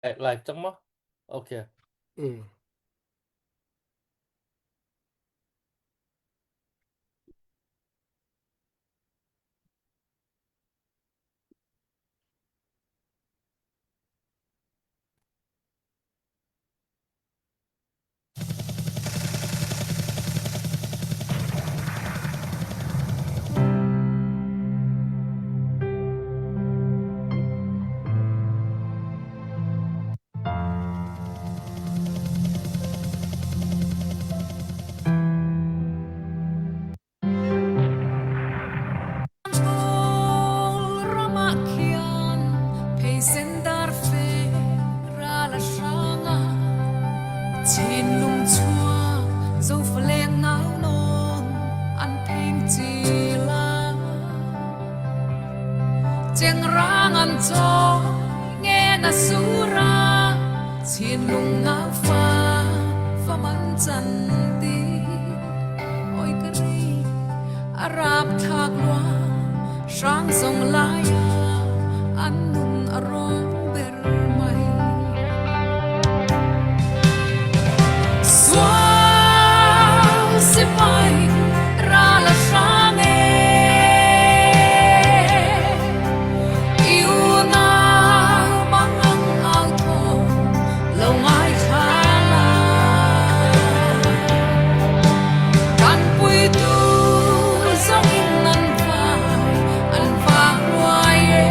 Live cang maw? Okay. Chinlung chuak zofaleng nau nawn an pheng cila. Chengrang an caw nge na sura Chinlung nau fa faman chan ti oi ka ri Arab thlak lua hrang zong lai ah an nun a rawng ber mai. Sual sipai ral a hrang e I unau mangang au thawng lo ngaithla la. Kan puitu zong in nan vai an vang ruai e.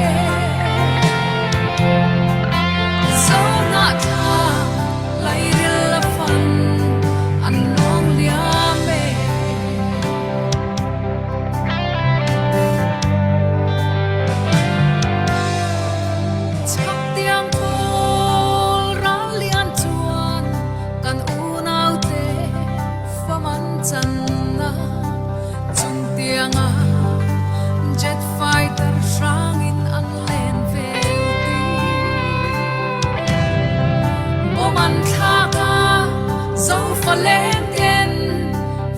Zohnahthlak lairil a fan an luang liam e. Chak tiang kawl ral lian chuan kan unau te fam an can na chung tiangah jet fighter hrang in an len ve ti. Bom an thlak ah zofa leng ten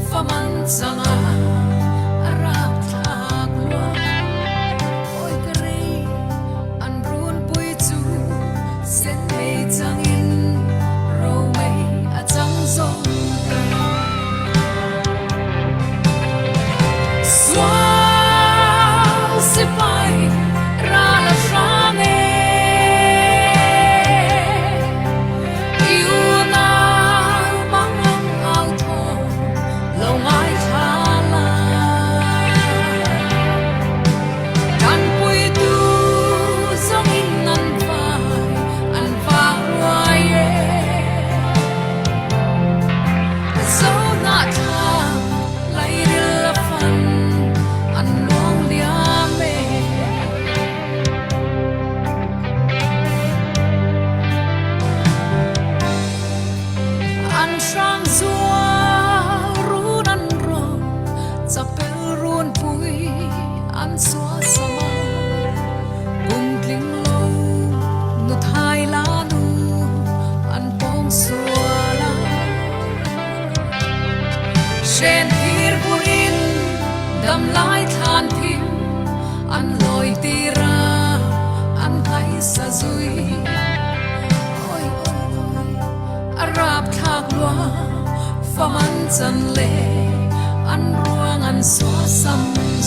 fam an cang ah a rak thlak lua. Oi ka rei an runpui cu sen mei cang in romei a cang zong Sual sipai ral a hram e I unau mangang au thawng lo ngaithla la. Kan puitu zong in an vai an vang ruai e. Zohnahthlak lairil a fan an luang liam e. An hrang zual run an rawk chapel run pui an suasam a. Kum tling lo nu thai la nu an pawng sual a. Hren thir burin dam lai thlan thim an lawi tira an haisa zui. Oi oi oi a rapthlak lua fam an chan le an ruang an suasam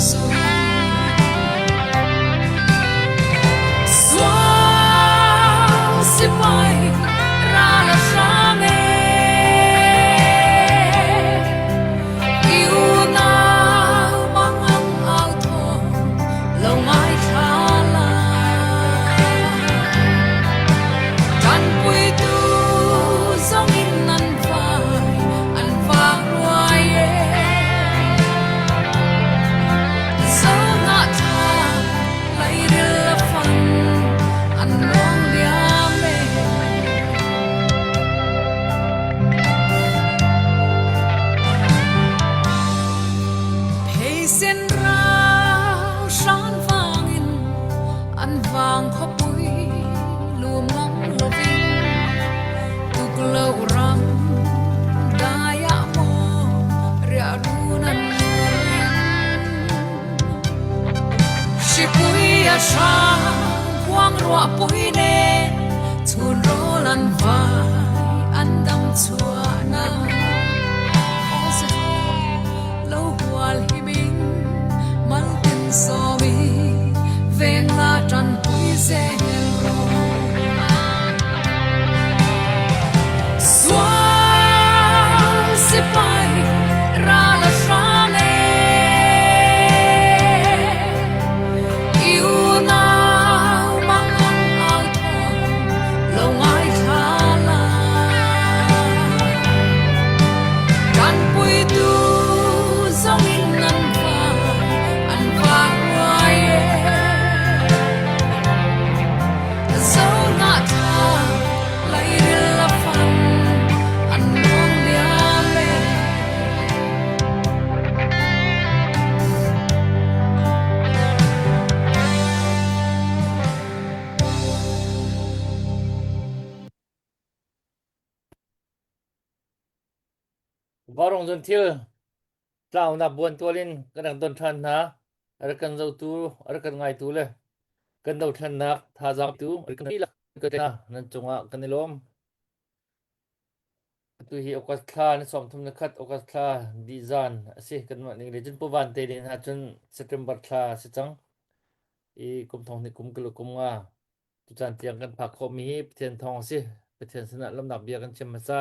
sui. Sual sipai ral a hram e I unau mangang au thawng lo ngaithla la. Kan puitu zong in an vai an vang ruai e. Zohnahthlak lairil a fan an luang liam e. Vaurawng zun thil tlaunak buantual in kan rak don ṭhan hna. A rak kan zohtu, a rak kan ngaitu le kan dothlennak thazaang tu nan cungah kan i lawm. Atu hi August thla ni 31 August thla dih zan a si. Kanmah ning le cun Pu Van te nih ahcun September thla a si cang. I kum thong hnih kum kul kum nga tucaan tiang kan phak khawhmi hi Pathian thawng a si. Pathian sinah lawmhnak bia kan chim hmasa.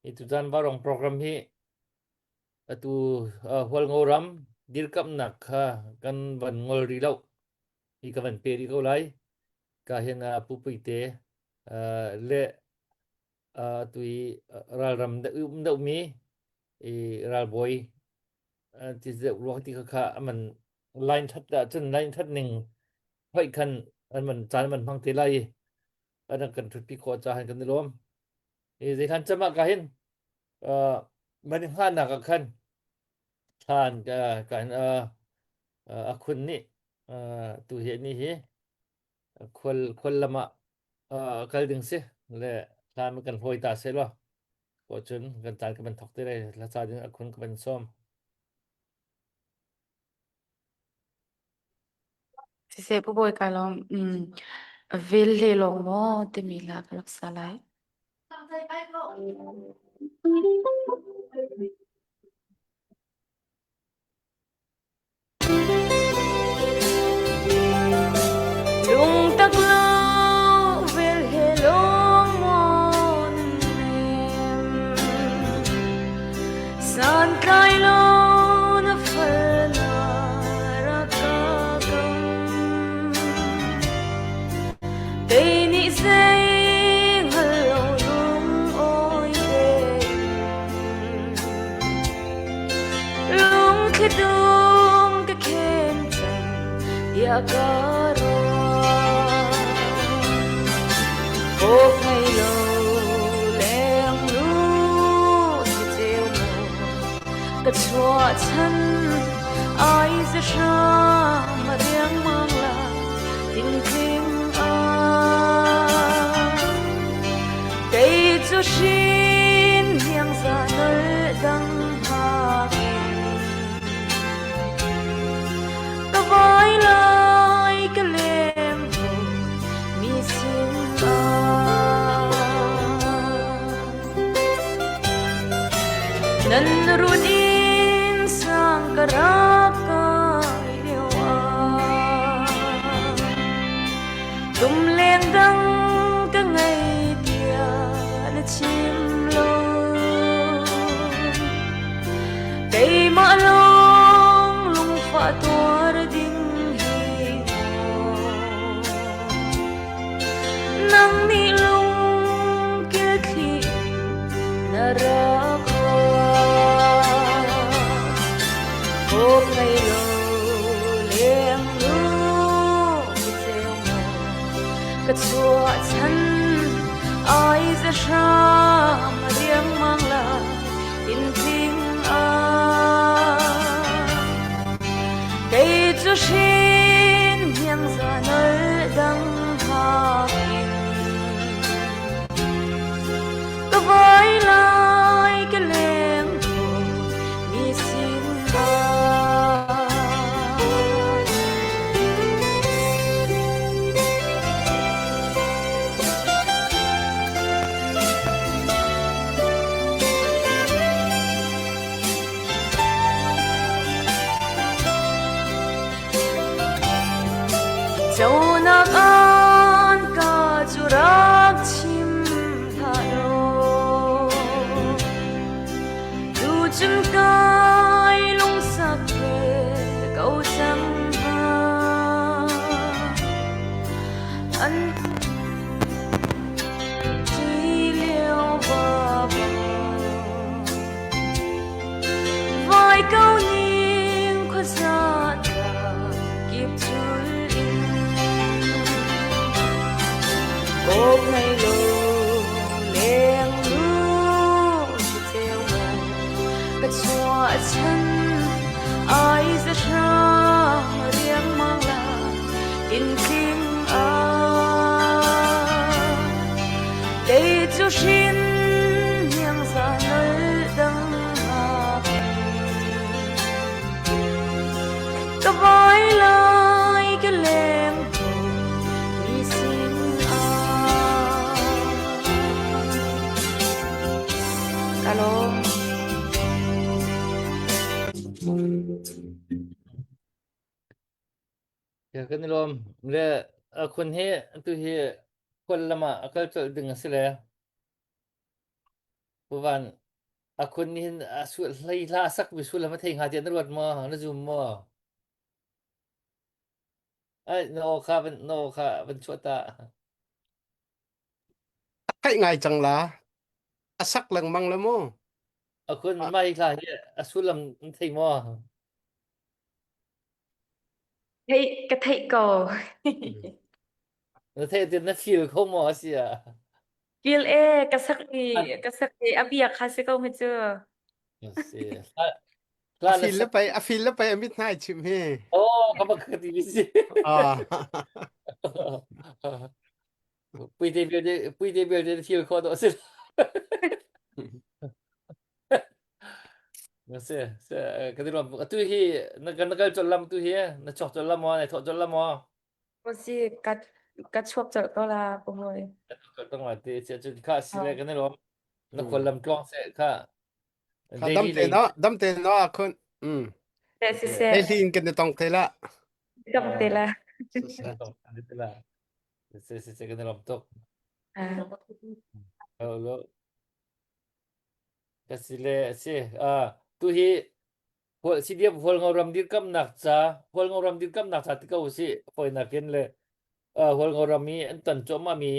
Hi tucaan Vaurawng program hi atu Hualngo ram dirkamhnak kha kan van ngol rih lo. Hi ka van pe rih ko lai. Ka hin Pu Puite le atu i ralram um deuhmi i ralbawi ti deuh ruang ti kha aman line that ahcun line that ning hoih khan an man caan man hmang te lai i an kan thutpi khawh caah kan i lawm. I zeihlan cem ah ka hin man hnganak ah khan thlan kan a khun nih tu hi ni hi khual khual lam ah kal ding si le thlan kan hlawi ta se law ko cun kan caan ka van thok te lai hla ca ding a khun ka van sawm. Siseh Pu Bawi kai lawm. Vel le lawng maw timi hla ka rak sa lai. Lungtak lo vel he lawng maw nan nem Santlai lo na fal na rak ka kam Kei nih zei hngal lo lung awi tein Lungthli tum ka khen cang tiah ka ruah. Awk ngei lo leng lu si ceu maw ka chuah chan ai za hram a riangmang la tintling ah. Kei cu hrin hniang za nol dang hak in ka vai lai ka lem mi sin ah. Nan run in sang ka rak kai lio ah Tum leng dang ka ngei tiah na chim lo. Keimah lawng lungfah tuar ding hi maw. Nang nih lungkil thli na rak ruah. Awk ngei lo leng lu ceu maw ka chuah chan ai za hram riangmang la in tling ah kei cu hrin hniang za nol dang hak in ka vai lai ka leng mi sin ah. Conak an ka cu rak chim hlah law Tucun kai lungsak ve ko cang hnga. An ti lio va Vai ko ning khuaza tla kip cul in Kawp ngei lo leng lu si ceu maw ka chuah chan ai za hram riangmang la tin tling ah kei cu hrin hniang za nol dang. Kan i lawm. Le a khun hi tu hi khual lam ah a kal colh ding a si le. Pu Van, a khun nih hin a sul hlei hla a sak mi sullam a thei hnga tiah na ruat maw? Na zum maw? Ai, na aw kha van na aw kha van chuah ta. A theih ngai cang la. A sak lengmang le mu. A khun mai hla hi a sullam na thei maw? Theih ka theih ko. Na theih tin na feel kho maw a si ah? Feel e ka sak i ka sak i a bia kha si ko mi cu. Si. Hla hla A na feel le sak. pei a feel le pei a mit hnai chim hi. Oh, ka bak ka ti mi si. Ah. Puite belte puite belte na feel kho dawh si. Na si si ka ti ruam atu hi na kan na kal colh lam tu hi na chuak colh lam maw na thawh colh lam maw? Si ka ka chuak colh ko la pumloi. Ka tong la ti si cun kha si le kan i lawm. Na khual lam tluang seh kha. Kha dam Daily te lei no dam te no a khun. Mm. Se si se. Hei hlin kan i tong te la. Tong te la. Tong te la. Si si si kan i lawm tuk. Lo Ka si le a si. Tu hi CDF Hualngoram dirkamnak ca Hualngoram dirkamnak ca ti ko usih fawinak in le Hualngoram i an ton cuahmahmi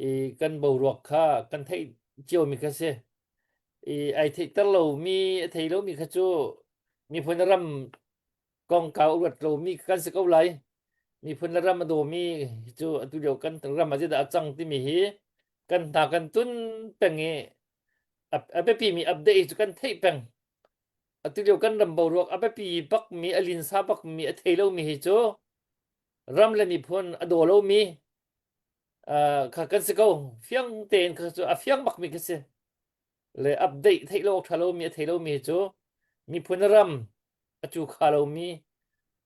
i kan boruak kha kan theih ciomi kha si. I ai theihter lomi a thei lomi kha cu miphun ram kongkau a ruat lomi kan si ko lai. Miphun le ram a dawmi cu atu lio kan ram ah zeidah a cang timi hi kan hna kan tun peng i a biapimi update cu kan theih peng. Atu lio kan ram boruak a biapi bakmi, a linsa bakmi, a thei lomi hi cu ram le miphun a daw lomi kha kan si ko. Fiang tein kha cu a fiang bakmi kha si. Le update theih lo awk ṭha lomi, a thei lomi hi cu miphun le ram a cu kha lomi,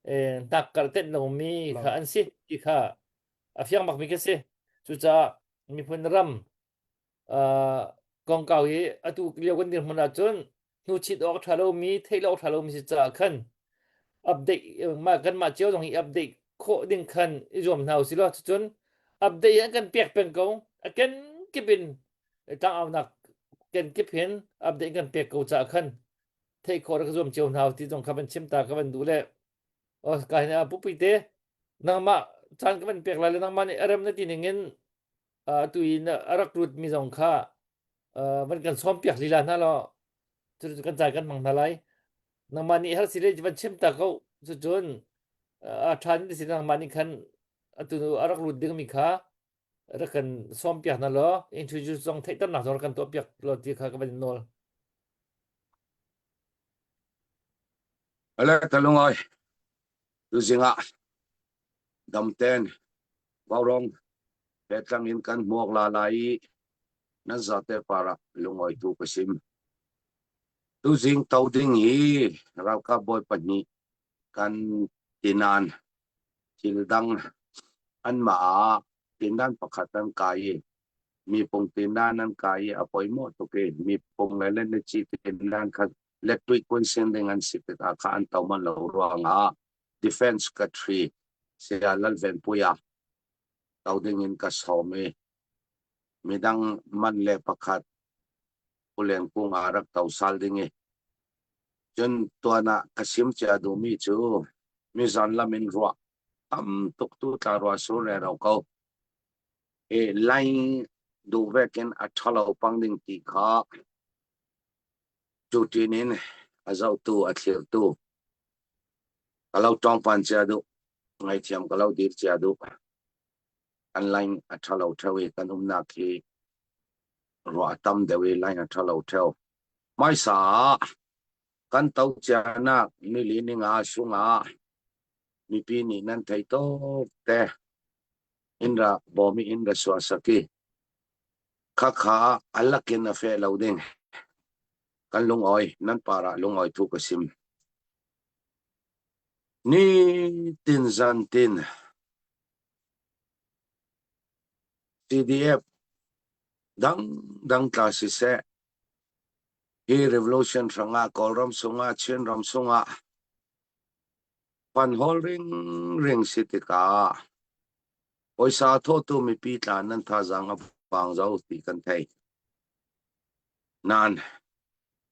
hnakkar tenh lomi kha an si ti kha a fiang bakmi kha si. Cucaah miphun ram kongkau hi atu lio kan dirhmun ahcun hnuchit awk a ṭha lomi, theih lo awk ṭha lomi si caah khan update mah kanmah cio zong hi update khawh ding khan i zuam hna usih law cucun update hi an kan pek peng ko. A kenkip in tlangaunak kenkip hin update kan pek ko caah khan theih khawh rak zuam cio hna ti zong kha van chim ta ka van duh le oh ka hin pupi te nangmah caan ka van pek lai le nangmah nih arem na ti ning in atu in a rak lut mi zong kha van kan sawm piak lila hna law cu kan caan kan hmang hna lai nangmah nih har si le van chim ta ko cucun a ṭha ni si nangmah nih khan atu a rak lut ding mi kha rak kan sawm piak hna law introduce zong theihternak zong rak kan tuah piak law ti kha ka van nawl. Ale ka lungoi tuzing ah damten Vaurawng pehtlangin in kan hmuak la lai i nan zate parah lungoi tu ka sim. Tuzing to ding hi ralkap bawi pahnih kan tinan thil dang anmah ah tindan pakhat an kai i mipung tindan an kai i a poimawh tuk i mipung le leneci tindan kha lettuih kun sin ding an si tikah kha an to man lo ruangah Defense Secretary Saya Lalvenpuia to ding in ka sawm i midang man le pakhat Pu Kung ah rak to sal ding i cun tuan ah ka sim cia duhmi cu mizan lam in ruah tam tuk tu tla rua sur re ro ko i line duh vekin a ṭhalo pang ding ti kha cu ṭin in a zohtu a thlirtu ka lo ṭawngpan cia duh ngaithiam ka lo dir cia duh an line a ṭhalo ṭheo i kan umnak hi ruah a tam deuh i line a ṭhalo ṭheo hmaisa ah kan to cianak nili ninga sungah mipi nih nan thei tuk te in ra bawmi in ra suah saki khakha alakin a fe lo ding kan lungawi nan para lungawi thu ka sim ni tin zan tin CDF dang dang tla siseh hi revolution hrangah Kawlram sungah Chinram sungah. Fan hawl ringring si tikah Puaisa a thawhtu mipi tla nan thazaang a vang zau ti kan thei. Nain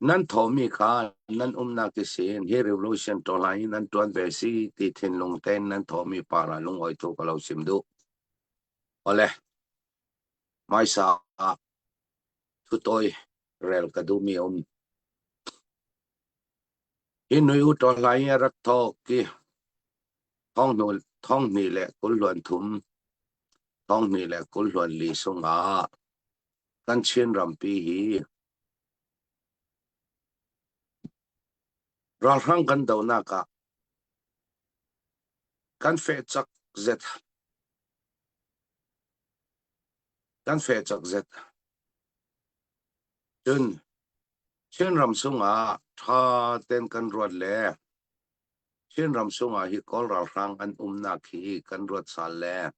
nan thawhmi kha nan umnak sin hi revolution ṭawhlan in nan ṭuan ve si ti thinlung tein nan thawhmi par ah lungawi tu ka lo sim duh. Ole, hmaisa ah thutawi rel ka duhmi um. Hi nui u ṭawhlan in a rak thawk i Thonghnih le 23, 2024 sungah kan Chin rampi hi ralhrang kan dohnak ah kan feh cak zet. Kan feh cak zet. Cun Chinram sungah ṭha tein kan ruat le Chinram sungah hi Kawl ralhrang an umnak hi kan ruat sal le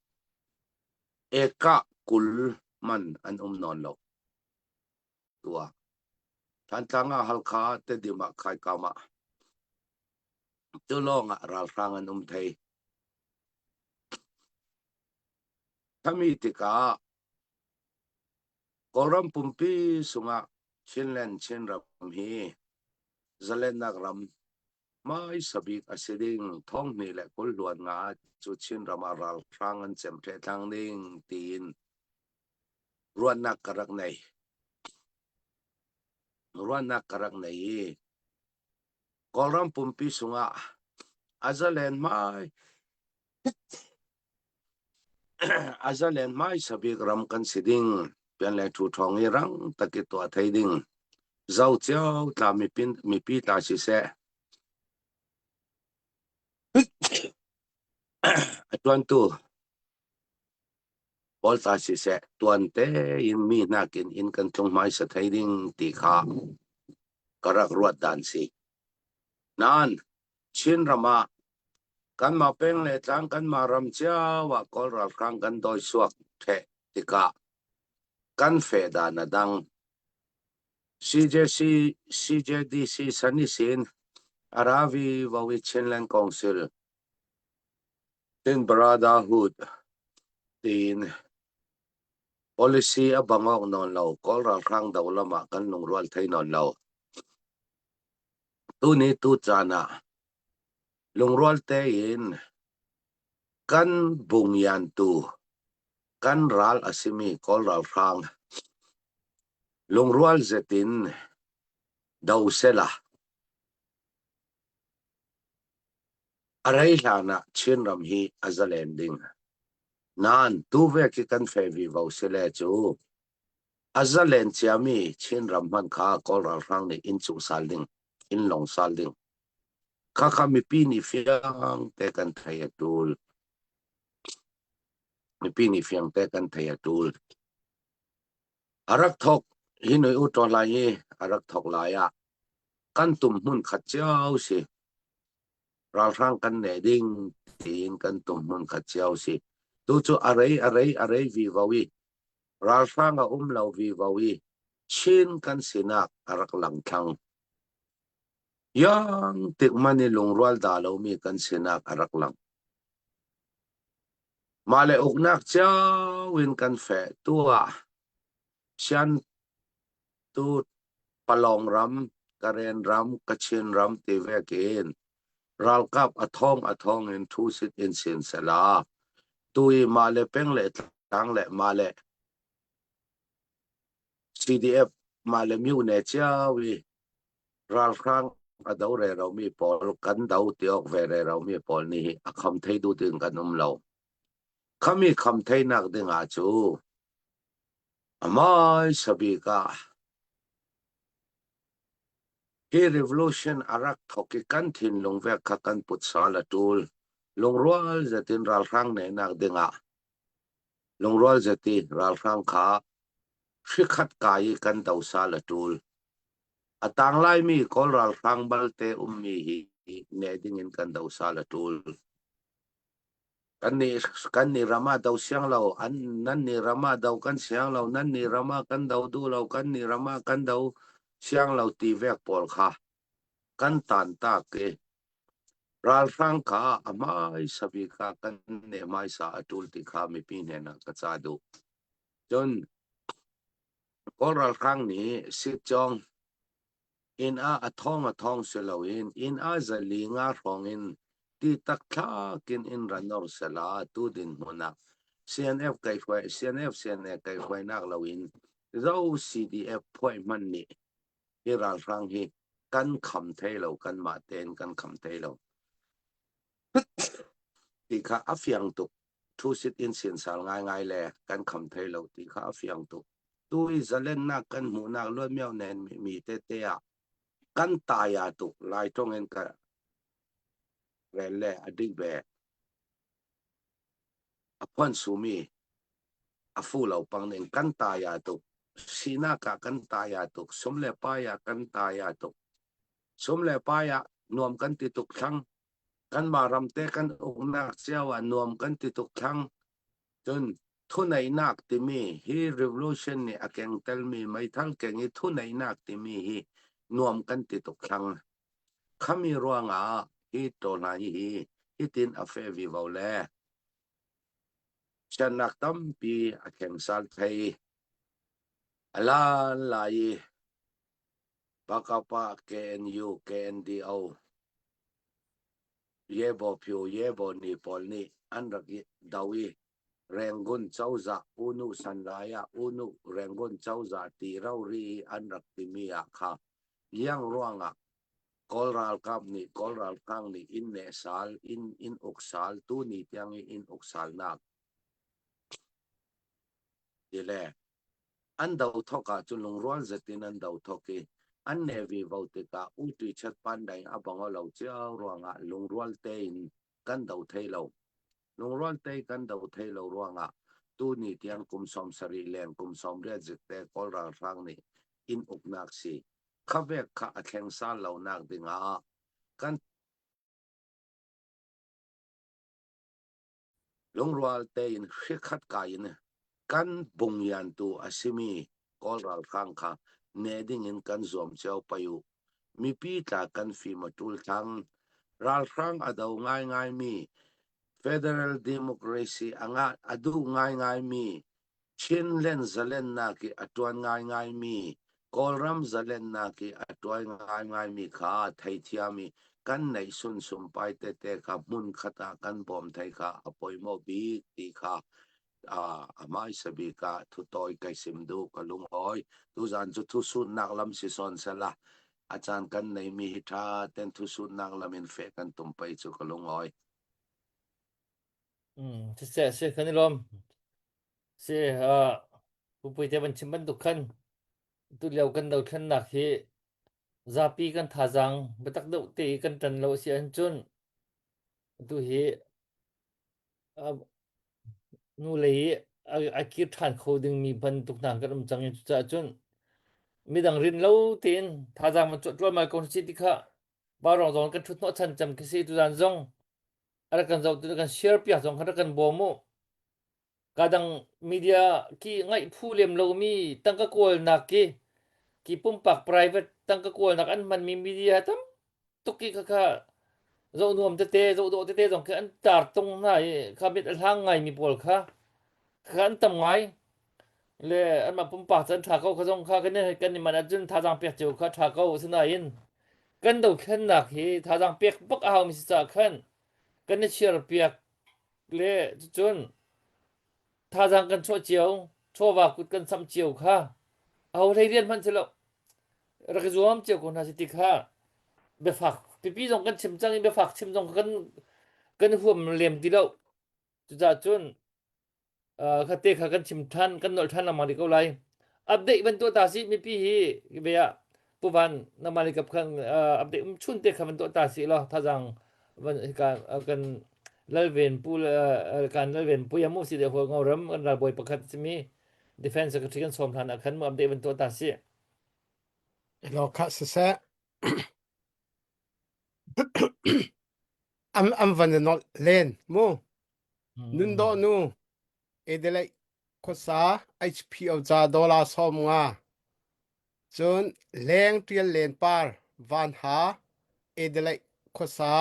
ekah 20 man an um nawn lo. Tua. Thantlang ah Halkha Tedim ah Khaikam ah cu lawng ah ralhrang an um thei. Thami tikah Kawlram pumpi sungah Chinland Chinram hi zalennak ram Hmaisa bik a si ding 2025 cu Chinram ah ralhrang an cem thlang ding tiin ruahnak ka rak nei. Ruahnak ka rak nei i Kawlram pumpi sungah a zalen hmai A zalen hmaisa bik ram kan si ding, pian le ṭhu ṭhawng i rang tak i tuah thei ding. Zo cio tla mipi tla siseh. A ṭuantu pawl tla siseh, tuan tein mi nakin inn kan tlung hmaisa thei ding ti kha ka rak ruat dan si. Nain Chinram ah kanmah peng le tlang kanmah ram cio ah Kawl ralhrang kan dawi suak ṭheh tikah kan feh dan a dang. CJC, CJDC Sanisin, Aravi Vawi Chinland Council, Chin Brotherhood tiin policy a bang awk nawn lo. Kawl ralhrang do lam ah kan lungrual thei nawn lo. Tuni tu caan ah lungrual tein kan bungyantu kan ral a simi Kawl ralhrang lungrual zet in do sela a rei hlan ah Chinram hi a zalen ding. Nain tu ve khi kan fe vivo sile cu A zalen ciami Chinram hmanh kha Kawl ralhrang nih inn cuh sal ding, inn long sal ding. Khakha mipi nih fiang te kan thei a tul. Mipi nih fiang te kan thei a tul. A rak thok hi nui u to lai i a rak thok lai ah kan tum hmun khat cio si. Ralhrang kan ne ding tiin kan tum hmun khat cio si. Tu cu a rei a rei a rei vi vo i Ralhrang a um lo vivo i Chin kan sinak a rak lang thlang. Yang tik man i lungrual dah lomi kan sinak a rak lang. Mah le uknak cio in kan feh tu ah Sian tu Palong ram, Karen ram, Kachin ram ti vek in ralkap a thong a thong in thu sit in sin sela tu i mah le peng le tlang le mah le CDF mah le myu ne cio i ralhrang a do re ro mi pawl kan do ti awk ve re ro mi pawl nih a kham thei du ding kan um lo khami kham thei nak ding ah cu amai sabik ah Hi revolution a rak thawk i kan thinlung vek kha kan put sal a ṭul. Lungrual zetin ralhrang nehnak dingah lungrual zeti ralhrang kha hrikhat kai i kan do sal a ṭul. A tang laimi Kawl ralhrang balte ummi hi neh dingin kan do sal a ṭul. Kan nih kan nih ram ah do siang lo, an nan nih ram ah do kan siang lo, nan nih ram ah kan do duh lo, kan nih ram ah kan do siang lo ti vek pawl kha kan tan tak i. Ralhrang kha a hmaisa bik ah kan neh hmaisa a ṭul ti kha mipi hnenah ka ca duh. Cun Kawl ralhrang nih sitcawng inn ah a thong a thong si loin inn ah zali nga hrawng in ti tak thlak in in ra nor sela tu dinhmun ah CNF kaihhruai CNF CNA kaihhruainak loin zo CDF phuai hmanh nih hi ralhrang hi kan kham thei lo kanmah tein kan kham thei lo ti kha a fiang tuk thu sit in sinsal ngaingai le kan kham thei lo ti kha a fiang tuk tu i zalennak kan hmuhnak luatmiau nen mi te te ah kan taya tuk lai tong in ka rel le a dik ve A phuan sumi a fu lo pang ning kan taya tuk. Sinak ah kan taya tuk. Sum le pai ah kan taya tuk. Sum le pai ah nuam kan ti tuk thlang. Kanmah ram te kan uknak cio ah nuam kan ti tuk thlang. Cun thuneihnak timi hi revolution nih a keng telmi meithal keng i thuneihnak timi hi nuam kan ti tuk thlang. Khami ruangah hi tawhla hi hitin a feh vivo le siannak tampi a thleng sal thei. A lan lai i Pakapa KNU KNDO Yebo Phyu Yebo ni pawl nih an rak i do i Rangoon cozah Unu Sanlai ah Unu Rangoon cozah ti rori i an rak timi ah kha Iang ruangah Kawl ralkap nih Kawl ralhrang nih inn neh sal, inn inn uk sal, tuni tiang i inn uk salnak ti le an do thok ahcun lungrual zet in an do thok i an ne vivo tikah U Tui Chet Pandaing a bang lo cio ruangah lungrual tein kan do thei lo. Lungrual te kan do thei lo ruangah tuni tiang kum 70 leng kum 80 zik te Kawl ralhrang nih inn uknak si Khavek kha a thleng sal lonak dingah kan lungrual tein hrikhat kai in kan bungyantu a simi Kawl ralhrang kha ne dingin kan zuam cio pai u. Mipi tla kan fim a ṭul thlang. Ralhrang a do ngaingaimi Federal Democracy a ngah a duh ngaingaimi Chinland zalennak i a ṭuan ngaingaimi, Kawlram zalennak i a ṭuan ngaingaimi kha theithiam i kan neih sunsumpai tete kha hmunkhat ah kan bawm thei kha a pawimawh bik ti kha a hmaisa bik ah thutawi kai sim duh ka lungawi. Tuzaan cu thusutnak lam si sawn sela a caan kan neimi hi ṭha ten thusutnak lam in feh kan tum pei cu ka lungawi. Mm, siseh, si kan i lawm. Si, uh, pupui te van chim bantuk khan tulio kan dothlennak hi zapi kan thazaang biatak deuh te i kan ṭan lo si ahcun tu hi uh, nu lei i a, a kir ṭhan kho dingmi bantuk hna kan um cang i cucaah cun midang rin lo tein thazaang van chuah ṭualmal ko si ti kha Vaurawng zong kan ṭhut hnawhchan cem khi si tuzaan zong a rak kan zohtu kan share piak zong khan rak kan bawm u. Kadang media ki ngaih phu lem lomi tangka kawlnak ki ki pumpak private tangka kawlnak an hmanmi media tam tuk ki kha kha zoh nuam tete zoh dawh tete zong khi an tar tung hna i kha mit a hlang ngaimi pawl kha kha an tam ngai le anmah pumpak cu an ṭha ko kha zong kha kan i kan i manh ahcun thazaang pek cio kha ṭha ko asinain kan dothlennak hi thazaang pek bak a haumi si caah khan kan i chiar piak le cucun thazaang kan chuah cio chawva kut kan samh cio kha aho hlei rian hmanh si lo rak i zuam cio ko hna si ti kha biafak pipi zong kan chim cang i biafak chim zong kan kan huam lem ti lo cucaah cun kha te kha kan chim than kan nolh than lengmang rih ko lai update van tuah ta si mipi hi ve ah puvan nangmah le kap khan update um chun te kha van tuah ta si law thazang van ka kan lalven pu kan lalven pu yamu si de ho ngoram kan ralbawi pakhat simi defense secretary kan som hlan ah khan mu update van tuah ta si Lo kha siseh An an van i nolh len mu. Nun dawh nu Adelaide khuasa HPO ca dollar 50. Cun leng ṭial len par Van Ha Adelaide khuasa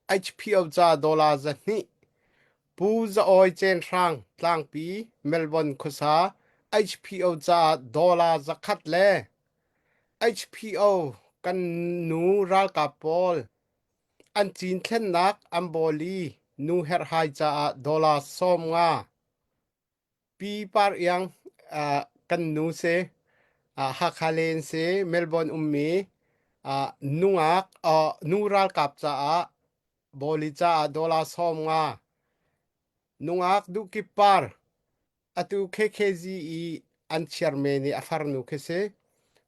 HPO ca dollar 200, Pu Za Awi Cen Hrang Tlangpi Melbourne khuasa HPO caah dollar 100 le HPO kan nu ralkap pawl an cinthlennak an bawli nu herhhai caah dollar 50. Pi Par Iang uh, kan nu si uh, Hakha len si Melbourne ummi uh, nungak uh, nu ralkap caah bawli caah dollar 50 nungak duhkip par Atu KKZ i an chairman i a farnu khi si.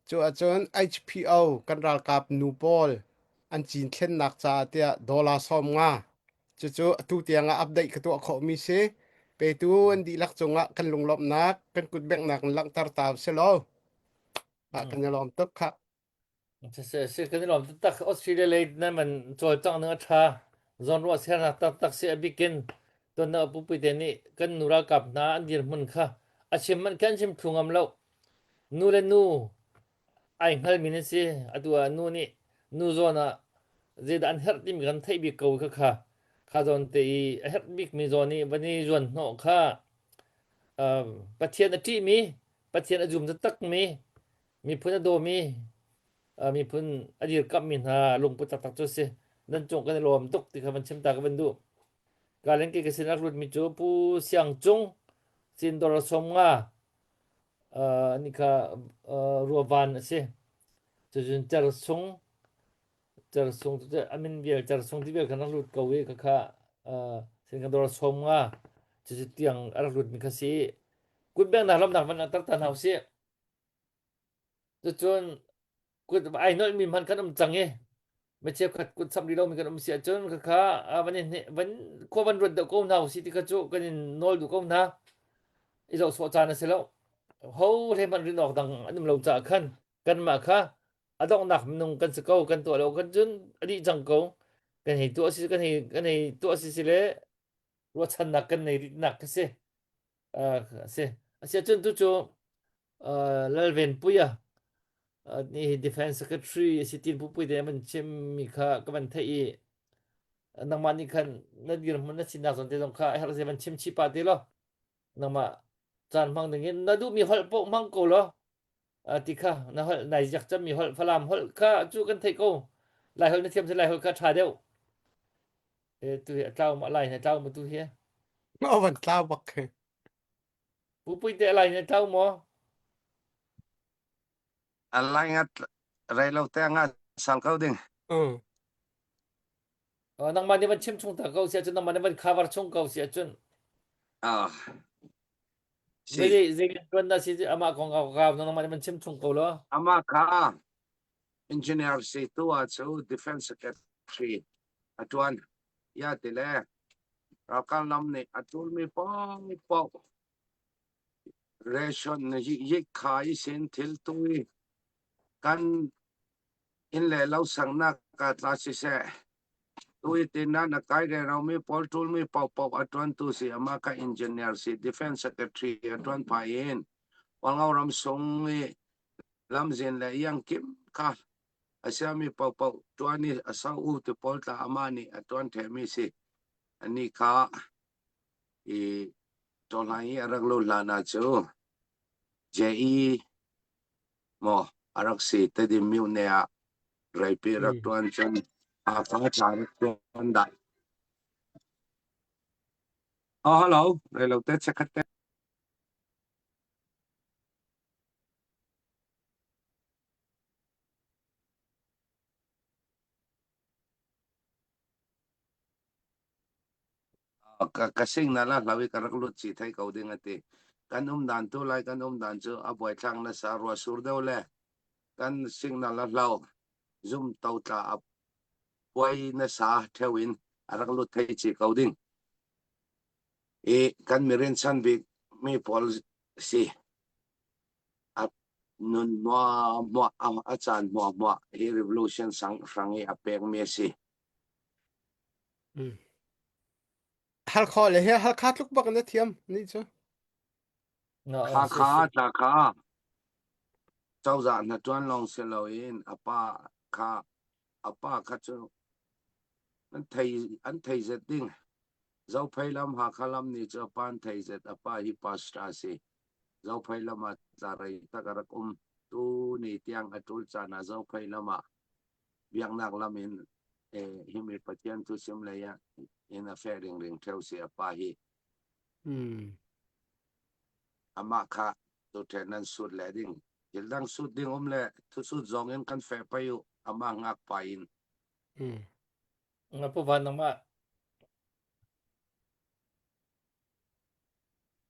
Cu ahcun HPO kan ralkap nu pawl an cinthlennak caah tiah dollar 50 cucu atu tiang ah update ka tuah khawhmi si. Petu an dihlak cungah kan lunglawmhnak, kan kutbenghnak in langhter ta usih law. Ah, kan i lawm tuk khah. Si kan i lawm taktak. Australia lei nan man cawlcangh ning a ṭha. Zawnruah sernak taktak si a bikin tuan na pupi te nih kan nu ralkap hna an dirhmun kha a chim man khan chim thlu ngam lo. Nu le nu ai hngalmi nan si. Atu ah nu nih nu zawn ah zeidah an herh timi kan theih bik ko kha kha kha zawn te i a herh bikmi zawn i van i zuan hnawh kha um, Pathian a ṭihmi Pathian a zum taktakmi Miphun a dawmi, miphun a dirkamhmi hna lungput taktak cu a si. Nan cung kan i lawm tuk ti kha van chim ta ka van duh. Kalen ke ka sin rak lutmi cu Pu Siang Cung, Cindor Sawmnga, ni kha Ruavan a si. Cucun Cersung, Cersung cu amin vial Cersung ti vial khan rak lut ko i khakha sin kan dor Sawmnga cucu tiang a rak lutmi kha si. Kutbengnak lamnak van langhter ta hna usih. Cucun kut ai nolhmi hmanh kan um cang i mi cheukhat kut samh rih lomi kan um si ahcun khakha van in van khua van ruat deuh ko hna usih ti kha cu kan in nawl duh ko hna. I zoh sawh caan a si lo. Ho hle hmanh rin awk dang an um lo caah khan kanmah kha a donghnak minung kan si ko kan tuah lo kan cun a dih cang ko. Kan hei tuah si kan hei kan hei tuah si si le ruahchannak kan nei rihnak khi si. Uh, a si. A si ahcun tu cu Lalvenpuia nih Defense Secretary a si tin pupui te van chimmi kha ka van theih i nangmah nih khan na dirhmun na sinak zawn te zong kha a herh se van chim chih pah te law nangmah caan hmang ding in na duhmi holh paoh hmang ko law ti kha na holh nai ziak cemmi holh Falam holh kha cu kan theih ko Lai holh na thiam si Lai holh kha ṭha deuh e tu hi a tlau ma lai na tlau ma tu hi Ma van tlau bak khi Pupui te lai na tlau maw? A lai ngat rei lo te nga sal ko ding. Mm. Uh, nangmah nih van chim chung ta ko si ahcun nangmah nih van cover chung ko si ahcun. Ah. Si. Zei zei tuan na si amah kong ka ka nangmah nih van chim chung ko lo. Amah kha engineer si tu ah cu defense secretary a tuan ya ti le ralkap lam nih a ṭulmi paohpaoh ration yikha i sin thil tui kan inn le lo saknak ka tla siseh tui tin ah na kai rero mi pawl ṭulmi paohpaoh a ṭuantu si amah ka engineer si defense secretary a ṭuan phah in Hualngo ram sung i lamzin le iangkim kha a siami paohpaoh ṭuan i a so u ti pawl tla amah nih a ṭuan ṭhehmi si. Anih kha i ṭawhhlan i a rak luh hlan ah cu JE maw a rak si Tedim myone ah reipi rak ṭuan cun Hakha ṭha rak ṭuan dah. Oh, hello, reilo te chekhat te. Ka sing na la hlau i ka rak lut chi thei ko ding a ti. Kan um dan tu lai kan um dan cu a buaithlak nasa rua sur deuh le kan sing na la hlau zum to tla a puai nasa theu in a rak lut thei chi ko ding. I kan mirin chan bik mi pawl si. A nun hmuahhmuah a caan hmuahhmuah hi revolution sang hrang i a pekmi a si. Mm. Halkha le he Halkha tluk bak na thiam ni cu. No, Kha si kha si. tla kha cozah hna ṭuan lawng si loin a pa kha a pa kha cu. An thei an thei zet ding. Zophei lam Hakha lam nih cu a pa an thei zet a pa hi pastor a si. Zophei lam ah tla rei tak a rak um. Tu ni tiang a ṭul caan ah Zophei lam ah biaknak lam in eh, himi Pathian thu sim lei ah in a feh ringring ṭheu si a pa hi. Hmm. Amah kha tuṭhen nan sut le ding. Thil dang sut ding um le thusut zong in kan feh pai u. Amah ngak pa in. Hmm. Nga pu van nangmah.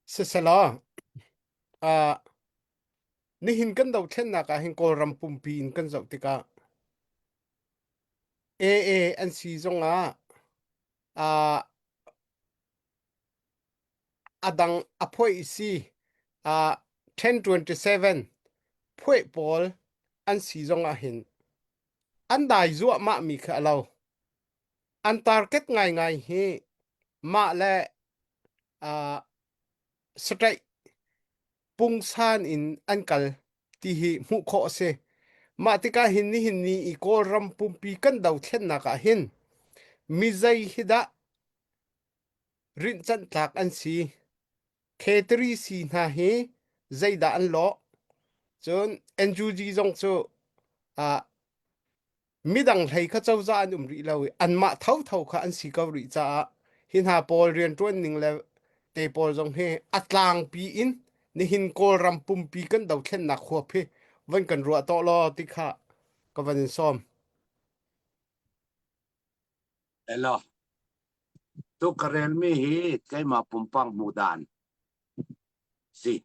Siselaw, uh, nihin kan dothlennak ah hin Kawlram pumpi in kan zoh tikah AA an si zongah uh, a dang a phoih si uh, 1027 phoih pawl an si zongah hin an dai zuahmah mi kha a lo. An target ngaingai hi mah le uh, sataih pungsan in an kal ti hi hmuh khawh a si. Mah tikah hin nihin ni i Kawlram pumpi kan dothlennak ah hin mizei hi dah rinhcanh tlak an si. K3 si hna hi zeidah an lawh? Cun NUG zong cu uh, midang hlei kha cozah an um rih lo i anmah thotho kha an si ko rih caah hi hna pawl rianṭuan ning le te pawl zong hi a tlangpi in nihin Kawlram pumpi kan dothlennak huap hi van kan ruah tawh law ti kha ka van in sawm. Elo. Tu ka relmi hi keimah pumpak hmuh dan si.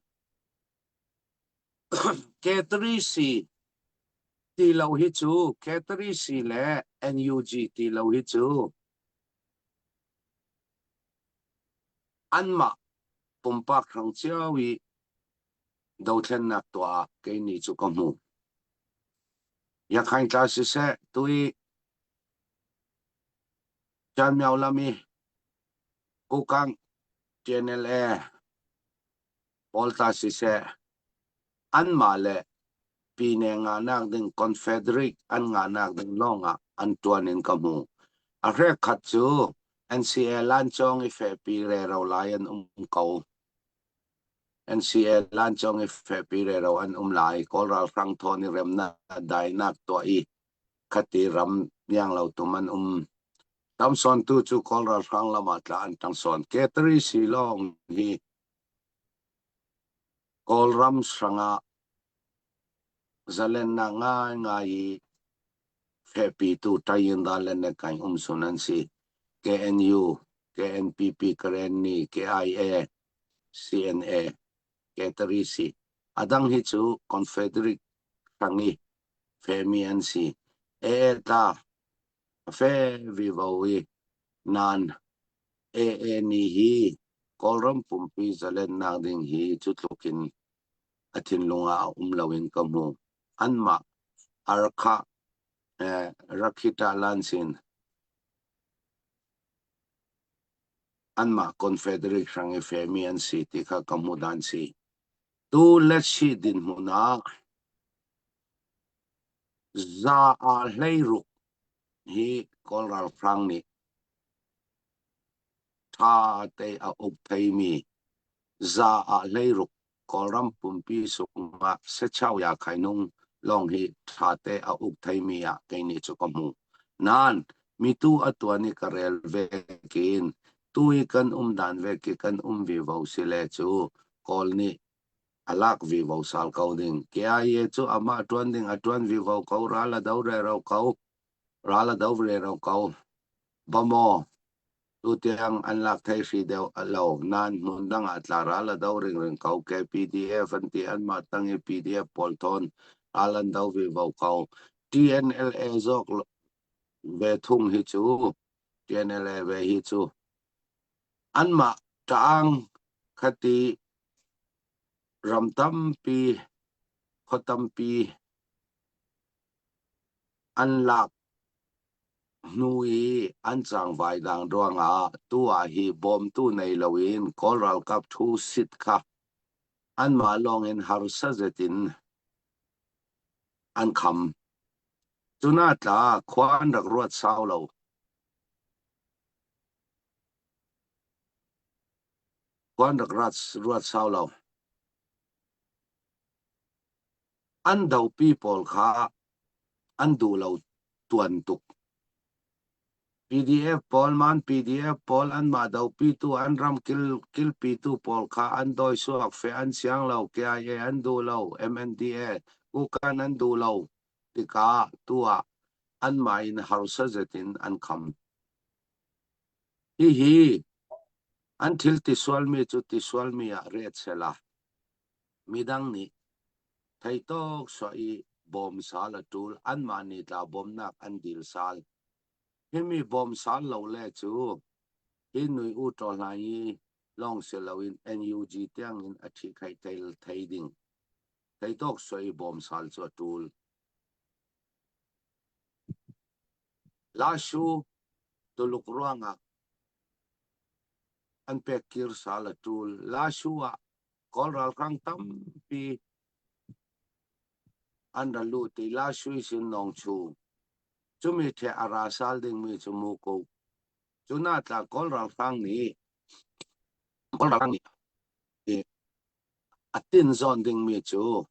K3C ti lo hi cu K3C le NUG ti lo hi cu anmah pumpak hrang cio i dothlennak tuah ah kei nih cu ka hmu. Yakhain tla siseh tui Chanmyo lam i Kukang TNLA pawl tla siseh anmah le pine ngahnak ding Confederate an ngahnak ding lawngah an ṭuan in ka hmu. A hrek khat cu NCA lancawng i fehpi rero lai an um ko. NCA lancawng i fehpi rero an um lai. Kawl ralhrang thawn i remnak dainak tuah i khati ram iang lo tum an um. Tamsawn tu cu Kawl ralhrang lam ah tla an ṭang sawn. Ketari si lawng hi Kawlram hrangah zalennak ngaingai i fehpitu Tayinda le Nekaing umsun an si. KNU, KNPP, Karenni, KIA, CNA, K3C. A dang hi cu Confederate hrang i fehmi an si. AA tla a fe vivo i nain AA nih hi Kawlram pumpi zalennak ding hi cu tluk in a thinlung ah a um loin ka hmu. Anmah Arkha eh, Rakhita Lansin anmah Confederate hrang i femi an si ti kha ka hmu dan si. Tu letsi dinhmun ah za a 16 hi Kawl ralhrang nih ṭha te a uk theimi za ah 16 Kawlram pumpi sungah Sechau Yakhainung lawng hi ṭha te a uk theimi ah kei nih cu ka hmu. Nain mitu a tuan i ka rel ve kin tu i kan um dan ve ki kan um vivo si le cu Kawl nih a lak vivo sal ko ding. KIA cu amah ṭuan ding a ṭuan vivo ko ral a do rero ko ral a do rero ko. Bamaw tutiang an lak thei hri deuh lo nain hmun dang ah tla ral a do ringring ko. KPDF an ti anmah tang i PDF pawl thawn ral an do vivo ko. TNLA zawk ve thung hi cu TNLA ve hi cu anmah ṭaang khati ram tampi khua tampi an lak hnu i an cangvai dang ruangah tu ah hi bawmtu nei loin Kawl ralkap thu sit kha anmah lawngin harsa zet in an kham. Cuna tla khua an rak ruat sau lo. Khuan rak rat ruat sau lo. An dopi pawl kha an duh lo tuan tuk. PDF pawl man PDF pawl anmah dopitu an ram kil kilpitu pawl kha an dawi suak fe an siang lo KIA an duh lo MNDA Kukan an duh lo tikah tu ah anmah in harsa zet in an kham. Hihi an thil ti sualmi cu ti sualmi ah ret sela midang nih theitawk suah i bawm sal a ṭul anmah nih tla bawmnak an dil sal. Himi bawm sal lo le cu hi nui u ṭaw hlai i lawng si loin NUG tiangin a ṭhihkhaih thei ding. Theitawk suah i bawm sal cu a ṭul. Lashu Tuluk ruangah an pek kir sal a ṭul. Lashu ah Kawl ralhrang tampi an ra lut i Lashu sin Nawngchu cumi ṭhe a ra sal dingmi cu Muko. Cu na tla Kawl ralhrang nih Kawl ralhrang nih a tin zawn dingmi cu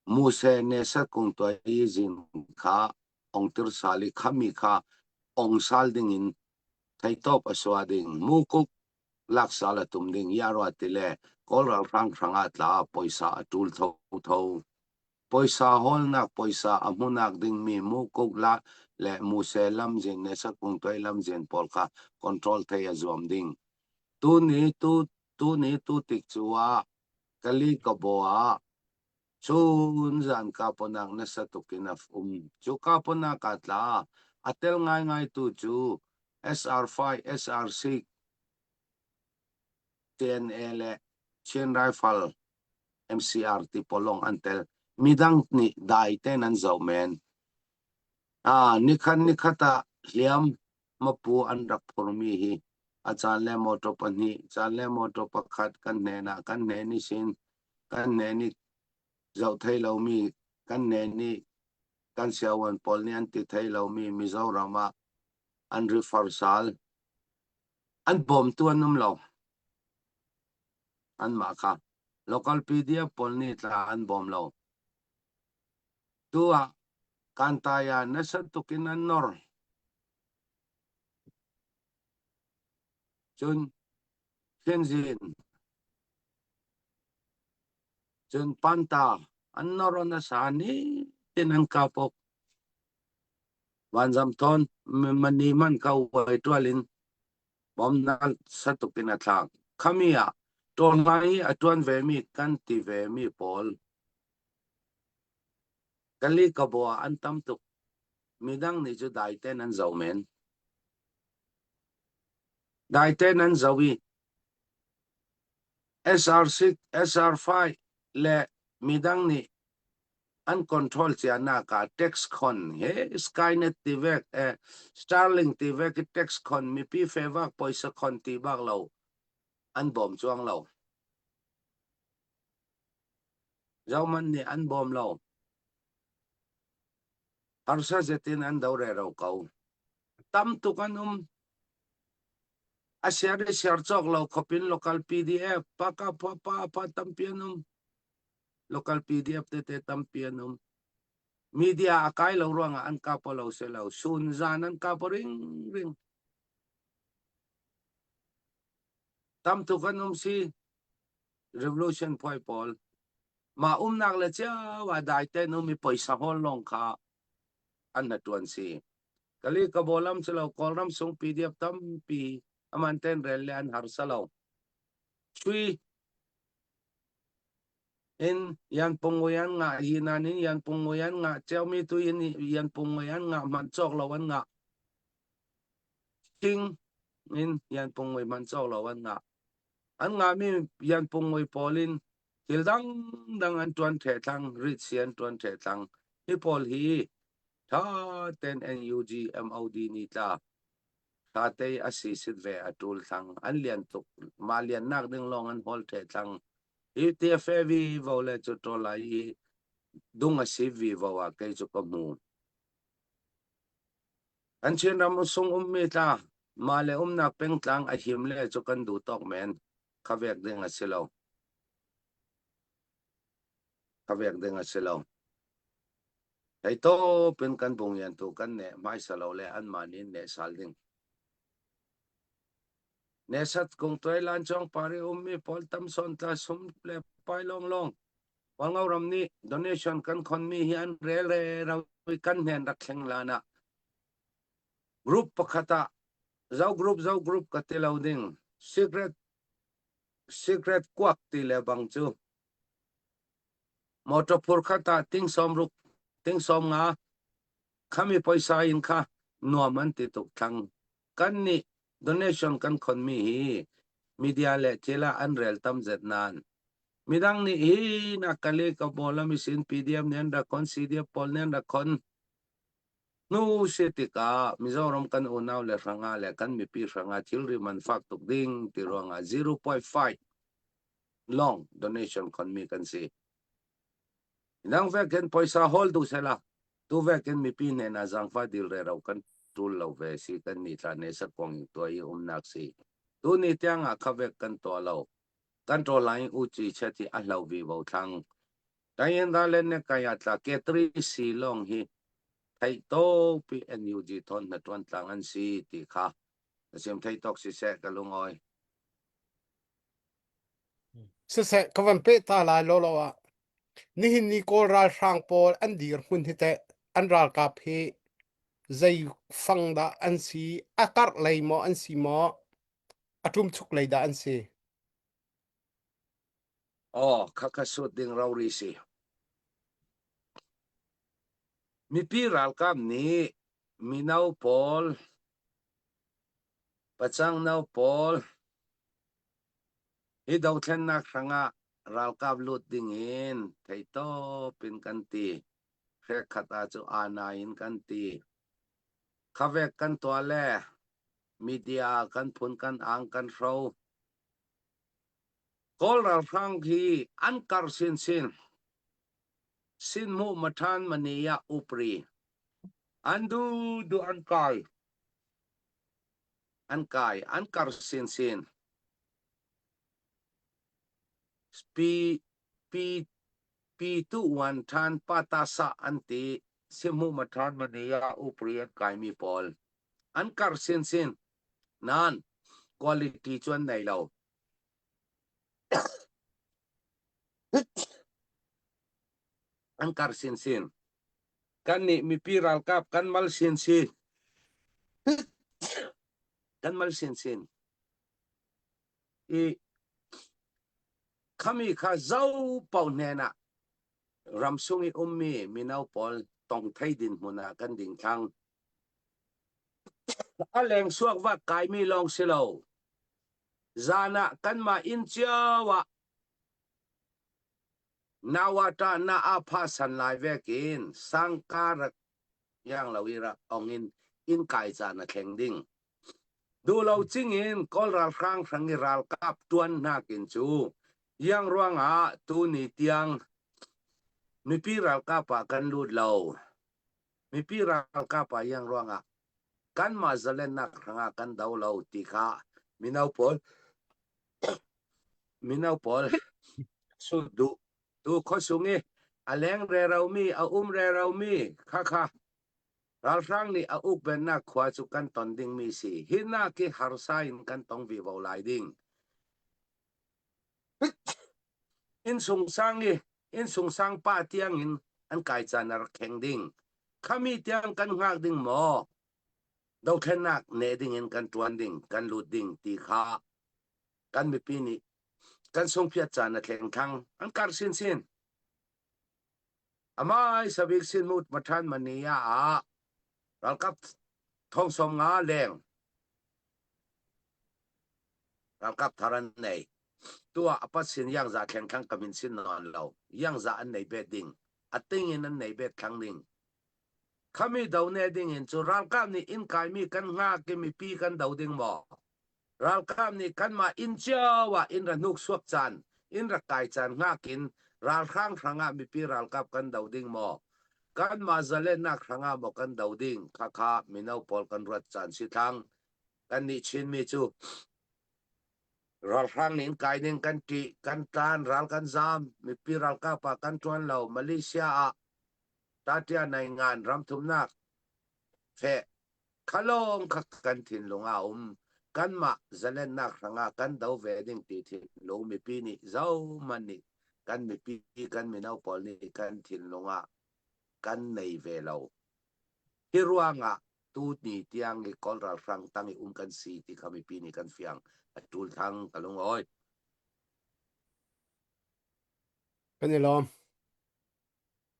Muse Nesat kung tuai i zin kha ongtir sal i khami kha ong sal dingin theitawp a sua ding mukuk lak sal a tum ding yarwa ti le Kawl ralhrang hrangah tla poisa a ṭul thotho. Poisa hawlnak poisa a hmunak dingmi mukuk la le muse lamzin Nesat kung tuai lamzin pawl kha control thei a zuam ding. Tuni tu tuni tu tik cu ah Kali kabaw ah Cun zan kaponak nasa tuk in a um. Cu kaponak ah tla a tel ngaingai tu cu SR5, SR6, TNA le Chin Rifle MCR ti pawl an tel. Midang nih dai ten an zoh men. Ah, nikhat nikhat ah hliam mapu an rak phurmi hi a caan le motor pahnih, caan le motor pakhat kan hnen ah kan hnen i sin kan hnen i zoh thei lomi kan hnen i kan siawan pawl nih an ti thei lomi Mizoram ah an refer sal. An bawmtu an um lo. Anmah kha local PDF pawl nih tla an bawm lo. Tu ah Kantaya nasa tuk in an nor. Cun Thinzin Cun panta an nor nasa ni tin an kapok. Vanzam thawn mani man ka uai tual in bom nasa tuk in a thlak. Khami ah ṭawnlai i a ṭuan vemi kan ti vemi pawl Kali kabaw ah an tam tuk. Midang nih cu dai ten an zoh men. Dai ten an zoh i SR6, SR5 le midang nih an control cianak ah tax khon he Skynet ti vek eh Starlink ti vek i tax khon mipi fevak poisa khon ti bak lo an bawm chuang lo. Zohman nih an bawm lo. Harsa zetin an do rero ko. Tam tuk an um. A siar i siar cawk lo khopin local PDF paka pa pa pa tampi an um. Local PDF tete tampi an um. Media a kai lo ruangah an kap lo se lo. Sun zan an kap ring ring. Tam tuk an um si. Revolution phuai pawl. Mah umnak le cio ah dai ten um i poisa hawl lawng kha an na tuan si. Kali ka bolam cu lo Kawlram sung PDF tampi aman ten rel le an harsa lo. Chui in yan pungoi an ngah hi nan in yan pungoi an ngah cheumi tu in yan pungoi an ngah man cawk lo an ngah king in yan pungoi man cawk lo an ngah an ngahmi yan pungoi pawl in thil dangdang an ṭuan ṭhehthlang ritsi an ṭuan ṭhehthlang hi pawl hi ṭha ten NUG MOD nih tla ṭha te a si sit ve a ṭul thlang an lian tuk mah liannak ding lawng an hawl ṭhehthlang hi TFA vi vo le cu ṭawl lai i dung a si vi vo ah kei cu ka hmu kan Chinram sung ummi tla mah le umnak pengtlang a him le cu kan duh tawk men. Kha vek ding a si lo. Kha vek ding a si lo. Hei tawp in kan bung yan tu kan ne hmaisa lo le anmah nih ne sal ding. Nesat kung tuai lan chong pari ummi pawl tam son tla sum le pai long long. Hualngo ram nih donation kan khonmi hi an rel re ro i kan hnen rak thleng lan ah group pakhat ah zo group zo group ka ti lo ding secret secret kuak ti le bang cu motor phur khat ah ting som ruk ting som nga khami poisa in kha nuam an ti tuk thlang kan nih donation kan khonmi hi media le thil ah an rel tam zet nain midang nih hi na kali ka bola mi sin PDM nih an rak khon CDF pawl nih an rak khon hnu si tikah Mizoram kan unau le hrangah le kan mipi hrangah thilri man fak tuk ding ti ruangah 0.5 long donation khonmi kan si. Nang vekin poisa hawl duh sela tu vekin mipi hnen ah zaangfah dil rero kan tul lo ve si kan ni tla ne sakwang in tua i umnak si. Tu ni tiang ah kha vek kan tuah lo. Kan ṭo lai u ci chet hi a hlo vi vo thlang. Kayin da len ne kaya tla ke tri si long hi thei to pi NUG thon na tuan tlang an si ti kha. Sim thei tok si se ka lungoi. Siseh, ka van peh ta lai lawlaw ah. Nihin ni Kawl ralhrang pawl an dirhmun hi teh an ralkap hi zei fang dah an si, a karh lei maw an si maw, a ṭumchuk lei dah an si? Aw, khakha sut ding rori si. Mipi ralkap nih mino pawl, pacang no pawl, Hi dothlennak hrangah ralkap lut dingin theihtawp in kan ti. Hrekkhat ah cu aa in kan ti. Khavek kan tuah le media kan phun kan ang kan hro. Kawl ralhrang hi an kar sinsin. Sinhmuh mathan maniya upri. An du du an kai. An kai an kar sinsin. Pi pi pi tu wan than patasa an ti simu mathan mania upri an kaimi pawl an kar sinsin nan quality cu an nei lo an kar sinsin kan nih mipi ralkap kan mal sinsin kan mal sinsin i khami kha zo pau hnen ah ramsung i ummi mino pawl tong thei din hmun ah kan ding thlang. A leng suak vak kaimi lawng si lo. Zan ah kanmah inn cio ah nawata na a pha san lai vekin sangka rak yang lo i rak ong in inn kai caan a thleng ding. Duhlo cingin Kawl ralhrang hrang i ralkap ṭuan nakin cu iang ruangah tuni tiang mipi ralkap ah kan lut lo. Mipi ralkap ah iang ruangah kanmah zalennak hrangah kan do lo ti kha mino pawl mino pawl sut duh tu khuasung i a leng reromi a um reromi khakha Ralhrang nih a ukbennak khua cu kan ton dingmi si. Hi nak hi harsa in kan tong vivo lai ding. Innsung sang i innsung sang pa tiang in an kai caan a rak kheng ding. Khami tiang kan hngak ding maw? Dothlennak ne ding in kan tuan ding, kan lut ding ti kha kan mipi nih kan sungphiat caan a thleng thang. An kar sinsin. Amai sabik sinmut mathan mania ah ralkap thong som nga leng ralkap thar an nei. Tua apat sin yang za thleng thlang kamin sin non lo. Yang za an nei bet ding. Ating in an nei bet thlang ding. Khami do ne ding in cu ralkap nih inn kaimi kan hngak i mipi kan do ding maw? Ralkap nih kanmah inn cio ah inn ra hnuk suak caan, inn rak kai caan hngak in ralhrang hrangah mipi ralkap kan do ding maw? Kanmah zalennak hrangah maw kan do ding? Khakha mino pawl kan ruat caan si thlang. Kannih Chinmi cu. Ralhrang nih kai ning kan ṭih, kan tlan, ral kan zaam, mipi ralkap ah kan ṭuan lo. Malaysia ah Tatia Naingan ramthumnak feh khalong kha kan thinlung ah um. Kanmah zalennak hrangah kan do ve ding ti thinlung mipi nih zohmanh nih kan mipi kan mino pawl nih kan thinlung ah kan nei ve lo. Hi ruangah tu ni tiang i Kawl ralhrang tang i um kan si ti kha mipi nih kan fiang. A ṭul thang ka lungawi. Kan i lawm.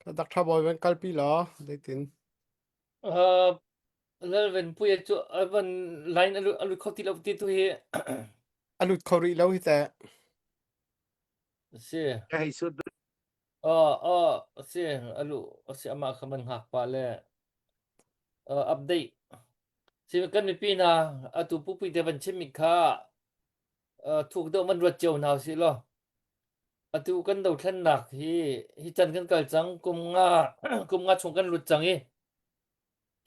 Dr. Bawi van kalpi law zeitin. Uh, Lalven puia cu a van line a lut kho ti lo ti tu hi. A lut kho rih lo hi teh. Si. Hei sut Aw aw si a lu si amah kha man hngak pa le uh, update si kan mipi hna atu pupui te van chimmi kha uh, thuk deuh man ruat cio hna usih law atu kan dothlennak hi hi chan kan kal cang kum nga kum nga chung kan lut cang i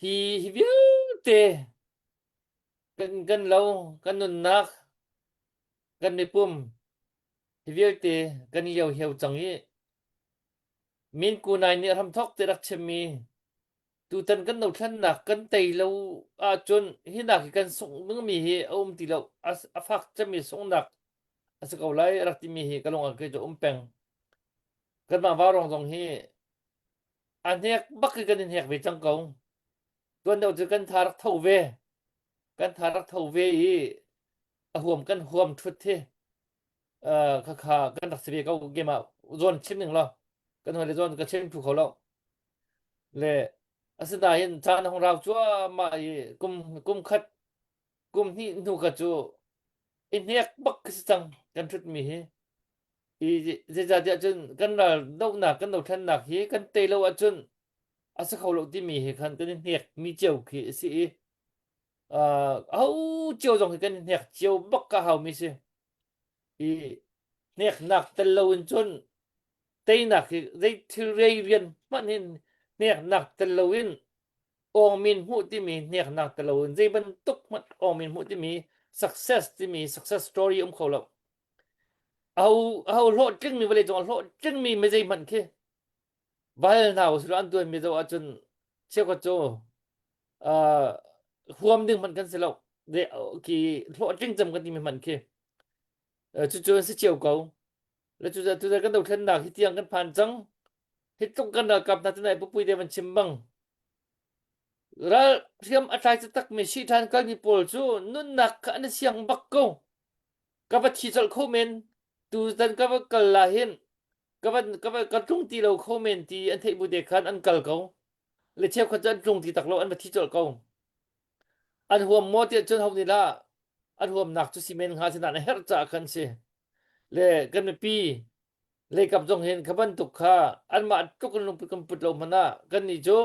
hi hi vialte kan kan lo kan nunnak kan mipum Hi vialte kan i lioheu cang i Min Kunai nih hramthawk te rak chimmi tutan kan dothlennak kan tei lo ahcun hi nak hi kan sungh dingmi hi a um ti lo a fak cemmi sunghnak a si ko lai a rak timi hi ka lung ah kei cu um peng. Kanmah Vaurawng zong hi a hnek bak hi kan i hnek ve cang ko. Tuan deuh cu kan tha rak tho ve. Kan tha rak tho ve i a huam kan huam ṭhut hi khakha kan rak si ve ko game ah zawn chim ning law kan hoi le zawn ka chim phu kho lo le asinain caan hong rau cuahmah i kum kum khat kum hnih hnu ka cu i hnek bak ka si cang kan ṭhut mi hi i zeicahtiah cun kan ral dohnak kan dothlennak hi kan tei lo ahcun a si kho lo timi hi khan kan i hnek mi cio khi a si i aho cio zong hi kan i hnek cio bak ka haumi si. I hneknak tel loin cun teinak hi zei thil rei rian hmanh hin hneknak tel loin awngmin hmuh timi hneknak tel loin zei bantuk hmanh awngmin hmuh timi success timi success story um kho lo. Aho aho hlawhtlingmi vawlei cung ah hlawhtlingmi mi zei hmanh khi val hna usih an tuanmi zoh ahcun cheukhat cu uh, huam ding hmanh kan si lo de ki hlawhtling cem kan timi hmanh khi cucu an si cio ko le cu tu kan dothlennak hi tiang kan phan cang hi tluk kan ralkap hna tunai pupui te van chim bang ral hriam a tlai taktak mi shi than kalmi pawl cu nunnak kha an siang bak ko ka va thi colh kho men tu zan ka va kal la hin ka va ka va ka tlung ti lo kho men ti an theih bu te khan an kal ko le cheukhat cu an tlung ti tak lo an va thi colh ko an huam maw tiah cun ho nih lah an huamnak cu si men hnga si nain a herh caah khan si le kan mipi leikap zong hin kha bantuk kha anmah tluk in lungput kan put lo hmanh ah kan nih cu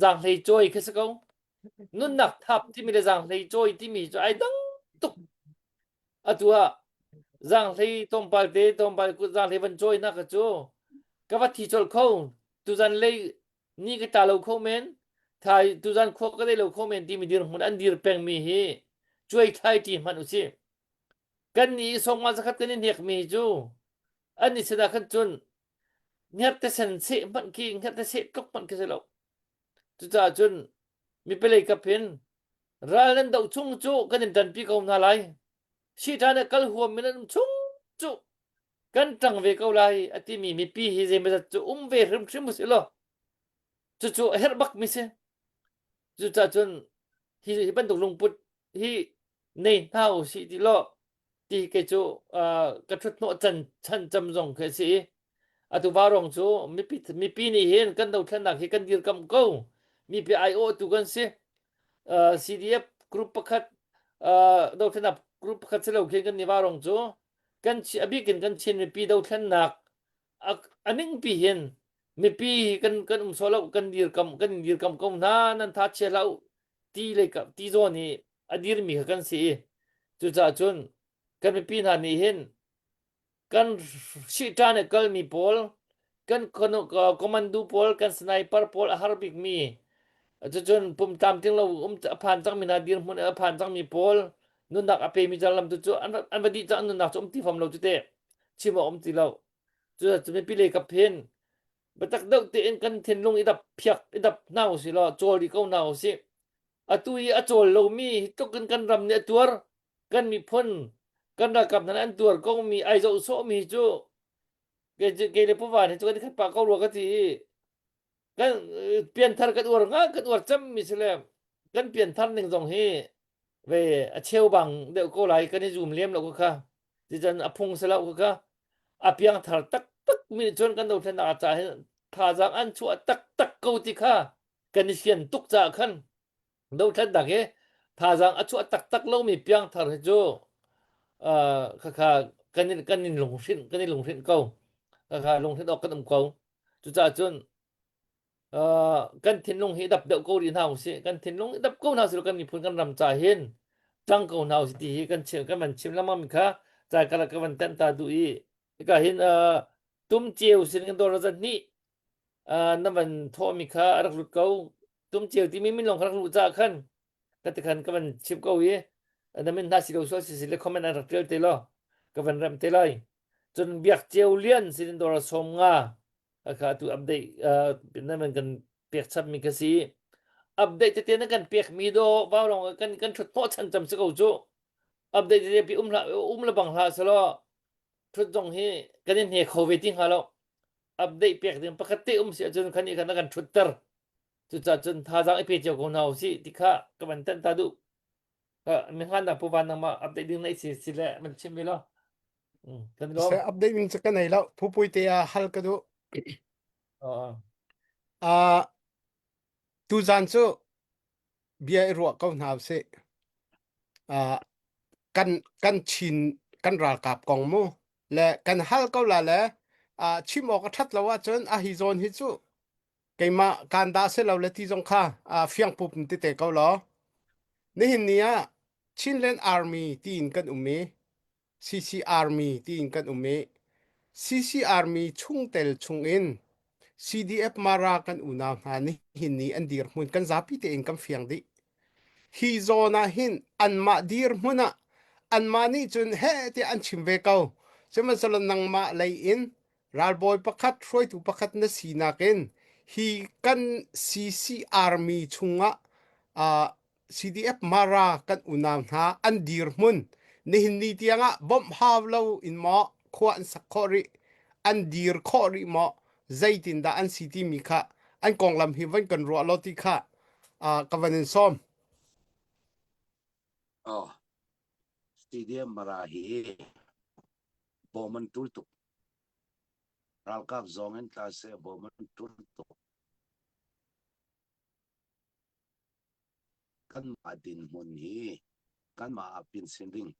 zaanghlei cawi khi si ko nunnak thap timi le zaanghlei cawi timi cu ai dang tuk atu ah zaanghlei tlawmpal te tlawmpal zaanghlei van cawi nak cu ka va thi colh kho tuzan lei ni ka tla lo kho men thai tuzan khua ka dei lo kho men timi dirhmun an dir pengmi hi cuai thlai ṭi hmanh usih kan nih sawngma zakhat kan i hnek mi cu an i sinah khan cun hngerhte sen seh hmanh khi hngerhte seh tluk hmanh khi si lo cucaah cun mipilei kap hin ral nan doh chung cu kan in ṭanpi ko hna lai Siṭhan ah kal huam in an um chung cu kan ṭang ve ko lai a timi mipi hi zeimawzat cu um ve hrimhrim usih law cucu a herh bak mi si. Cucaah cun hi, hi bantuk lungput hi nei hna usih ti law ti kei cu uh, ka ṭhut hnawh chan chan cam zong khi a si i atu vaurawng cu mipi mipi nih hin kan dothlennak hi kan dirkamh ko mipi aiawhtu kan si uh, CDF group pakhat uh, dothlennak group pakhat si lo khin kan ni vaurawng cu kan a bik in kan Chin mipi dothlennak a ningpi hin mipi kan kan um so lo kan dirkam kan dirkam ko hna nan tha chia hlah u ti le ti zawn hi a dirmi kha kan si i cucaah cun kan mipi hna nih hin kan sihṭan i kalmi pawl kan commando pawl kan sniper pawl a har bikmi cucun pum tlamtling lo um a phan cangmi hna dirhmun a phan cangmi pawl. Nunnak a pemi lam tu cu an an va dih cang an nunnak cu um ti fam lo cu te. Chim awk um ti lo. Cu cu mipi lei kap hin biatak deuh tein kan thinlung i dap phiak i dap hna usih law cawl rih ko hna usih. Atu i a cawl lomi hi tluk in kan ram nih a tuar kan miphun kan ralkap hna nih an tuar ko mi ai zoh sawhmi cu kei le Pu Van hi cu kan i khat pah ko rua ka ti i kan pianthar kan uar nga kan uar cemmi si le kan pianthar ning zong hi ve a cheu bang deuh ko lai kan i zum lem lo kha ticun a phung si lo kha a piangthar taktak mi cun kan dothlennak ca hin thazaang an chuah taktak ko ti kha kan i fian tuk caah khan dothlennak hi thazaang a chuah taktak lomi piangthar hi cu uh, khakha kan in kan in lunghrinh kan i lunghrinh ko khakha lunghrinh awk kan um ko cucaah cun uh, kan thinlung hi dap deuh ko rih hna usih kan thinlung dap ko hna usih kan miphun kan ram ca hin cang ko hna usih ti hi kan chim kan van chim lengmang mi kha ca ka ka van tenh ta duh i hika hin uh, tum ceu sin kan dawr zan hnih uh, na van thawhmi kha a rak lut ko tum ceu timi min lawng kha rak luh caah khan ka ti khan ka van chim ko i na min hna si lo sual si si le comment an rak tial te law ka van rem te lai cun biak ceu lian sin dawr som nga kha tu update uh, na man kan pek chap mi ka si update tete na kan pek mi do vau long kan kan thut hnawh chan cham si ko cu update tete pi um hla um le bang hla selo thut zong hi kan in hne kho ve ti hnga lo update pek ding pakhat te um si ahcun khan i khan a kan thutter cucaah cun thazaang i pe cio ko hna usih ti kha ka van tanh ta duh mi hngan pu van nangmah update ding nei si si le man chim ve lo kan lawm Se update ding cu ka nei lo phupui te ah hal ka duh ah tu zan cu bia i ruah ko hna usih. Uh, kan kan Chin kan ralkap kong mu le kan hal ko la le uh, chim awk a ṭhat lo ahcun a hi zawn hi cu keimah kan dah se lo le ti zong kha uh, fiang pup in ti te ko law nihin ni ah Chinland Army tiin kan um i CC Army tiin kan um i CC Army chungtel chungin CDF Mara kan unau hna nihin ni an dirhmun kan zapi tein kan fiang dih. Hi zawn ah hin anmah dirhmun ah anmah nih cun heh tiah an chim ve ko. Sihmanhsehlaw nangmah lei in ralbawi pakhat hruaitu pakhat na sinak in hi kan CC Army chungah uh, CDF Mara kan unau hna an dirhmun nihin ni tiangah bawmh hau lo in maw khua an sak khawh rih an dir khawh rih maw zeitindah an si timi kha an konglam hi van kan ruah law ti kha uh, ka van in sawm. Oh, CDM Mara hi bawm an tul tuk. Ralkap zong in tla seh bawm an tul tuk. Kanmah dinhmun hi kanmah ah pinsin ding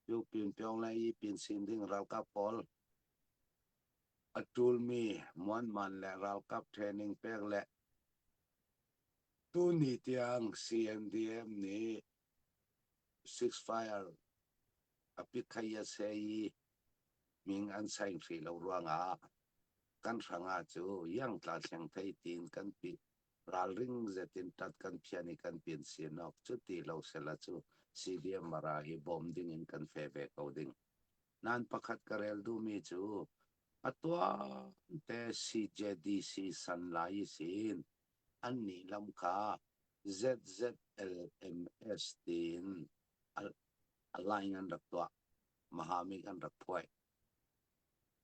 Pyopin Pyongyang i pinsin ding ralkap pawl a ṭulmi muanman le ralkap training pek le tuni tiang CNDM nih ceasefire a pit-kha-ya-se i ming an saing hrih lo ruangah kan hrangah cu iangtla thleng thei tiin kan pit ralring zetin ṭat kan phian i kan pin sinawk cu ti lo sela cu CDM Mara hi bawm ding in kan fe ve ko ding. Nan pakhat ka rel duhmi cu a tuan te CJDC san lai sin an nih lam kha ZZLMS tiin align an rak tuah. Mahamik an rak phuai.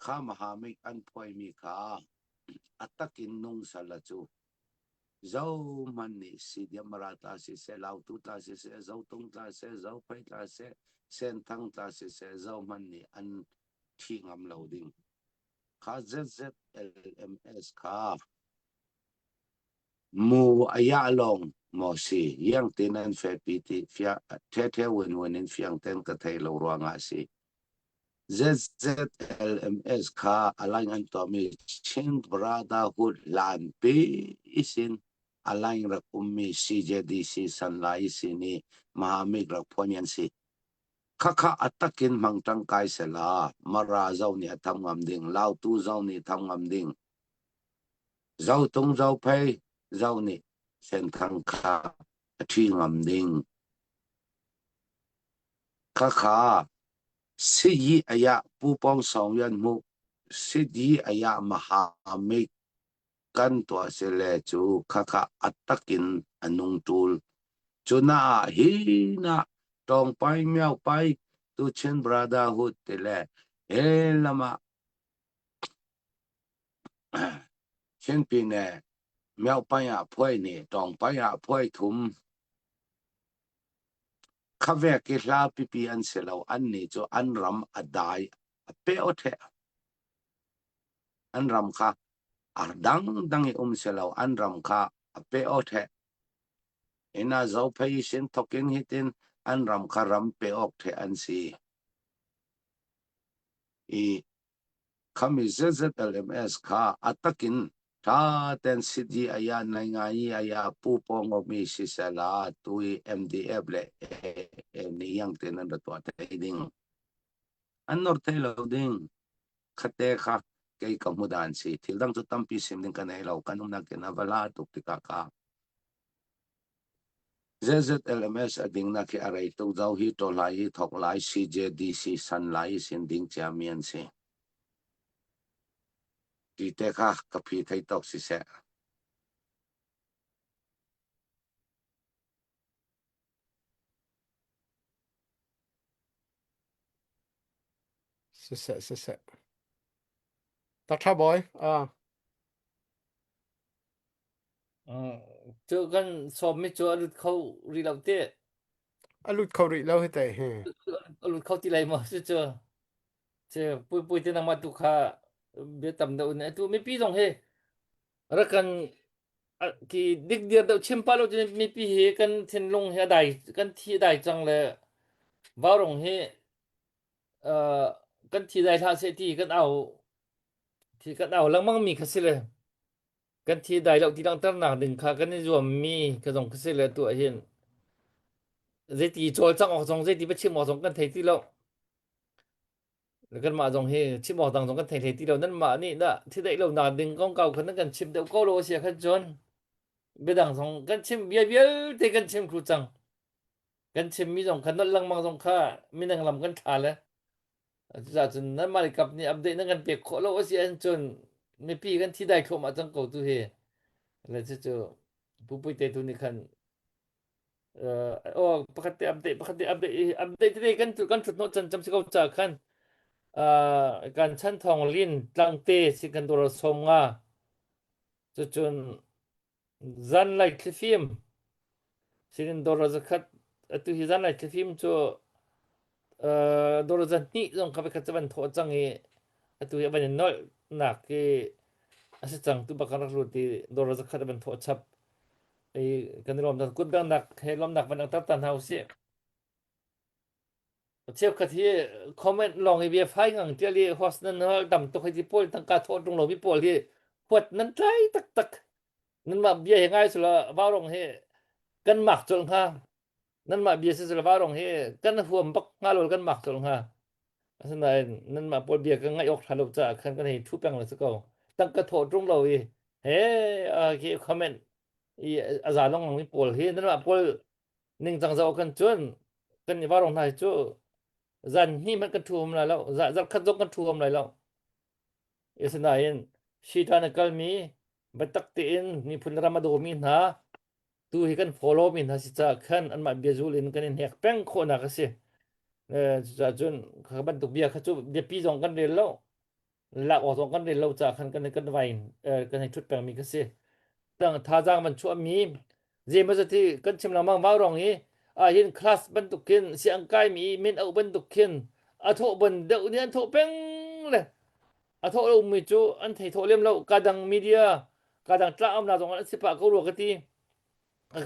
Kha Mahamik an phuaimi kha a tak in nung sala cu zohmanh nih Sidiamara tla siseh, Lautu tla siseh, Zotung tla seh, Zophei tla seh, Senthang tla siseh, zohmanh nih an ṭhi ngam lo ding. Kha ZZLMS kha mu a yah lawng maw si, iang tin an fepi ti fia ṭhe win win in fiang ten ka thei lo ruangah si. ZZLMS kha align an tuahmi Chin Brotherhood hlanpi sin align rak ummi CJDC Sanlai sin i Mahamik rak phuan an si. Khakha a takin hmang ṭangkai sela Mara zo nih a tham ngam ding, Lautu zo nih tham ngam ding, Zotung Zophei zo nih Senthang kha a ṭhi ngam ding. Khakha Siyi ayah Pu Pawng Sawng Yan Hmuh Siyi ayah Mahamik kan tuah sile cu khakha a takin a nung ṭul. Cuna ah hi na tawngpai miaupai tu Chin Brotherhood ti le he lamah Chinpi ne miaupai ah phuai ni tawngpai ah phuai thum Khavek i hla pipi an si lo an nih cu an ram a dai a pe aw ṭheh. An ram kha a dangdang i um si lo an ram kha a pe aw ṭheh. Ina zophei sin thokin hitin an ram kha ram pe awk ṭheh an si. I Khami ZZLMS kha a takin ṭha ten sidi aya nai ngai aya pu pawng mi sisela tui MDF le AA nih yang ten an ra tuah thei ding. An nor thei lo ding. Khate kha kei ka hmu dan si. Thil dang cu tampi sim ding ka nei lo. Kan umnak kin a vala tuk tikah ka. ZZLMS a dingnak hi a rei tuk zo hi ṭawlai hi thawk lai CJDC san lai i sin ding ciami an si. Ti te kha ka phi thei tawk siseh. Siseh siseh. Takṭha bawi. Ah. Cu kan sawmmi cu a lut kho rih lo ti. A lut kho rih lo hi te hi. A lut kho ti lai maw cu cu. Cu pui pui te nangmah tu kha bia tam deuh in atu mipi zong hi rak kan ki dik dir deuh chim pa lo cu mipi hi kan thinlung hi a dai kan thi a dai cang le vaurong hi kan thi dai hlah seh ti kan au thi kan au lengmang mi kha si le Kan thi dai lo ti langhternak ding kha kan i zuammi ka zong ka si le tu ah hin zeiti cawlcangh awk zong zeiti va chim awk zong kan thei ti lo. Kanmah zong hi chim awk dang zong kan thei hlei ti lo. Nanmah nih dah thi daih lonak ding kongkau khan nan kan chim deuh ko lo a si ahkhan cun biadang zong kan chim bia vialte kan chim thlu cang. Kan chimmi zong kha nolh lengmang zong kha minang lam kan thla le Cucaah cun nanmah le kap nih update nan kan pek khawh lo a si ahcun mipi kan thi dai thluahmah cang ko tu hi. Le cucu Pu Puite tu nih khan uh, oh pakhat te update pakhat te update update tete kan kan thut hnawh chan cam si ko ca khan uh, kan chan thong lin tlangte si kan dor som nga cucun Zanlei thlifim sinin dawr zakhat atu hi zanlei thlifim cu uh, dawr zahnih zong kha khat van thawh cang i atu hi van in nolh nak i a si cang tu bak kan rak lut i dawr zakhat van thawh chap i kan i lawm kut dangnak he lawmnak van tar ta hna usih Cheukhat hi comment lawng i bia fai ngang tial i host nan hal tam tuk hei ti pawl tangka thawh ṭung lomi pawl hi huat nan tlai taktak. Nanmah bia hi ngai sula vaurong hi kan mak colh hnga. Nanmah bia si sula vaurong hi kan huam bak hnga lo kan mak colh hnga. Asinain nanmah pawl bia ka ngaih awk ṭha lo caah khan kan hei ṭhu peng lo si ko. Tangka thawh ṭung lo i he khi comment i a za lengmang mi pawl hi nanmah pawl ningcang zoh kan cun kan i varong hna hi cu zan hnih hmanh kan thu hom lai lo zarh khat zong kan thu hom lai lo asinain shitan a kalmi biatak tein miphun ram a dawmi hna tu hi kan follow mi hna si caah khan anmah biazul in kan in hnek peng khawhnak a si cucaah cun kha bantuk bia kha cu biapi zong kan rel lo lak awk zong kan rel lo caah khan kan kan vain kan hei ṭhut pengmi kha si. Tang thazaang van chuahmi zeimaw zat hi kan chim lengmang vaurong i ahhin class bantuk khin siang kaimi min auh bantuk khin a thawh ban deuh nih an thawh peng le a thawh lomi cu an thei thawh lem lo kadang media kadang tla amna zong an si pah ko rua ka ti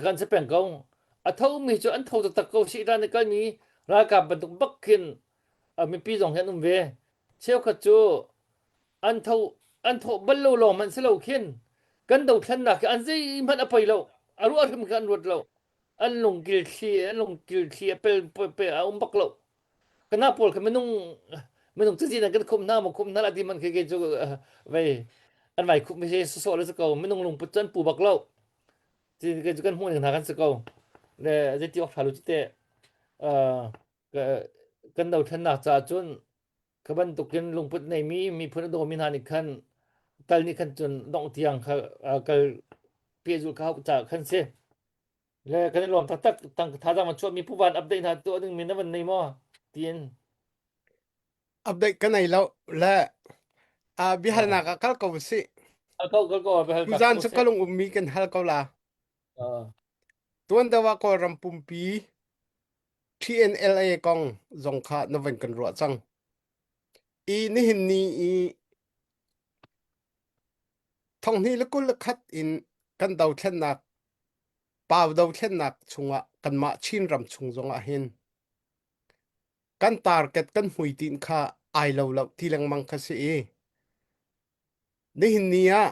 kan si peng ko a thomi cu an tho taktak ko si ran kalmi ralkap bantuk bak khin mipi zong hi an um ve cheukhat cu an tho an thawh bal lo lawng hmanh si lo khin kan dothlennak hi an zeihmanh a poi lo a ruah hrim kha an ruat lo an lungkil thli an lungkil thli a pel pe a um bak lo kana pawl kha minung minung cazin an kan khum hna maw khum hna la ti man khi ke cu vei an vai khup mi se so le ko minung lungput cu an pu bak lo ti ke cu kan hmuh ning hna kan si ko le zeiti awk tha lu te. Kan dothlennak caah cun kha bantukin lungput neimi miphun a dawmi hna nih khan kal nih khan cun dongh tiang kha kal pehzulh kha hauh caah khan si. Le kan i lawm taktak tang thazaang van chuahmi puvan update hna tuah ding mi na van nei maw tiin. Update ka nei lo le uh, biahalnak ah kal ko sih. Kal ko kal ko biahal Tuzaan cu kalung ummi kan hal ko la. Tuan deuh ah Kawlram pumpi TNLA kong zong kha na van kan ruah cang. I nihin ni i thonghnih le 21 in kan dothlennak pau dothlennak chungah kanmah Chin ram chung zongah hin kan target kan hmuitinh kha ai lo lo ti lengmang kha si i nihin ni ah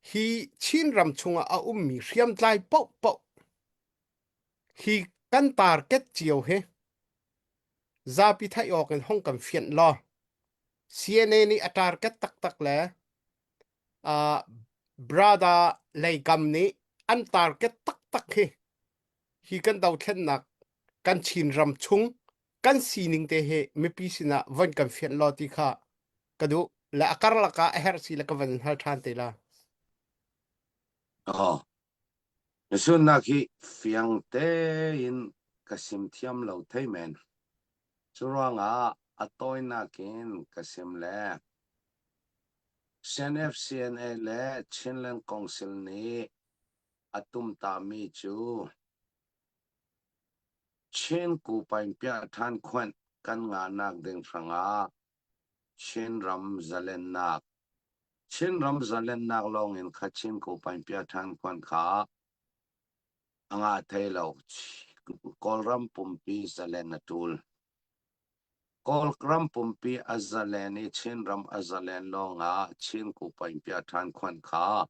hi Chin ram chungah a ummi hriamtlai paohpaoh hi kan target cio hi zapi theih awk in hong kan fianh law CNA nih a target taktak le uh, brother leikam nih an target taktak hi hi kan dothlennak kan Chin ram chung kan sining te hi mipi sinah von kan fianh law ti kha ka duh le a karlak ah a herh si le ka van hal ṭhan te la. Oh. Sunnak hi fiang tein ka sim thiam lo thei men. Cu ruangah a tawinak in ka sim le CNFCNA le Chinland Council nih a tumtami cu Chin Kupaingpiah ṭhan khuanh kan ngahnak ding hrangah Chinram zalennak Chinram zalennak lawngin kha Chin Kupaingpiah ṭhan khuanh kha a ngah thai lo. Kawlram pumpi zalen a ṭul. Kawlram pumpi a zalen i Chinram a zalen lawngah Chin Kupaingpiah ṭhan khuanh kha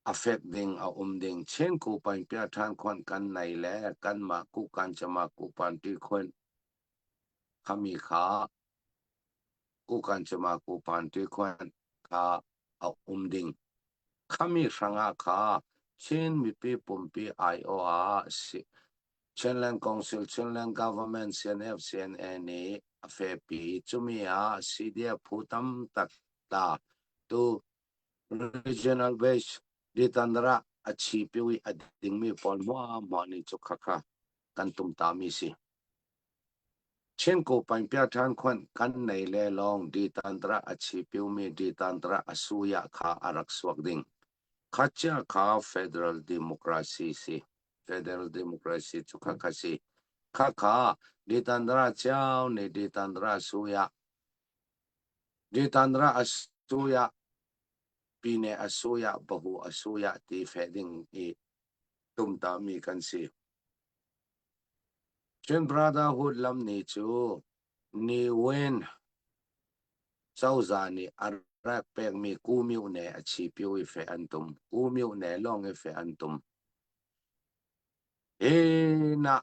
A fek ding a um ding Chin kupaing piaṭhan khuanh kan nei le kanmah kukan cama kupan ti khuanh khami kha kukan cama kupan ti khuanh kha a um ding. Khami hrangah kha Chin mipi pumpi aiawh ah Chinland Council, Chinland Government, CNF, CNA nih a fepi. Cumi ah CDF phu tam tak ta tu Regional base Ditandara a chipiu i a dingmi pawl hmuahhmuah nih cu khakha kan tumtami si. Chin Paingpia ṭhan khuanh kan nei le lawng Ditandara a chipiumi Ditandara a suya kha a rak suak ding. Khacia kha Federal Democracy si. Federal Democracy cu khakha si. Khakha Ditandara cio nih Ditandara suya Ditandara a suya Pine a suya bahu a suya ti fe ding i tumtami kan si. Chin Brotherhood lam ni cu Ni Win cozah nih a rak pekmi Kumyone a chipiu i fe an tum. Kumyone lawng i fe an tum. Hi na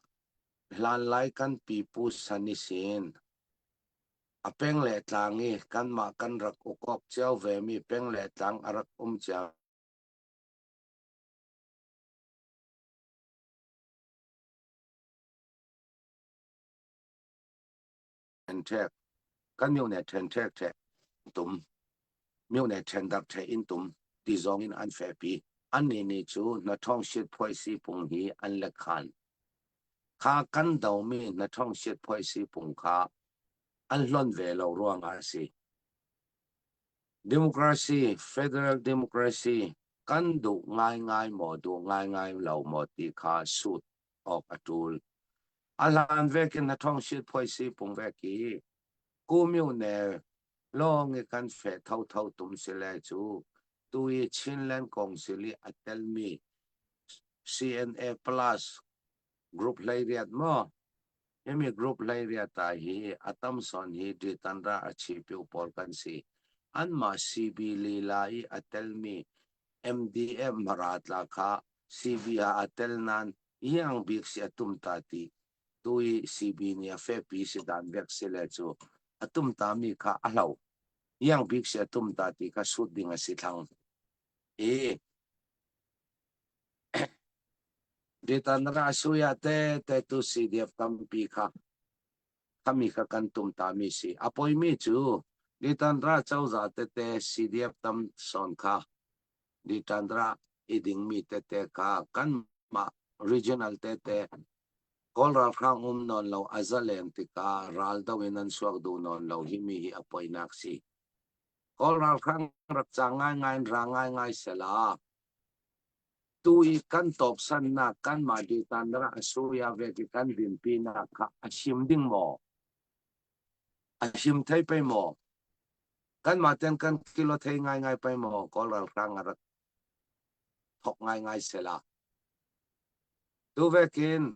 hlanlai kan pipu san i sin A peng le tlang i kanmah kan rak uk awk cio vemi peng le tlang a rak um cia. Ṭhenṭhek kan myone ṭhenṭhek ṭheh tum myone ṭhendar ṭheh in tum ti zong in an fehpi. Annih nih cu hnaṭhawng sitphuaisi pung hi an lekhan. Kha kan domi hnaṭhawng sitphuaisi pung kha an hlonh ve lo ruangah a si. Democracy, federal democracy kan duh ngaingai maw duh ngaingai lo maw ti kha sut awk a ṭul. A hlan vekin na ṭhawng sitphuaisi pung vek i kumyune lawng i kan feh thotho tum si le cu tu i Chinland Council i a telmi CNA Plus group 18 maw Himi group 18 ah hi a tam sawn hi Ditanra a chipiu pawl kan si. Anmah CB lila i a telmi MDF Mara tla kha CB ah a tel nain iang bik si a tum ta ti. Tu i CB nih a fepi si dan bek si le cu a tum ta mi kha a hlo. Iang bik si a tum ta ti kha sut ding a si thlang. I. Ditanra suya te te tu CDF tampi kha khami kha kan tum ta mi si. A poimi cu Ditanra cozah tete CDF tam sawn kha Ditanra i dingmi tete kha kanmah regional tete Kawl ralhrang um nawn lo a zalen tikah ral do in an suak duh nawn lo hi mi hi a poinak si. Kawl ralhrang rak cang ngaingai in ra ngaingai sela Tu i kan tawpsannak kanmah ditanra a surya vek i kan dinpinak kha a him ding maw? A him thei pei maw? Kanmah ten kan kilo thei ngaingai pei maw? Kawl ralhrang a rak thok ngaingai sela. Tu vekin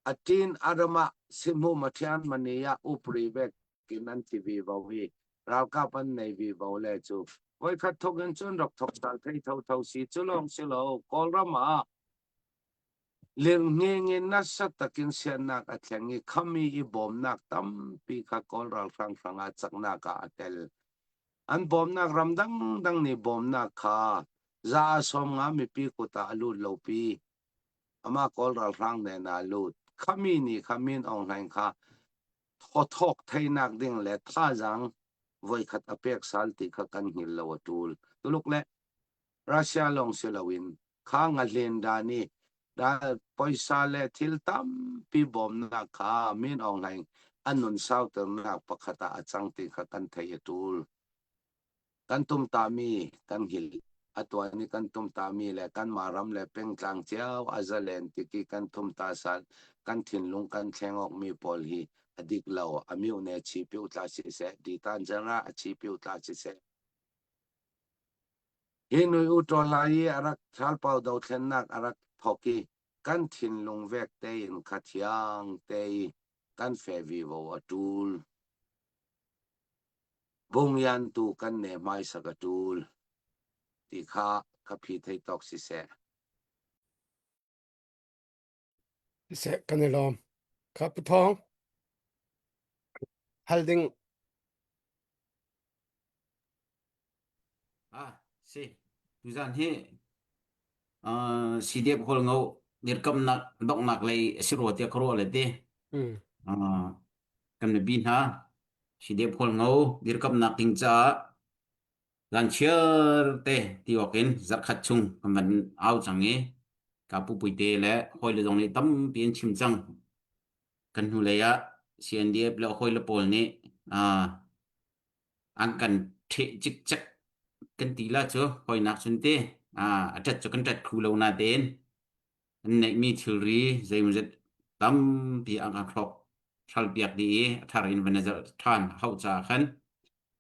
Atin arama simhu mathian mania upri vek in an ti vi vo hi ralkap an nei vi vo le cu voikhat thok in cun rak thok sal thei tho tho si cu lawng si lo Kawlram ah lirhnging in nasa takin siannak a thleng i khami i bawmnak tampi kha Kawl ralhrang hrangah caknak ah a tel. An bawmnak ram dangdang nih bawmnak kha za a sawm nga mipi kut ah a lut lo pi. Amah Kawl ralhrang nen ah lut. Khami nih kha Min Aung Hlaing kha thawthawk theinak ding le thazaang voikhat a pek sal ti kha kan hngil lo a ṭul. Tuluk le Russia lawng si loin kha ngahlen dan i poisa le thil tampi bawmnak kha Min Aung Hlaing a nun sauternak pakhat ah a cang ti kha kan theih a ṭul. Kan tumtahmi kan hngilh. A tuan i kan tumtahmi le kanmah ram le pengtlang cio a zalen tik i kan tumtah sal kan thinlung kan thleng awkmi pawl hi a dik lo. A miohne chipiu tla siseh, ditan general a chipiu tla siseh. Hi nui u ṭawl i a rak ṭhalpau dothlennak a rak thawk i kan thinlung vek tein kha thiang te i kan fe vivo a ṭul. Bungyan tu kan ne hmaisak a ṭul ti kha ka phi thei tawk siseh. Siseh kan i lawm. Kha Pu Thawng, hal ding. Ah, si. Tuzan hi uh, CDF hol ngo dirkamnak donghnak lei a si rua tiah ka ruah le ti. Mm. Uh, kan mipi hna CDF hol ngo dirkamnak ding caah zan chiar te ti awk in zarkhat chung kan van au cang i ka pu puite le hawile zong nih tampi an chim cang. Kan hnulei ah CNDF le hawile pawl nih uh, an kan ṭheh cikcek kan ti la cu hawinak cun ti a ṭat cu kan ṭat khu lo natein an neihmi thilri zeimawzat tampi an kan hrawk hralpiak dih i a thar in van i zalh ṭhan a hauh caah khan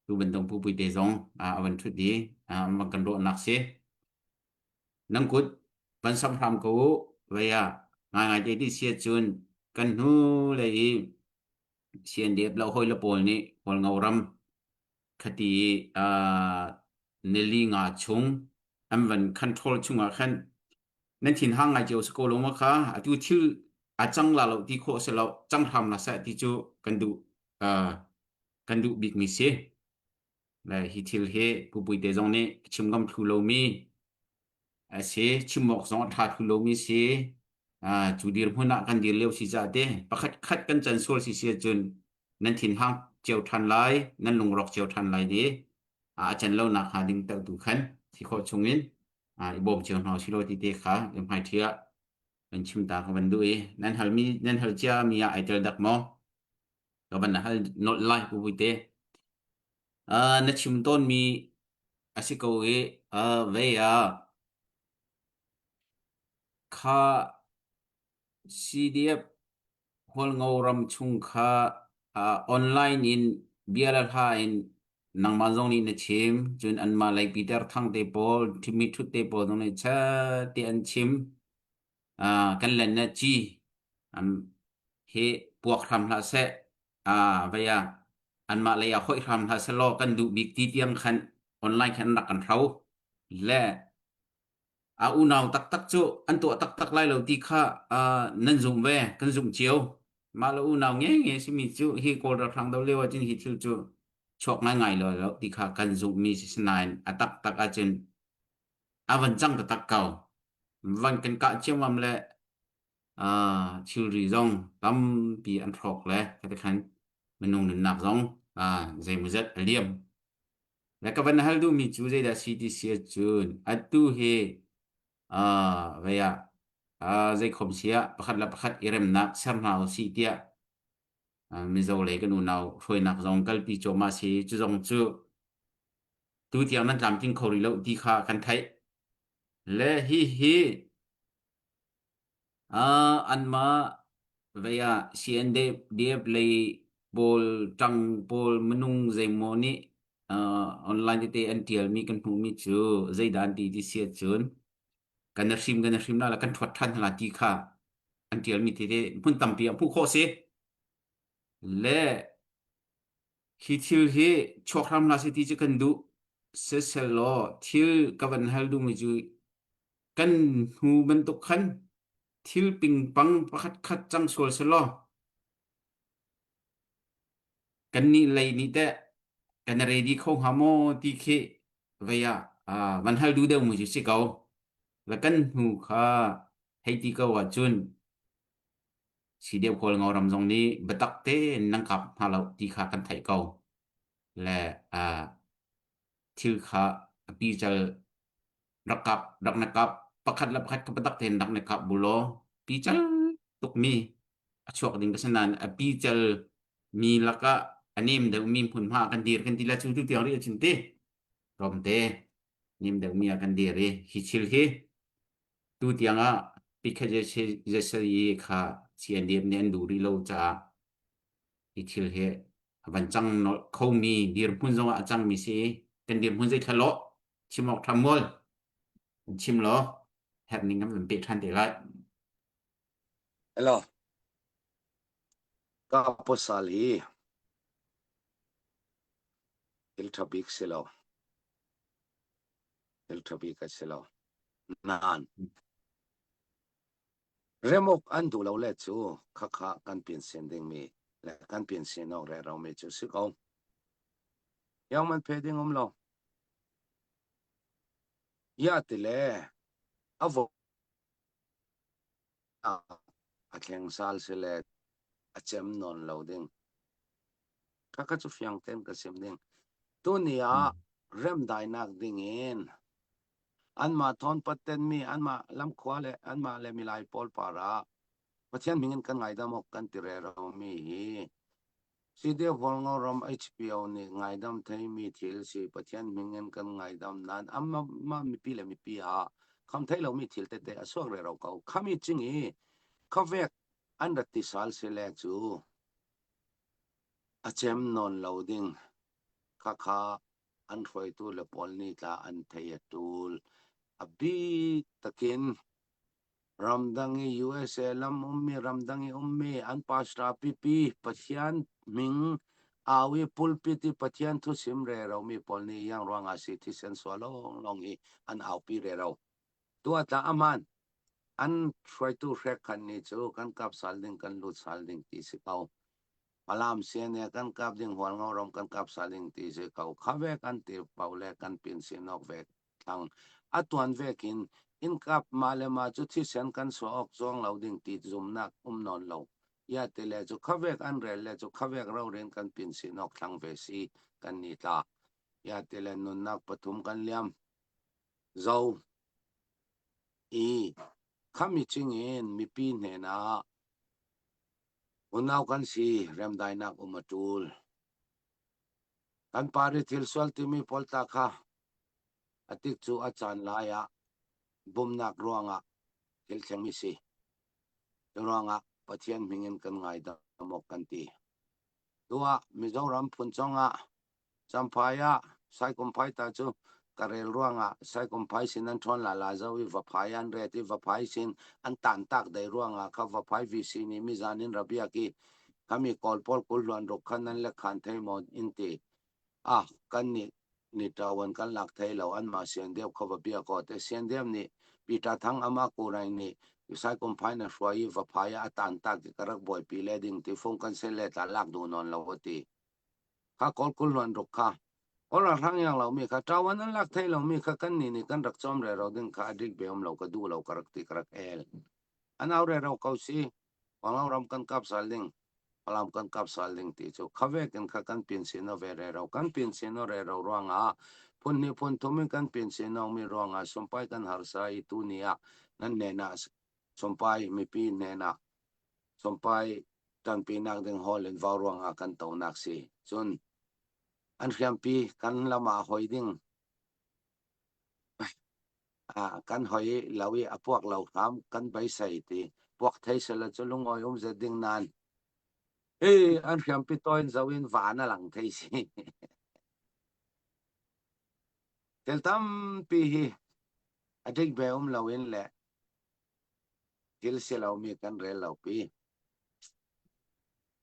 tu bantuk pupuite zong a van ṭhut i an van kan ruahnak si. Nan kut van samh hram ko u vei ah ngaingai te ti si ahcun kan hnu lei i CNDF lo hawile pawl nih Hualngo ram khati uh, nili nga chung an van control chungah khan nan thin hang ngai cio si ko lo ma kha atu thil a cang la lo ti khawh si lo cang hram la seh ti cu kan duh uh, kan duh bik mi si le hi thil hi Pu Puite zong nih chim ngam thlu lomi a si chim awk zong a ṭha thlu lomi si uh, cu dirhmun ah kan dir lio si caah te pakhat khat kan can sual si si ahcun nan thinhang cio ṭhan lai nan lungrawk cio ṭhan lai di a can lo nak hnga ding tu khan si khawh chungin i bawm cio hna silo ti te kha in hmai ṭhia kan chim ta ka van duh i nan halmi nan hal cia mi ah ai tel dak maw ka van hal nolh lai pu puite uh, na chim tawn mi a si ko i uh, vei ah kha CDF Hualngo ram chung kha uh, online in bia le hla in nangmah zong nih na chim cun anmah lei Peter Thang te pawl Thimi Thut te pawl zong nih chat te an chim uh, kan len na ci um, hi puak hram hlah seh uh, vei ah anmah lei ah hoih hram hlah seh law kan duh bik ti tiang khan online khan rak kan hro le a unau taktak cu an tuah taktak lai lo ti kha uh, nan zumh ve kan zumh cio mah le unau nge nge simi cu hi kawl ralhrang do lio ahcun hi thil cu chuak ngaingai lo lo ti kha kan zumhmi si sinain a taktak ahcun a van cang taktak ko. Van kan kah ciammam le thilri zong tampi an hrawk le khatikhan minung nunnak zong zeimawzat a liam. Le ka van hal duhmi cu zeidah si ti si ahcun atu hi vei ah zeikhom si ah pakhat le pakhat i remnak ser hna usih tiah Mizo lei kan unau hruainak zong kalpi cuahmah si. Cu zong cu tu tiang nan tlamtling kho rih lo ti kha kan theih. Le hihi anmah vei ah CNDF lei pawl ṭang pawl minung zeimaw nih online tete an ṭialmi kan hmuhmi cu zeidah an ti ti si ahcun kan i hrim kan i hrim la le kan ṭhuat ṭhan hna ti kha an ṭialmi tete hmun tampi ah hmuh khawh a si. Le Hi thil hi chuak hram hlah seh ti cu kan duh. Sihsehlaw thil ka van hal duhmi cu kan hnu bantuk khan thil pingpang pakhatkhat cang sual selaw kannih lei nih teh kan ready kho hnga maw ti khi vei ah van hal duh deuhmi cu si ko. Le kan hnu kha hei ti ko ahcun Sideu Kawlngo ram zong nih biatak tein nan kap hna lo ti kha kan theih ko. Le thil kha a pical rak kap rak na kap pakhat le pakhat kha biatak tein rak na kap bu law pical tukmi a chuak ding ka si nain a pical mi lakah a nem deuhmi hmunhma ah kan dir kan ti la cu tu tiang rih ahcun ti tlawmte nem deuhmi ah kan dir i hi thil hi Tu tiang ah Pikhajeseri kha CNDF nih an duh rih lo caah hi thil hi a van cang nolh khomi dirhmun zong ah a cangmi si i kan dirhmun zei thla lawh chim awk ṭha mual kan chim law herh ning kan van peh ṭhan te lai. Hello. Ka pasal hi thil ṭha bik si lo. Thil ṭha bik a si lo. Nain remawk an duh lo le cu khakha kan pinsin dingmi le kan pinsin awk rero mi cu si ko. Yang man phe ding um lo. Ya ti le a vo a thleng sal si le a cem nawn lo ding. Khakha cu fiang ten ka sim ding. Tuni ah remdainak ding in anmah thawn pattenmi anmah lamkhua le anmah le milai pawl par ah Pathian hming in kan ngaidam awk kan ti rero mi hi CDF Hualngo ram HPO nih ngaidam theimi thil si Pathian hming in kan ngaidam nain amah mipi le mipi ah kham thei lomi thil tete a suak rero ko. Khami cing i khavek an rat ti sal si le cu a cem nawn lo ding khakha an hruaitu le pawl nih tla an thei a tul. A bik takin ramdang i USA lam ummi ramdang i ummi an pastor pipi Pathian ming au i pulpit i Pathian thu sim rero mi pawl nih yang ruangah si thisen sual lawnglawng hi an aupi rero. Tua tla aman an hruaitu hrek khan ni cu kan kap sal ding kan lut sal ding ti si ko. Falam CNA kan kap ding Hualngo ram kan kap sal ding ti si ko. Kha ve kan ti pau le kan pin sinok ve thlang. A tuan vek in in kap ma le ma cu thisen kan suah awk zuang lo ding ti zumnak um nawn lo. Ya te le cu kha vek an rel le cu kha vek rorin kan pin sinok thlang ve si kan ni tla. Ya te le nunnak pathum kan liam. Zo i khami chingin mipi hnenah unau kan si remdainak um a ṭul. Kan pari thil sual timi pawl ta kha a tik cu a caan lai ah bumnak ruangah thil thleng si. Cu ruangah Pathian hming in kan ngaidam awk kan ti. Tu ah Mizoram phun congah Champhai ah Saikumphai ta cu ka rel ruangah Saikumphai sin an ṭhawn la la zo i Vaphai an ret i Vaphai sin an tantak dei ruangah kha Vaphai VC nih mizan in rabiak i khami Kawl pawl kulhluan ruk khan nan le khan thei maw in ti. Ah kan nih ni ṭawan kan lak thei lo anmah Siandep kha va bia ko te Siandep nih Peter Thang ama kurai nih Saikumphai na hruai i Vaphai ah a tantak i ka rak buaipi le ding ti fung kan sel le tla lak duh nawn lo a ti. Kha Kawl kulhluan ruk kha. Kawl ralhrang iang lomi kha ṭawan an lak thai lomi kha kan nih nih kan rak cawm rero ding kha a dik be um lo ka duh lo ka rak ti ka rak el. An au rero ko si. Hualngo ram kan kap sal ding. Falam kan kap sal ding ti cu khavek in kha kan pin sino ve rero kan pin sino rero ruangah phun hnih phun thum in kan pin sino mi ruangah sumpai kan harsa i tu ni ah nan hnenah sumpai mipi hnenah sumpai ṭanpinak ding hall in vau ruangah kan tonak si. Cun an hriampi kan lam ah hoi ding kan hoi lo i a puak lo hram kan beisei ti puak thei sela cu lungawi um zet ding nan hi an hriampi toin zo in van a lang thei si tel tampi hi a dik be um lo in le thil si lomi kan rel lo pi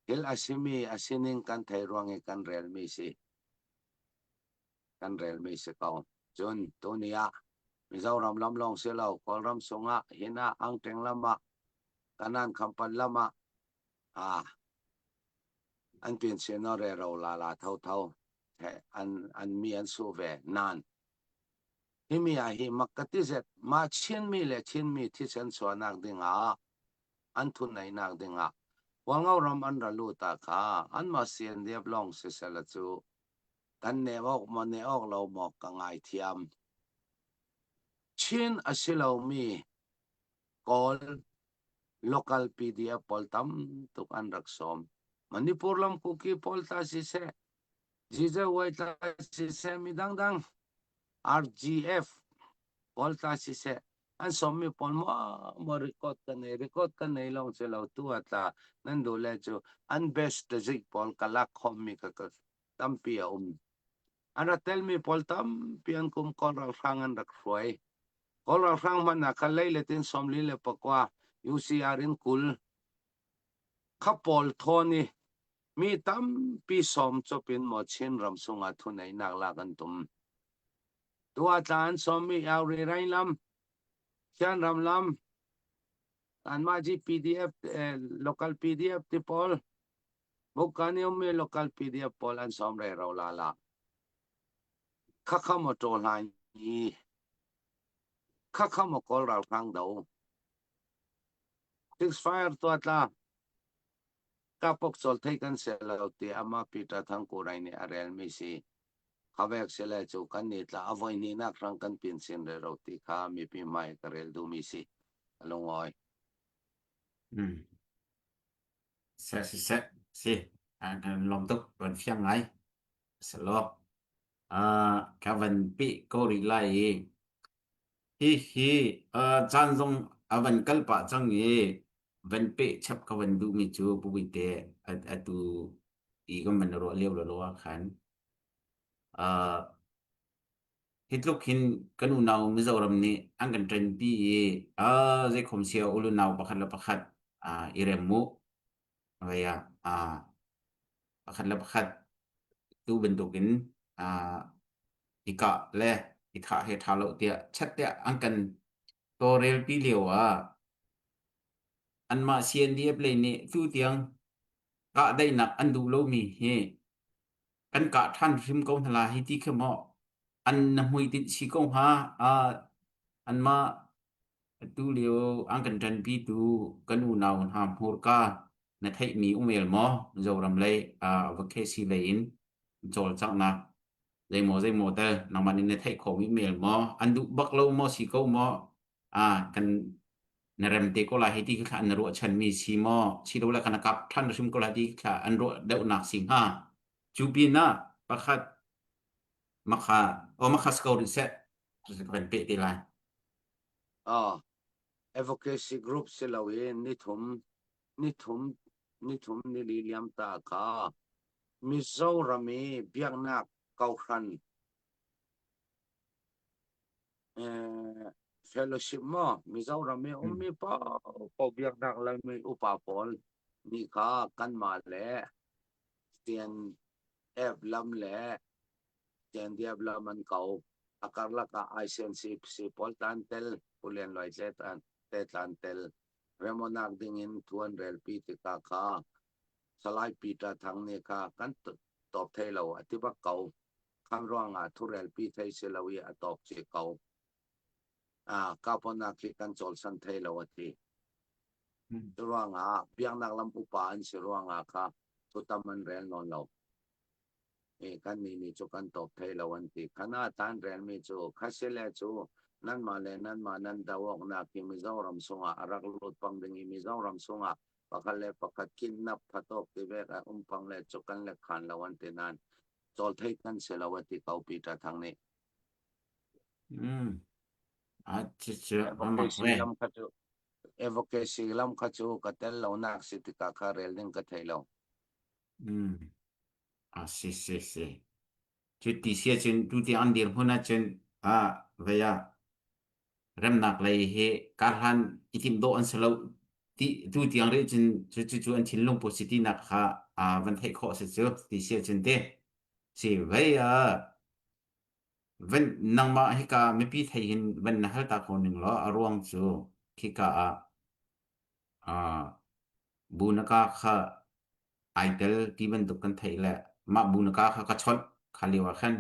Thil a simi a sining kan thei ruang i kan relmi si. Kan relmi si ko. Cun tuni ah Mizoram lam lawng si lo, Kawlram sungah hin ah Angteng lam ah Kanan Khampat lam ah ah an pin sino re ro la la tho tho an an mi an su ve nan himi ah hi mak ka ti zet ma Chinmi le Chinmi thisen chuahnak ding ah an thutnaihnak dingah Hualngo ram an ra lut ah kha anmah CNDF lawng siseh cu kan ne awk maw ne awk lo maw ka ngaithiam. Chin a si lomi Kawl local PDF pawl tam tuk an rak sawm. Manipur lam Kuki pawl tla siseh, GJY tla siseh, mi dangdang RGF pawl tla siseh, an sawmmi pawl maw maw record ka nei record ka nei lawng si lo tu a tla nan duh le cu an best zik pawl ka lak khawmmi ka ka tampi a um an ra telmi pawl tampi an kum kawl ralhrang an rak hruai kawl ralhrang hmanh ah kha lei le tin 44 le pakua UCR in 20 kha pawl thawn i mi tampi sawm chop in maw Chin ram sungah thuneinak lak an tum Tuatla an sawmmi Auri Rainlam, Sianram lam, anmah ji PDF, eh, local PDF ti pawl, Bukkan i ummi local PDF pawl an sawm re ro la la. Khakha motor hlan i khakha maw kawl ralhrang do. Ceasefire tuatla kapok chol thei kan se lo ti ama Peter Thangkurai nih a relmi si. Khavek sile cu kan ni tla a voi hnihnak hrang kan pin sin re ro ti kha mipi hmai ka rel duhmi si. A lungawi. Mm. Se si se si kan lawm tuk van fiang ngai selo ka van pi ko rih lai i hi hi caan zong a van kal pah cang i van pe chap ka van duhmi cu pupuite atu i kan van ruah lio lo ah khan uh, hi tluk hin kan unau Mizoram nih an kan ṭanpi i uh, zeikhom sia ulunau pakhat le pakhat uh, i rem mu vaya uh, pakhat le pakhat tu bantukin uh, i kah le i thah he ṭha lo tiah chat tiah an kan tawlrelpi lio ah anmah CNDF lei nih tu tiang kahdaihnak an duh lomi hi kan kah ṭhan hrim ko hna lai hi ti khi maw an na hmuitinh si ko hnga uh, anmah atu lio an kan ṭanpitu kan unau hna hmurka na theihmi um el maw Mizoram lei uh, vacation lei in cawlcanghnak zeimaw zeimaw tel nangmah nih na theih khawhmi um el maw an duh bak lo maw si ko maw ah kan na rem te ko lai hei ti khi an ruahchanmi si maw si lo le kan kap ṭhan hrim ko lai ti khi an ruah deuhnak si hnga cu pinah pakhat makha o makha sko rih seh kan pe te lai Ah, advocacy group si lo in nithum nithum nithum nili liam ta ka Mizoram i biaknak kohhran fellowship maw Mizoram i ummi paohpaoh biaknak lei upa pawl nih kha kanmah le CNF lam le CNDF lam an ko. A karlak ah ICNCC pawl tan tel, Pu Lian Luai te tlan tel, remonak ding in thuan relpi tikah kha Salai Peter Thang nih kha kan top thei lo a ti bak ko. Khan ruangah thurelpi thei si lo i a tawk ci ko. Ah, kaponak khi kan cawlsan thei lo a ti. Cu ruangah biaknak lam upa an si ruangah kha thutam an rel nawn lo. I kan nih nih cu kan tawk thei lo an ti. Khana tan relmi cu khasile cu nanmah le nanmah nan do awknak hi Mizoram sungah a rak lut pang ding i Mizoram sungah pakhat le pakhat kidnap thatawk ti vek a um pang le cu kan le khan lo an ti nain cawl thei kan si lo a ti ko Peter Thang nih. Mm. A cu cu a mak Advocacy ve. lam kha cu advocacy lam kha cu ka tel lo nak si tikah kha rel ding ka thei lo. Mm. A si si si. Cu ti si ahcun tu tiang an dirhmun ahcun a vei ah remnak lei hi karhlan i timh dawh an si lo ti tu tiang rih cun cu cu cu an thinlung pu si tinak kha a van theih khawh si cu ti si ahcun te si vei ah van nangmah hika mipi thei hin van na hal ta ko ning law a ruang cu khika ah ah bunaka kha ai tel ti bantuk kan theih le mah bunaka kha ka chawnh kha lio ah khan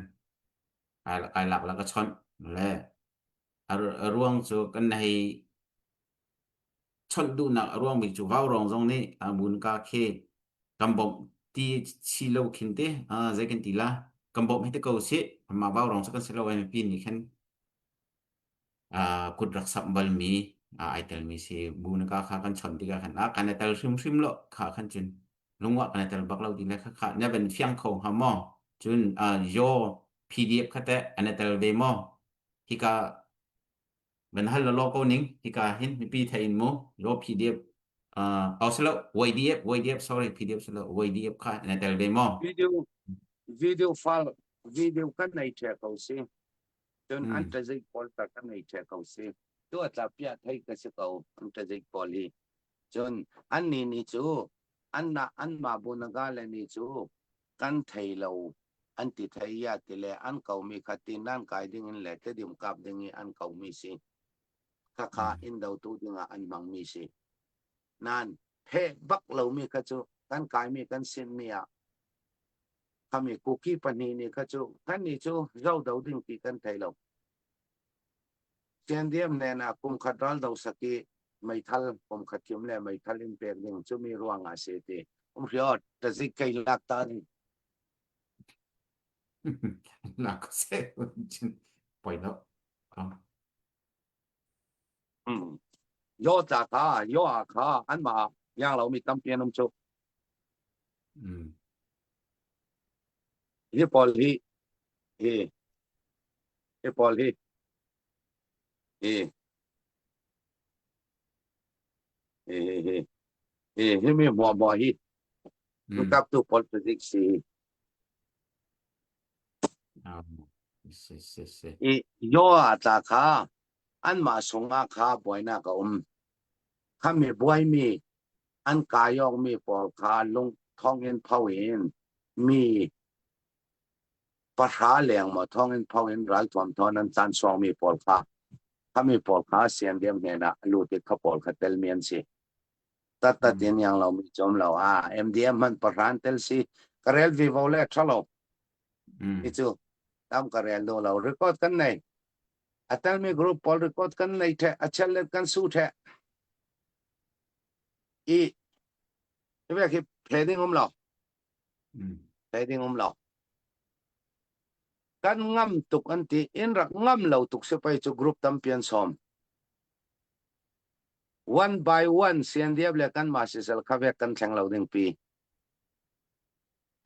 kai lak le ka chawnh le a ruang cu kan hei chawnh duhnak a ruangmi cu vaurawng zong nih bunka khi kan bawmh ti si lo khin te zei kan ti la kan bawmh hi te ko si mah vaurawng cu kan si lo ai mipi nih khan kut rak samh balmi ai telmi si bunaka kha kan chawnh tikah khan a kan i tel hrimhrim lo kha khan cun lungwah kan i tel bak lo ti le kha kha na van fiang kho hnga maw cun yo PDF kha teh an i tel ve maw hika van hal law ko ning hika hin mipi thei in mu yo PDF uh oh silo YDF YDF sorry PDF silo YDF kha an i tel ve maw Video video file video kan nei ṭhe ko si. Cun an ṭazik pawl ta kan nei ṭhe ko si. Tu a tla piah thei ka si ko an ṭazik pawl hi. Cun an ni ni cu an na an mah bu naga le ni cu kan thei lo an ti thei ya ti le an komi kha ti nan kai ding in le tedim kap ding i an komi si. Khakha in dotu dingah an hmangmi si. Nan pheh bak lomi kha cu kan kaimi kan sinmi ah khami kuki pahnih nih kha cu kan nih cu zo do ding ti kan thei lo. Siandiam nen ah kum khat ral do saki meithal kum khat kim le meithal in pek ding cu mi ruang ah si ti. Um hrio tazik kai lak ta ni. Lak se poi lo. Mm. Yo ta kha yo a kha an ma yang lo mi tampi an um cu. Mm. Hi pawl hi hi hi pawl hi hi hi hi hi hi hi mi hmuah hmuah hi Mm. kap tu politics si Ah, si si si. i yo a tla kha anmah sungah kha buainak a um. Khami buaimi an kayawkmi pawl kha lung thonginn pho in mi pahra leng maw thonginn pho in ralthuam thawn an caan suangmi pawl kha khami pawl kha siandiam hnenah lut i kha pawl kha telmi an si. Tatat in yang lo mi chom lo a MDM man pahran tel si ka rel vivo le thalo hi cu tam ka rel do lo record kan nei a telmi group pawl record kan nei the a chel le kan su the i ve khi phe ding um lo phe ding um lo kan ngam tuk an ti in rak ngam lo tuk se pai chu group tampi an som one by one CNDF le kan ma sisel kha vek kan thleng lo ding pi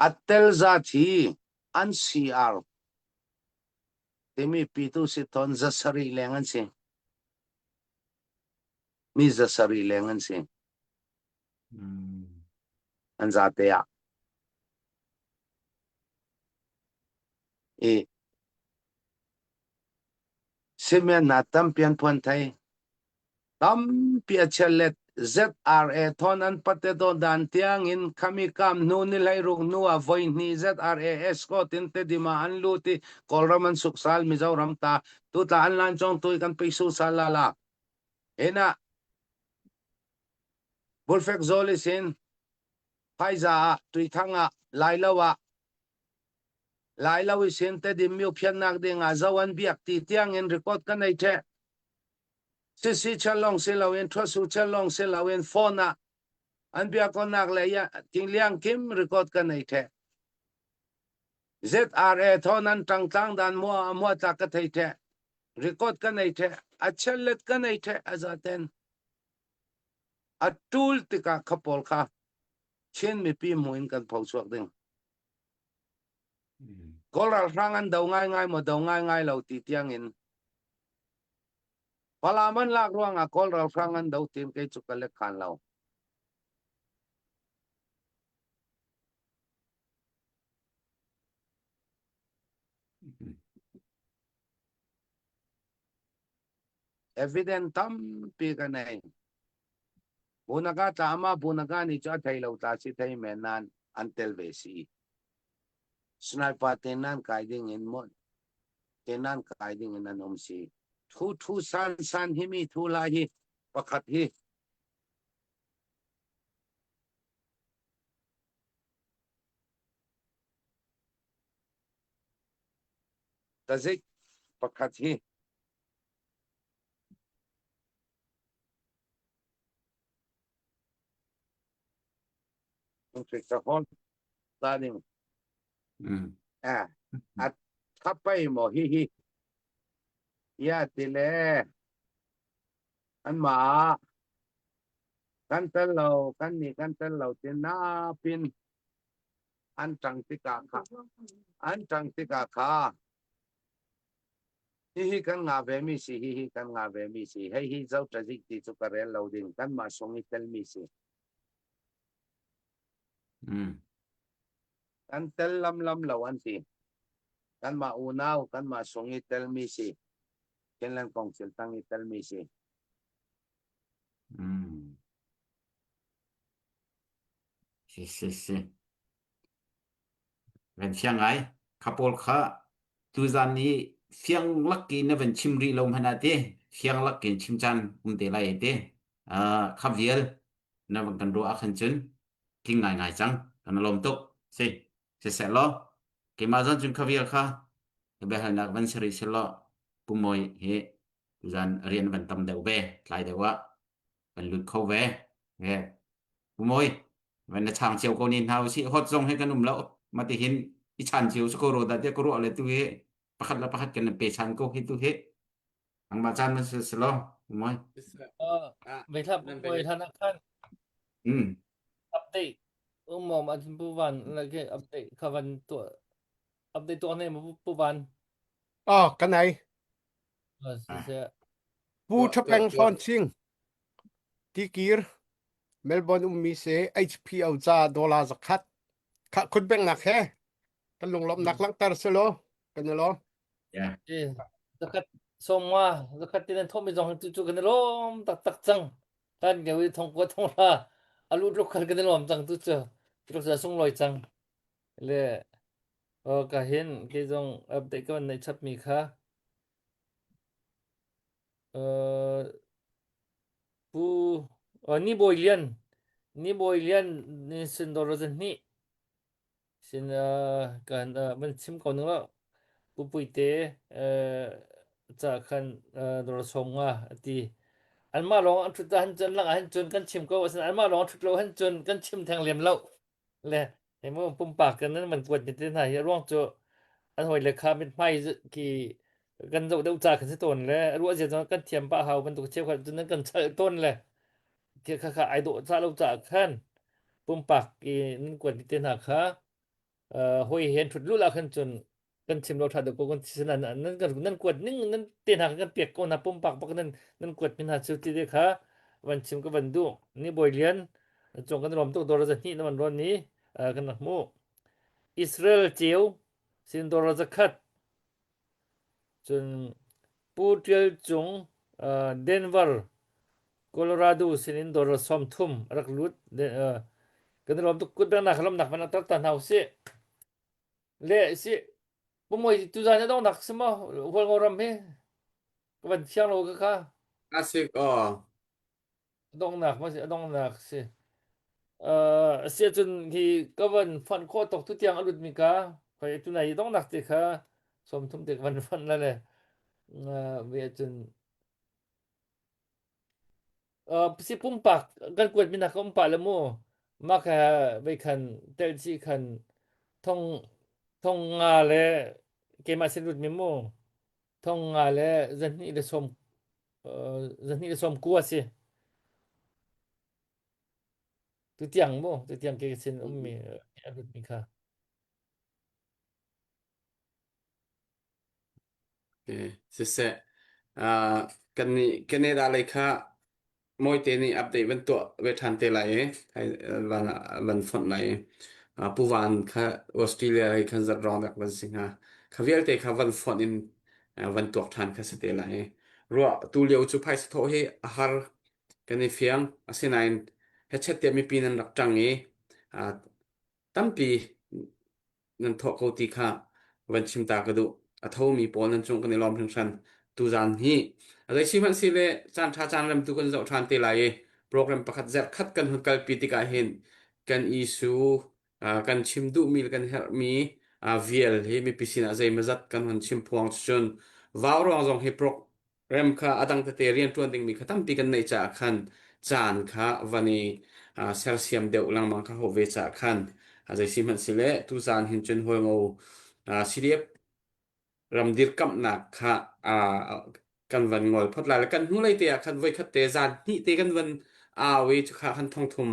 atel za thi an CR timi pitu si ton zasarih leng an si mi zasarih leng an si an zate ah i Simeon na tampi an phuan thai Tampi a chiatlet ZRA thawn an pate daw dan tiangin khami kam hnu ni hleiruk hnu ah voi hnih ZRA escort in Tedim ah an lut i Kawlram an suksal Mizoram ta tutla an lan cong tu i kan peisu sal la la. Ina Bulfek Zolis in Phaiza ah Tuithang ah Lailo ah. Lai lo i sin Tedim myo phiannak ding ah zo an biak ti tiang in record ka nei the. Sisi chalong si loin Thuasu chalong si loin phone ah an biakonak le ya tingliang kim record ka nei the. ZRA thon an tangtlang dan mua mua ta ka thei the. Record ka nei the. A chellet ka nei the azaten. A tul tikah kha pawl kha Chin mipi hmu in kan pho chuak ding. Kawl ralhrang an do ngaingai maw do ngaingai lo ti tiangin Falam an lak ruangah Kawl ralhrang an do tim kei cu ka lek khan lo. Evidence tampi ka nei. Bunaga tla ama Bunaga nih cu a thei lo tla si thei men nan an tel ve si. Sniper te nan kai ding in mo te nan kai ding in an um si. Thu thu san san hi mi thu la hi pakhat hi tazik pakhat hi Planning. Mm. Ah, at thapei mo hi hi. Ya tile an ma kan tel lo kan ni kan tel lo tin na pin an tang tikah kha an tang tikah kha Hihi kan ngah vemi si, hihi kan ngah vemi si. Hei hi zo ṭazik ti cu ka rel lo ding, kanmah sung i telmi si. Mm. Kan tel lamlam lo an ti. Kanmah unau, kanmah sung i telmi si. Finland Council tang i telmi si. Mm. Si si si. Van fiang ngai. Kha pawl kha tuzan i fiang lak i na van chim rih lo hmanh ah ti fiang lak in chim caan um te lai ti. Uh, kha vial na van kan ruah ahkhan cun tling ngaingai cang. Kan lawm tuk. Si. Siseh law keimah zong cun kha vial kha ka biahalnak van si rih selaw Pu Mawi hi tuzan rian van tam deuh ve tlai deuh ah kan lut kho ve. Ve. Pu Mawi van na chang cio ko ni hna usih hot zong he kan um lo ma ti hin i chan cio su ko ro da tiah ka ruah le tu hi pakhat le pakhat kan pe chan ko hi tu hi angmah caan man si lo Pu Mawi Mei thla Pu Mawi hlan ah khan mm update umom an pu van la ke update kha van tu update tu ne pu van Oh, kan ai. si se Pu Thapeng Hlawn Ching Tikir Melbourne ummi si HPO ca dollar zakhat kha khut bengnak he kan lunglawmhnak langhter selaw kan i lawm. Yeah. Zakhat sawmnga zakhat tin an thawhmi zong cu cu kan i lawm taktak cang. Kan ngeu i thong kua thong hra a lut ruk khan kan i lawm cang tu cu tluk cu sunglawi cang. Le o ka hin kei zong update ka van neih chapmi kha uh, Pu Ni Bawi Lian Ni Bawi Lian nih sin dawr zan hnih sin kan van chim ko ning lo Pu Puite ca khan dawr sawm nga a ti anmah lawng an ṭhut han cun lang ah cun kan chim ko asin anmah lawng ṭhut lo han cun kan chim theng lem lo le hei mu pumpak kan nan van kuat mi te hna hi a ruang cu an hawi le kha mithmai ki kan zoh deuh ca kan si tawn le ruah zia zong kan thiam pah hau bantuk cheukhat cun nan kan chalh tawn le kha kha kha ai dawh ca lo ca khan pumpak i nan kuat mi te hna kha hawi he thut lul ah khan cun kan chim lo tha deuh ko kan si nan nan kan nan kuat ning nan te hna kan pek ko na pumpak bak nan nan kuat mi hna cu ti te kha van chim ka van duh ni bawi lian cung kan rom tuk dor za hnih na van ron ni kan rak mu Israel ceu sin dor za khat cun Pu Tial Cung Denver Colorado sinin dor 30 rak lut kan rom tuk kut beng na khalom nak van tar ta hna usih Le si pumoi tuzan a donghnak si maw Hualngo ram hi ka van fiang lo ka kha. A si ko. A donghnak ma si a donghnak si. Uh, si ahcun hi ka van fanh khawh tok tu tiang a lut mi ka. Khoi tunai i donghnak te kha 30 te ka van fonh la le ve ahcun si pumpak kan kuat mi nak ka um pah le mu mah kha vei khan tel chi khan thong thong nga le keimah sin lut mi mu thong nga le zahnih le sawm zahnih le sawm kua si tutiang mu tutiang ke sin um mi a lut mi kha Siseh, uh, kan nih Canada lei kha Mawite nih update van tuah ve ṭhan te lai i van van fonh lai i uh, Pu Van kha Australia lei khan zat rong dak van si hnga. Kha vialte kha van fonh in uh, van tuak ṭhan kha si te lai i ruah tu lio cu phaisa thawh hi a har kan i fiang asinain hechet tiah mipi nan rak ṭang i uh, tampi nan thawh ko ti kha van chim ta ka duh. A thomi pawl nan cung kan i lawm hringhran. Tuzaan hi a zei sihmanhsehle caan ṭha caan rem tu kan zoh ṭhan te lai i program pakhat zerkhat kan hun kalpi tikah hin kan issue kan chim duhmi le kan herhmi vial hi mipi sinah zeimawzat kan hun chim phuang cun vau ruang zong hi rem kha a dang tete rianṭuan dingmi kha tampi kan neih caah khan caan kha van i sersiam deuh lengmang kha hau ve caah khan zei si hmanh sile tuzaan hin cun Hualngo CDF ram dirkamhnak kha kan van ngol phot lai le kan hnulei te ah khan voikhat te zan hnih te kan van au i cukha khan thongthum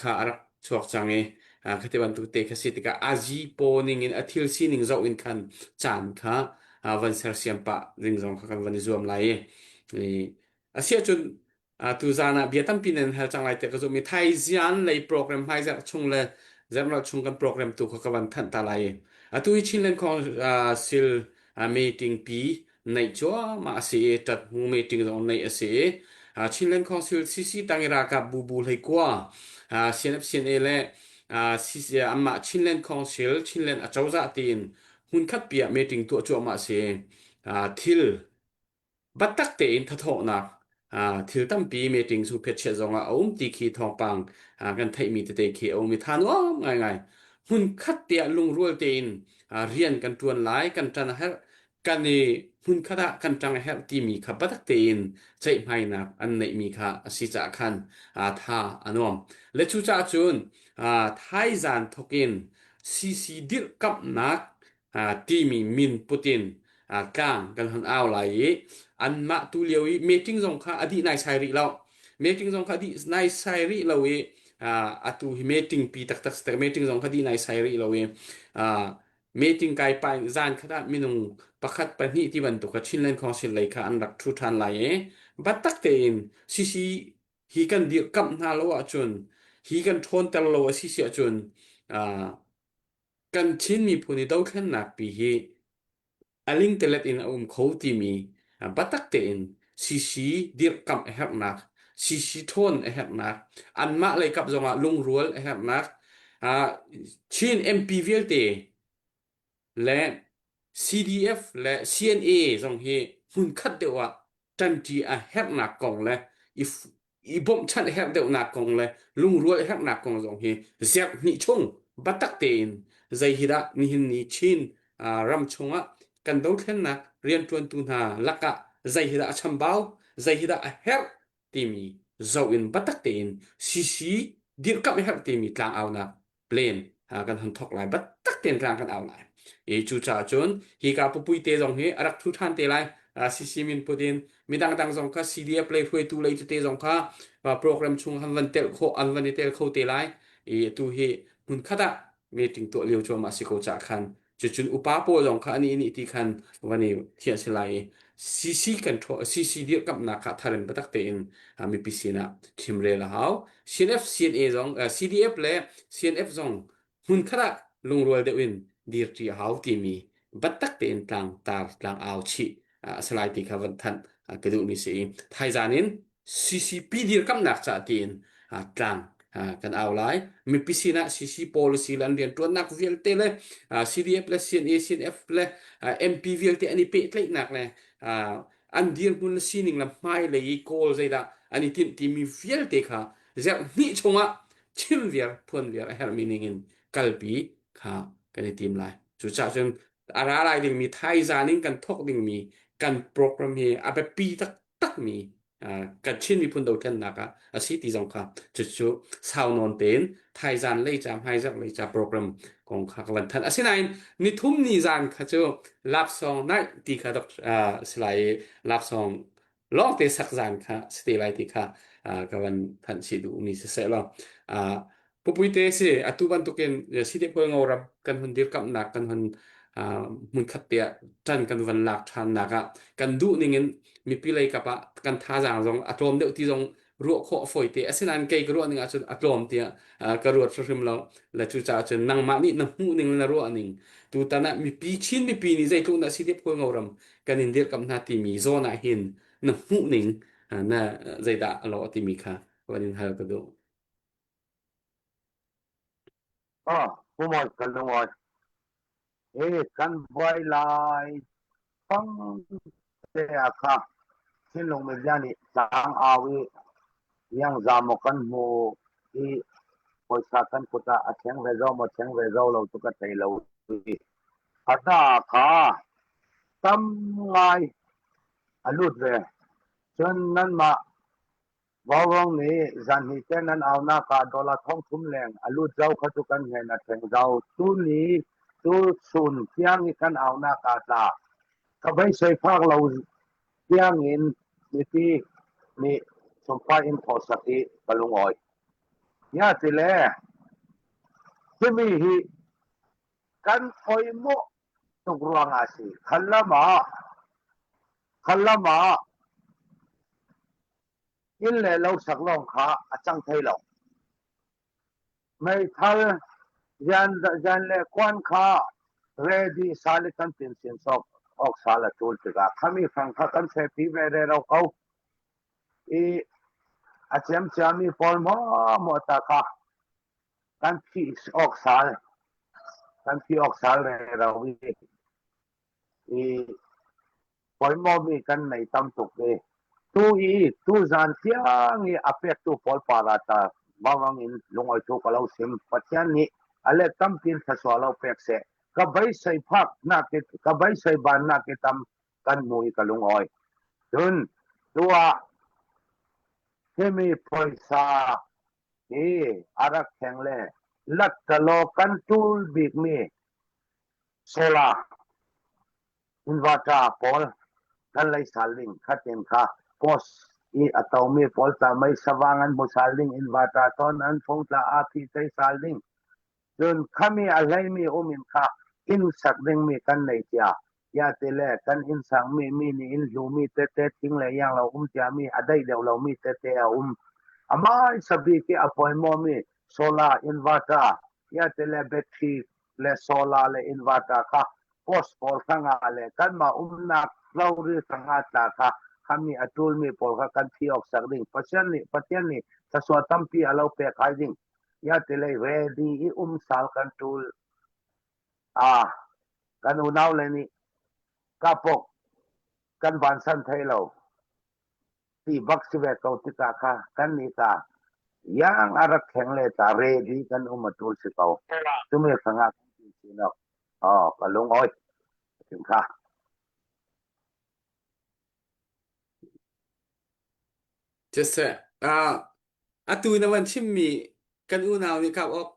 kha a rak chuak cang i khati bantuk te kha si tikah azi paw ning in a thil sining zoh in khan caan kha van sersiam pah ding zong kha kan van i zuam lai i asiahcun tu zan ah bia tampi nan hal cang lai tiah ka zumh i Thaizian lei program hmaizarh chung le zarhlo chung kan program tu kha ka van thanh ta lai i atu hi Chinland Council meeting pi neih cuahmah a si i ṭat hnu meeting zong neih a si i Chinland Council CC tang i ralkap bu bu hleikua CNF CNA le anmah Chinland Council Chinland acozah tiin hmunkhat pi ah meeting tuah cuahmah a si. Thil biatak tein thathawhnak thil tampi meeting chung phetchiat zongah a um ti khi thawngpang kan theihmi tete khi a um i tha nuam ngaingai. Hmunkhat te ah lungrual tein rian kan ṭuan lai, kan ṭan a herh, kan i hmunkhat ah kan ṭang a herh timi kha biatak tein ceihmainak an neihmi kha a si caah khan tha a nuam. Le cucaah cun thaizan thawkin CC dirhkamhnak timi min put in tlang kan hon au lai i anmah tu lio i meeting zong kha a dih naisai rih lo. Meeting zong kha a dih naisai rih lo i atu hi meeting pi taktak si meeting zong kha dih naisai rih lo i meeting kai pa in zan khat ah minung pakhat pahnih ti bantuk kha Chinland Council lei kha an rak ṭhu ṭhan lai i biatak tein CC hi kan dirhkamh hna lo ahcun hi kan ṭhawnter lo a si si ahcun kan Chin miphun i dothlennak pi hi a lingtelet in a um kho timi biatak tein CC dirhkamh a herhnak CC ṭhawn a herhnak anmah lei kap zongah lungrual a herhnak Chin MP vialte le CDF le CNA zong hi hmunkhat deuh ah ṭanṭi a herhnak kong le i i bawmhchanh a herh deuhnak kong le lungrual a herhnak kong zong hi zerh hnih chung biatak tein zei hi dah nihin ni Chin ram chungah kan dothlennak rianṭuantu hna lakah zei hi dah a chambau zei hi dah a herh timi zoh in biatak tein CC dirhkamh a herh timi tlangaunak plan kan hon thok lai biatak tein tlang kan au lai i cucaah cun hi ka pupui te zong hi a rak thu ṭhan te lai CC min put in midang dang zong kha CDF lei hruaitu lei tete zong kha program chung han van tel kho an van i tel kho te lai i tu hi hmun khat ah meeting tuah lio cuahmah si ko ca khan Cucun upa pawl zong kha ani nih ti khan van i thiah si lai i CC kan ṭhaw CC dirhkamhnak kha thar in biatak tein mipi sinah chimrel a hau. CNF CNA zong CDF le CNF zong hmunkhat ah lungrual deuh in dirṭi a hau timi biatak tein tlang tar tlang au chih a si lai ti kha van thanh ka duhmi si i thaizan in CCP dirkamnak ca tiin tlang kan au lai. Mipi sinah CC policy le an rianṭuannak vialte le CDF le CNA, CNF le MP vialte an i pehtlaihnak le an dirhmun le sining le hmailei i kawl zeidah an i timh timi vialte kha zerh hnih chungah chim viar phuan viar a herhmi ningin kalpi kha kan i tim lai. Cucaah cun a ra lai dingmi thaizan in kan thawk dingmi kan program hi a biapi taktakmi kan Chin miphun dothlennak ah a si ti zong kha cucu sau nawn tein thaizan lei ca hmaizarh lei ca program kong kha ka van thanh. Asinain nithum ni zan kha cu lapsong naih ti kha dok si lai i lapsong lawngte sak zan kha si te lai ti kha ka van thanh chih duhmi siseh law Pupuite si atu bantukin CDF ram kan hun dirkamhnak kan hun hmunkhat te ah ṭan kan van lak ṭhannak ah kan duh ning in mipi lei kap ah kan thazaang zong a tlawm deuh ti zong ruah khawh a fawi te. Asinain kei ka ruah ning ahcun a tlawm tiah ka ruat hrimhrim lo. Le cucaah cun nangmah nih na hmuh ning le na ruah ning tutan ah mipi Chin mipi nih zeitluk dah CDF Hualngo ram kan in dirkamh hna timi zawn ah hin na hmuh ning na zeidah a lawh timi kha van in hal ka duh. Ah, pumawi kan lungawi. He kan buai lai fang te ah kha thinlung media nih tlang au i iangza maw kan hmu i pawisa kan kut ah a thleng ve zo maw thleng ve zo lo cu ka thei lo i hata kha tam ngai a lut ve. Cun nanmah Vaurawng nih zanhnih te nan aunak ah dollar 3000 leng a lut zau kha cu kan hen a thleng zau. Tuni tu chun tiang i kan aunak ah tla ka beisei phak lo tiang in mipi nih chungfai in thawsak i ka lungawi. Ya ti le timi hi kan oimawh tuk ruangah si. Khan lam ah inn le lo sak lawng kha a cang thai lo. Meithal zan le kuan kha ready sal i kan tin sin sok awk sal a tul tikah khami fang kha kan fepi ve re ro ko. I a ciamciami pawl maw maw ta kha kan phih awk sal kan phih awk sal re ro i i pawimawmi kan nei tam tuk i tu i tu zan tiang i a pektu pawl para ta bawang in lungawi thu ka lo sim Pathian nih a let tampi in thluachuah lo pek seh ka beisei phak nak ka beisei ban nak i tam kan hmu i ka lungawi cun tu ah himi phaisa hi a rak thleng le lattalaw kan tul bikmi solar inverter pawl kan lei sal ding khatin kha post i a tomi pawl tla mei savang an hmu sal ding inverter ton an phung tla a phi tei sal ding Cun khami a hleimi um in kha inn sak dingmi kan nei cia. Tiah ti le kan inn sakmi mi nih inn hlumi tete thing le iang lo um ciami a daih deuh lomi tete a um. A hmaisa bik i a pawimawmi solar inverter tiah ti le battery le solar le inverter kha post pawl hrangah le kanmah umnak tlori hrangah tla kha khami a ṭulmi pawl kha kan thi awk sak ding. Pathian nih Pathian nih thluachuah tampi a lo pek ai ding. Ya ti lei ready i um sal kan ṭul. Ah, kan unau le nih kapok kan vansan thei lo. Ti bak si ve ko tikah kha kan nih ta yang a rak thleng le ta ready kan um a ṭul si ko. Cumi hrangah kan ti sinok. Oh, ka lung oi. Tim kha. Siseh, ah, atu na van chimmi kan unau nih kap awk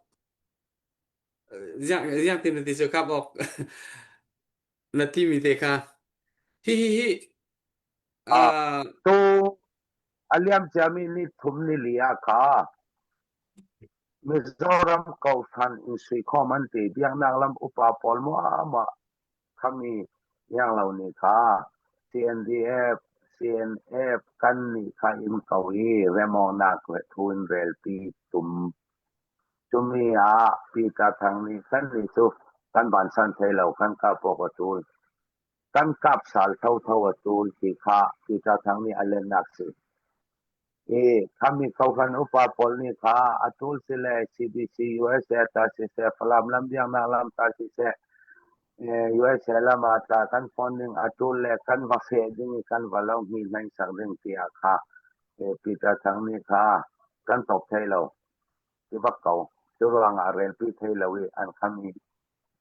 ziang ziang tin na ti cu kap awk na timi te kha hi hi hi Ah, ah tu a liam ciami ni thum ni li ah kha Mizoram Kohhran in suikhawm an ti. Biaknak lam upa pawl muahmuah khami ianglo nih kha CNDF, CNF kan nih kha in ko i remawnak thu in relpi tum. Cumi ah Peter Thang nih kan nih cu kan vansan thei lo, kan kap awk a tul. Kan kap sal thotho a tul ti kha Peter Thang nih a lennak si. I khami kohhran upa pawl nih kha a tul sile CBC USA ta siseh, Falam lam biaknak lam ta siseh, USA lam ah tla kan phone ding a tul le kan va feh ding i kan va lo hni sak ding tiah kha Peter Thang nih kha kan top thei lo ti bak ko. Cu ruangah relpi thei lo i an kham i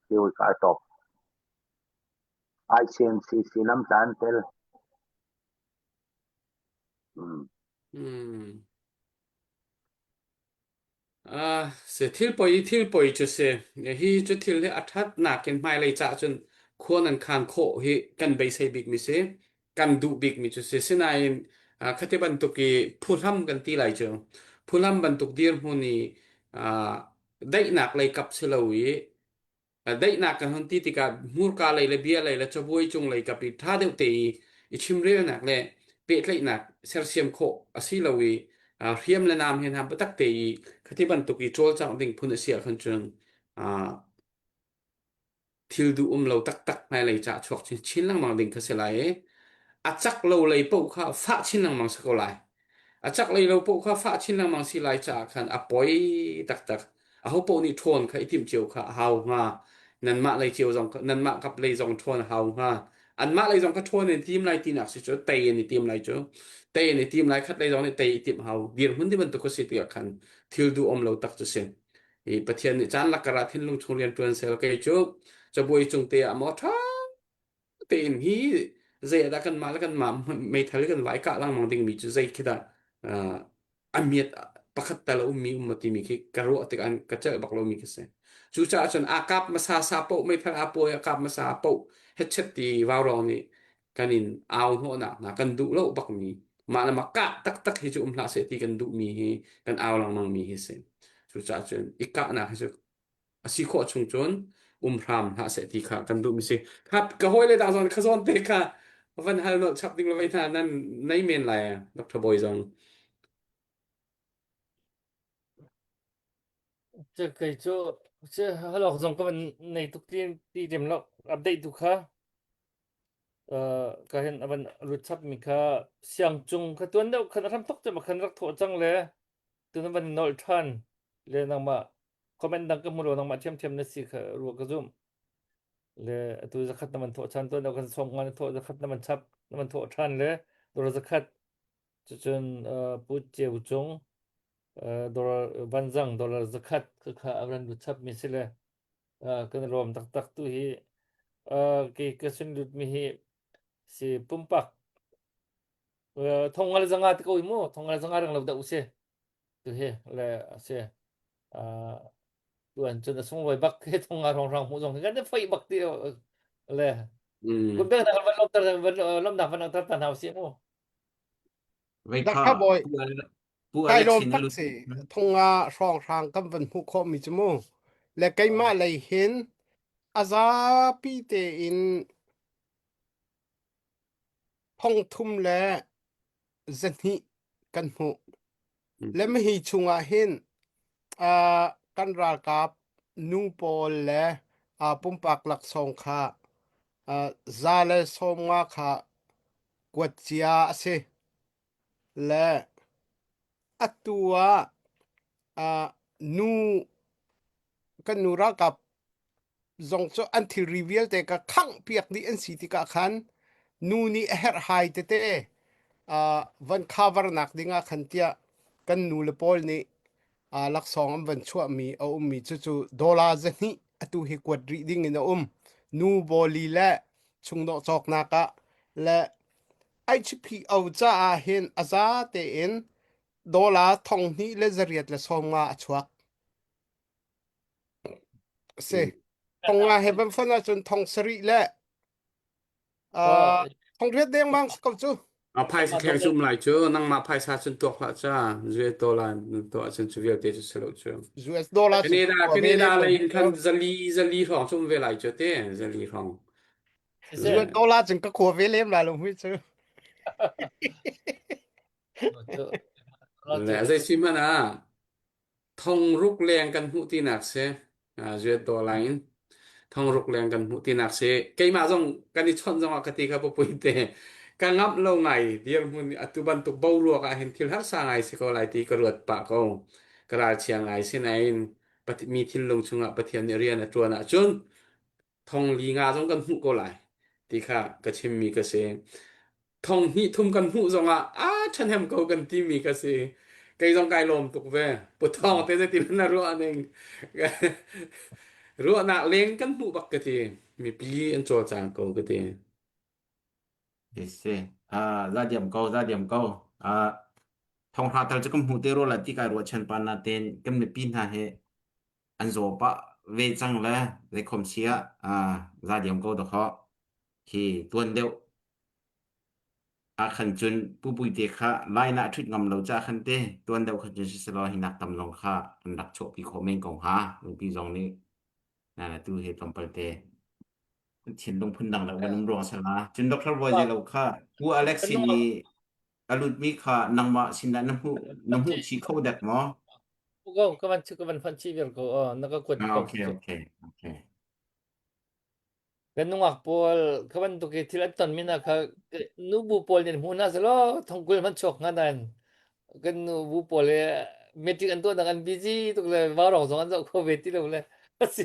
ti ka top. ICNCC lam tla an tel. Mm. Hmm. Ah, se thil poi thil poi cu si. Hi cu thil hi a ṭhat nakin hmailei ca cun khua nan khan khawh hi kan beisei bik mi si. Kan duh bik mi cu si. Sinain ah, khati bantuk i phuhlam kan ti lai cu. Phuhlam bantuk dirhmun i ah, daihnak lei kap si lo i Daihnak kan hun ti tikah hmurka lei le bia lei le cabuai cung lei kap i ṭha deuh te i i chimrelnak le pehtlaihnak sersiam khawh a si lo i hriam le nam he hna biatak te i khati bantuk i cawlcangh ding phun a si ahkhan cun thil duh um lo taktak hmailei ca chuak chin lengmang ding kha si lai i a cak lo lei paoh kha fah chin lengmang si ko lai. A cak lei lo paoh kha fah chin lengmang si lai caah khan a poi taktak. Aho paoh nih ṭhawn kha i timh cio kha a hau hnga. Nanmah lei cio zong nanmah kap lei zong ṭhawn a hau hnga. Anmah lei zong kha ṭhawn in tim lai tinak si cu tei in i tim lai cu. Tei in i tim lai khat lei zong nih tei i timh hau. Dirhmun ti bantuk a si tikah khan thil duh um lo tak cu si. I Pathian nih caan lakar ah thinlung chung rian ṭuan sel kei cu cabuai cung te ah maw ṭha tein hi zei ah dah kanmah le kanmah meithal kan vai kah lengmang dingmi cu zei khi dah a miat pakhat tal a ummi um timi khi ka ruah tik an ka celh bak lomi khi si. Cucaah cun aa kap hmasa sa paoh meithal aa puai a kap hmasa paoh hetchet ti vaurawng nih kan in au hnawhnak hna kan duh lo bakmi mah le mah kah taktak hi cu um hlah seh ti kan duhmi hi kan au lengmang mi hi si. Cucaah cun i kahnak hi cu a si khawh chung cun um hram hlah seh ti kha kan duhmi si. Kha ka hawile dang zong kha zawn te kha van hal nolh chap ding lo hna nan nei men lai Dr. Bawi zong. Cu kei cu cu halok zong ka van nei tuk ti ti lem lo update tu kha ka hin avan lut chap mi kha siang cung kha tuan deuh khan a hram tok te ma khan rak thawh cang le tun van nolh than le nangmah comment dang ka hmu lo nangmah thiamthiam na si kha ruah ka zum le atu zakhat na man thawh chan to kan som nga na thawh zakhat na man chap na man thawh than le dor zakhat cucun pu ceu cung dollar vanzang dollar zakhat kha kha avran lu chap mi si le kan rom taktak tu hi ke ka sun lut mi hi si pumpak thongal zanga te ko mu thongal zanga rang lo da u se tu hi le a si tuan cun a sunglawi bak he thong nga rong rang hmuh zong kan i foih bak ti le kun bek nak van lomter van lomnak van angter ta hna si mu Vei Dak kha kha bawi Pu Alex Pu kai Alex lawm hin tak lu si thonga hrawng hrang kan van hmuh khawh mi cu mu le keimah lei hin a zapi tein thong thum le zahnih kan hmuh. Le hi chungah hin uh, kan ralkap nu pawl le uh, pumpak laksawng kha uh, za le sawm nga kha kuat cia a si. Le atu ah uh, nu kan nu ralkap zong cu an thilri vialte ka khangh piak dih an si tikah khan nu nih a herhhai tete uh, van cover nak ding ah khan tiah kan nu le pawl nih uh, laksawng an van chuahmi a ummi cu cu dollar zahnih atu hi kuat rih ding in a um nu bawli le chungdawh cawknak ah le HPO caah hin a za tein dollar thong hnih le zariat le sawm nga a chuak Si. Thong nga he van fon ahcun thong sarih le uh, thong riat dengmang si ko cu. A phaisa kheng cu um lai cu nangmah phaisa cun tuak hlah ca US dollar tuah cun cu vialte cu si lo cu. US dollar cu Canada tua ve Canada lem lo lei in cu. khan zali zali hrawng cu um ve lai cu te zali hrawng. US dollar cun ka khua ve lem lai lo hui cu. Le zei si hmanh ah Thongruk leng kan hmuh tinak si. US dollar in thongruk leng kan hmuh tinak si. Keimah zong kan i chawnh zong ah ka ti kha pupui te. Ka ngamh lo ngai dirhmun atu bantuk boruak ah hin thil harsa ngai si ko lai ti ka ruat pah ko. Ka ralchia ngai si nain mi thinlung chungah Pathian nih rian a ṭuan ahcun thong li nga zong kan hmuh ko lai ti kha ka chimmi ka si. Thong hnih thum kan hmuh zongah a ṭhahnem ko kan timi ka si. Kei zong kai lawm tuk ve. Puthawng te zeitin na ruah ning. Ruahnak leng kan hmuh bak ka ti. Mipi an cawlcang ko ka ti. Si. Ah, za diam ko, za diam ko. Ah, thonghra tal cu kan hmu te ro la ti kai ruahchan pa na ten kan mipi hna he an zaw pah ve cang le zeikhom sia ah za diam ko da kho khi tuan deuh ah khan cun pupui te kha line ah ṭhut ngam lo ca khan te tuan deuh khan cun siselaw hi nak tam zong kha an rak chuahpi khawh men ko hnga nupi zong nih na tu he tlawmpal te thinlung phundang le van um ruang sala cun Dr. Boy lo kha Pu Alex sin i a lutmi kha nangmah sinah na hmuh na hmuh chih kho dek maw Ko ka van ka van fan chih viar ko na ka kuat ah ko okay okay okay Kan nungak pawl kha bantuk i thil an tonmi hna kha nubu pawl nih an hmuh hna selaw thongkul hmanh chuak hnga nain kan nubu pawl hi meeting an tuahnak an busy tuk le vaurawng zong an zoh kho ve ti lo le a si.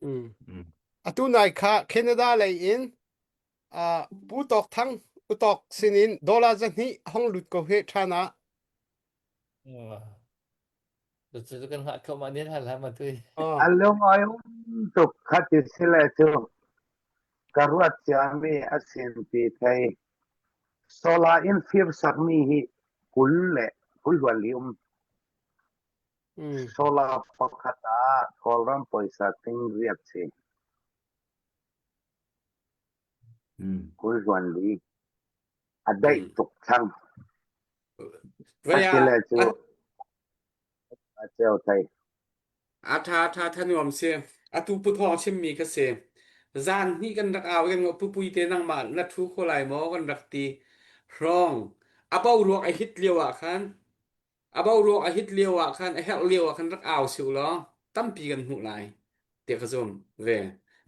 Mm. Mm. Atu nai kha Canada lei in uh, Pu Tawk Thang Utok sinin dollar zahnih hong lut ko he ṭhan ah Cucu kan hngah thluahmah ni hlan hlan ma tui. Oh. A lung ai um tuk khati sile cu ka ruat ciami a sin ti thei. Solar in fir sakmi hi 20 le 20 luan li um. Mm. Solar pakhat ah Kawlram poisa ting riat si. Mm. 20 luan li. A daih Mm. tuk cang. Vaya Asile cu a ceu thei. A ṭha ṭha thanuam si. Atu Pu Thawng chimmi kha si. Zan hnih kan rak au kan pu pui te nangmah na ṭhu kho lai maw kan rak ti. Hrawng a boruak a hit lio ah khan A boruak a hit lio ah khan a herh lio ah khan rak au si u law tampi kan hmuh lai tiah ka zumh ve.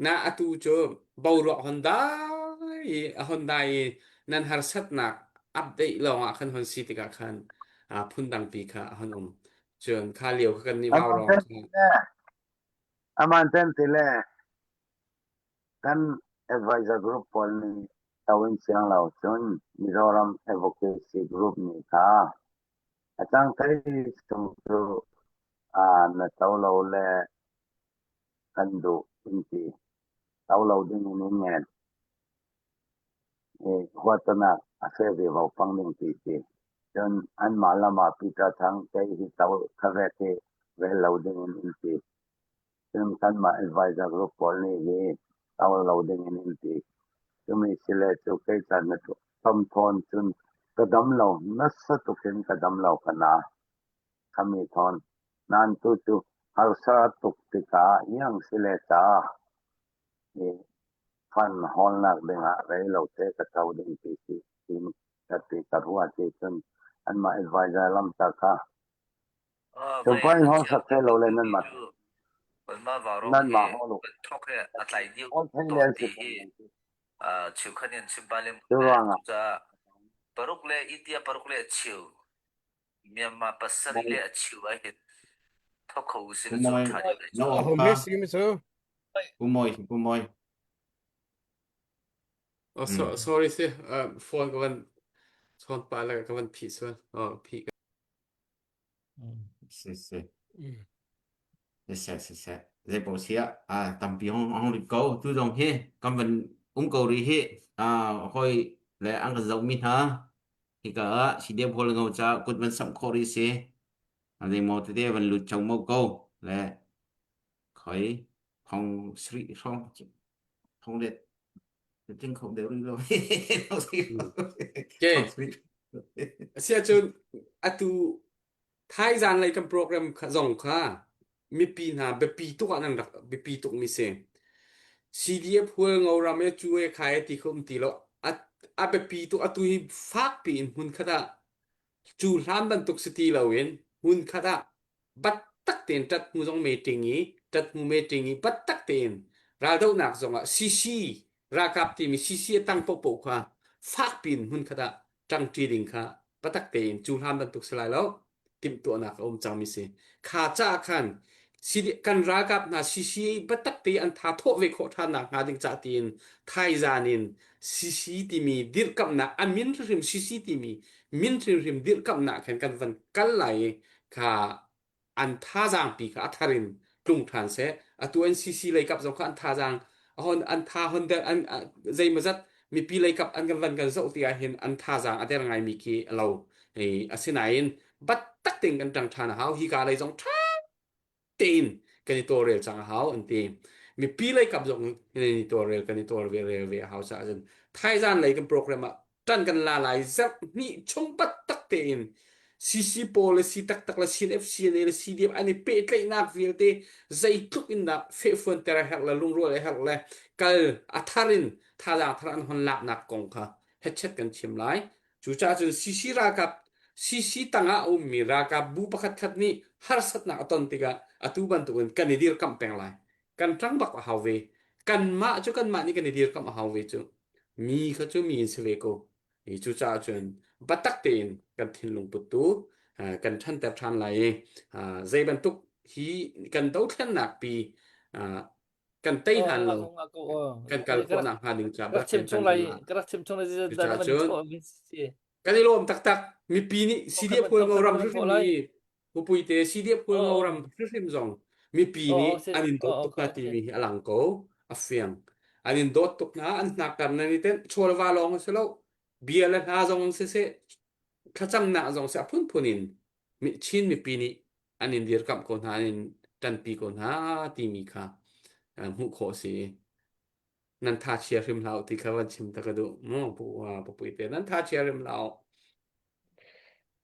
Na atu cu boruak hon dai i a hon dai i nan harsatnak update lawng ah khan hon si tikah khan aa phundang pi kha a hon um. Cun kha lio kha kan nih Aman vaurawng ten kha tile, aman ten tile, kan advisor group pawl nih to in siang lo cun Mizoram Advocacy Group nih kha A cangthei chung cu na co lo le kan duh in ti. Co lo ding in in ngen. I huatnak a fe vivo fang ding ti si. Cun anmah lam ah Peter Thang kei hi co khavek hi rel lo ding in in ti. Cun kanmah advisor group pawl nih hi to lo ding in in ti. Cumi sile cu kei caan na tom thawn cun ka dam lo nasa tuk in ka dam lo ka na. Khami thawn. Nan tu cu harsa tuk tikah iang sile ca i fund hawlnak dingah rei lo te ka to ding ti si tin ka ti ka ruah ti cun anmah advisor lam ta kha Voi Cungpain an hawng chiah sak seh law le tukmi nanmah cu kanmah vaurawng nanmah hi hawl u. kan thawk hi a tlai dih Hawl thei tawn le an ti si hi tawn. uh, cheukhat nih an chim ba lem Cu le ruangah cucaah paruk le India paruk le a cheu Myanmar pasarih le a cheu ah hin thawk kho usih Pu cu Mawi ṭha deuh lai na cu. aw A hum kha he si mi cu. Pu Mawi Pu Mawi Oh, so, Mm. sorry si uh, phone ka van chawn pah le ka van phih sual. Oh, phih Si si siseh siseh zei paoh si ah ah tampi hong hong rit ko tu zong hi kan van um ko rih hi ah hoi le an kan zohmi hna hika ah CDF hol ngo ca kut van samh khawh rih si zei maw tete van lut chau mo ko le khoi thong sri hrawng thong let tling kho deuh rih lo Okay. Asiahcun atu thaizan lei kan program kha zong kha mipi hna biapi tuk ah nan rak biapi tuk mi si. CDF hual ngo ram e cu e khai e ti kho um ti lo. A a biapi tuk atu hi fak pi in hmun khat ah cu hlan bantuk si ti lo in hmun khat ah Biatak tein ṭat hnu zong meeting i ṭat hnu meeting i biatak tein raldohnak zongah CC ralkap timi CC a tang paohpaoh kha fakpi in hmunkhat ah ṭangṭi ding kha biatak tein cu hlan bantuk si lai lo timhtuahnak a um cangmi si. Kha caah khan kan ralkap hna CC biatak te an tha thawh ve khawh ṭhan nak hnga ding ca tiin thaizan in CC timi dirhkamhnak a min hrimhrim CC timi min hrimhrim dirhkamhnak khan kan van kal lai i kha an thazaang pi kha a thar in tlung ṭhan seh. Atu NCC lei kap zong kha an thazaang hon an tha hon der an zeimawzat mipi lei kap an kan van kan zoh ti ahhin an thazaang a der ngaimi khi a lo. Asinain bat tak tein kan ṭang ṭhan a hau. Hi ka lei zong ṭha tein kan i tawlrel cang a hau an ti. Mipi lei kap zong in i tawlrel kan i tawlrel ve a hau caah cun thaizan lei kan program ah ṭan kan la lai zarh hnih chung taktak tein CC pawl le C taktak le CNF CNA le CDF an i pehtlaihnak vialte zeitluk in dah fehfuanter a herh le lungrual a herh le kal a thar in thazaang thar an hon laknak kong kha hetchet kan chim lai. Cucaah cun CC ralkap CC tangah a ummi ralkap bu pakhat khat nih harsatnak a ton tikah atu bantukin kan i dirkamh peng lai. Kan ṭang bak a hau ve. Kanmah cu kanmah nih kan i dirkamh a hau ve cu. Mi kha cu mi in si ve ko. I cucaah cun biatak tein kan thinlung put tu kan ṭhanter ṭhan lai i zei bantuk hi kan dothlennak pi kan tei hlan lo kan kal khawhnak hnga ding ca rak chim chung lai ka rak chim chung lai cucaah cun kan i lawm taktak mipi nih CDF Hualngo ram hrimhrim hi Pupuite CDF Hualngo ram hrimhrim zong mipi nih an in dawt tuk hna timi hi a lang ko a fiang an in dawt tuk hna an hnakkar nan i tenh chawlva lawng a si lo bia le hla zong siseh thlacamnak zong si a phunphun in Chin mipi nih an in dirkamh ko hna an in ṭanpi ko hna timi kha hmuh khawh a si. Nan tha chia hrim hlah ti kha van chim ta ka duh. Mu pu pupuite nan tha chia hrim hlah.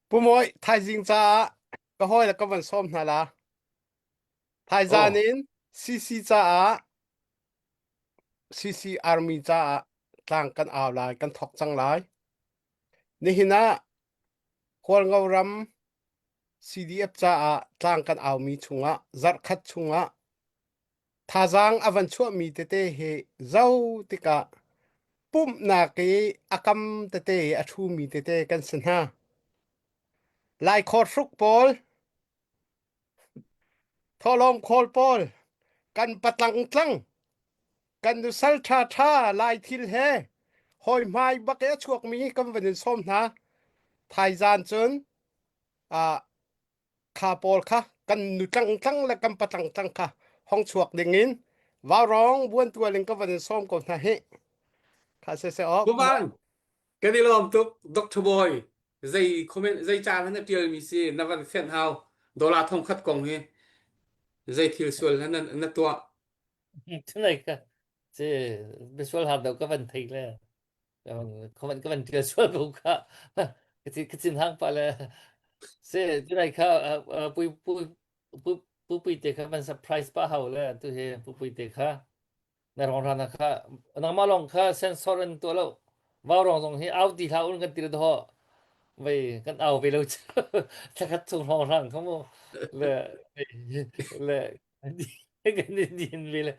Pu Mawi, thaizing caah ka hawi le ka van sawm hna la. Thaizan in CC caah CC Army caah tlang kan au lai, kan thok cang lai. Nihin ah Hualngo ram CDF caah tlang kan aumi chungah zarhkhat chungah thazaang a van chuahmi tete hi zo tikah pumhnak i a kam tete i a ṭhumi tete kan si hna. Laikhawt hruk pawl, thawhlawm khawl pawl, kan patlang tlang, kan nusal ṭha ṭha Lai thil he hawi hmai bak i a chuakmi kan van in sawm hna. Thaizan cun ah kha pawl kha kan nu tlangtlang le kan patlangtlang kha hong chuak ding in vaurawng buantual in ka van in sawm ko hna hi kha se se ok Kuban kan i lawm tuk Dr. Boy zei comment zei ca na tial mi si na van fenh hau dollar thong khat kong hi zei thil sual na na tuah Tunai ka ci bisual har do ka van thei le ka van ka van tial sual ko kha ka cin hang pa le se tunai kha pui pui pui pui te kha van surprise pa hau le tu he pu pui te kha na rong rana kha nangmah lawng kha sensor an tuah lo vau rong zong hi au ti hlah un kan ti do vei kan au ve lo thakhat chung rong rang kha mu le le kan i din ve le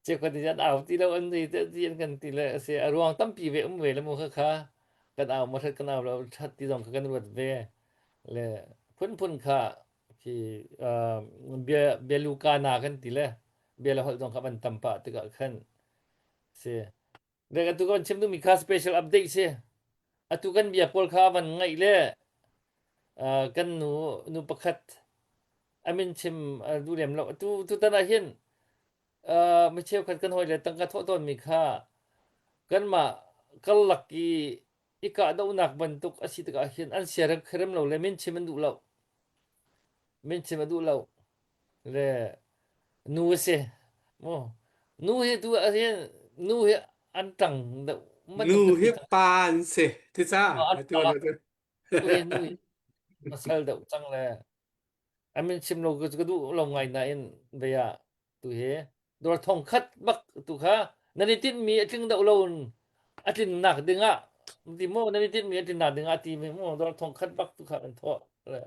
cheukhat nih an au ti lo an ti ti an kan ti le a si a ruang tampi ve um ve le mu kha kha kan au maw that kan au lo that ti zong kha kan ruat ve le phunphun kha khi bia bia luka na kan ti le bia le holh zong kha van tam pah tikah khan si le atu kan chim duhmi kha special update si atu kan bia pawl kha van ngaih le kan nu nu pakhat a min chim duh lem lo atu tutan ah hin mi cheukhat kan hawi le tangka thawh tawnmi kha kanmah karlak i i kahdohnak bantuk a si tikah hin an siarem kherem lo le min chim an duh lo min chim a duh lo le nu a si mu nu hi tu ah hin nu hi an ṭang deuh nu hi pa an si ti ca atu nu hi nu hi pasal deuh cang le a min chim lo ka duh lo ngai nain vei ah tu hi dawr thong khat bak tu kha nan i tinhmi a tling deuh lo a tlinnak dingah ti mu nan i tinhmi a tlinnak dingah ti mi mu dawr thong khat bak tu kha kan thawh le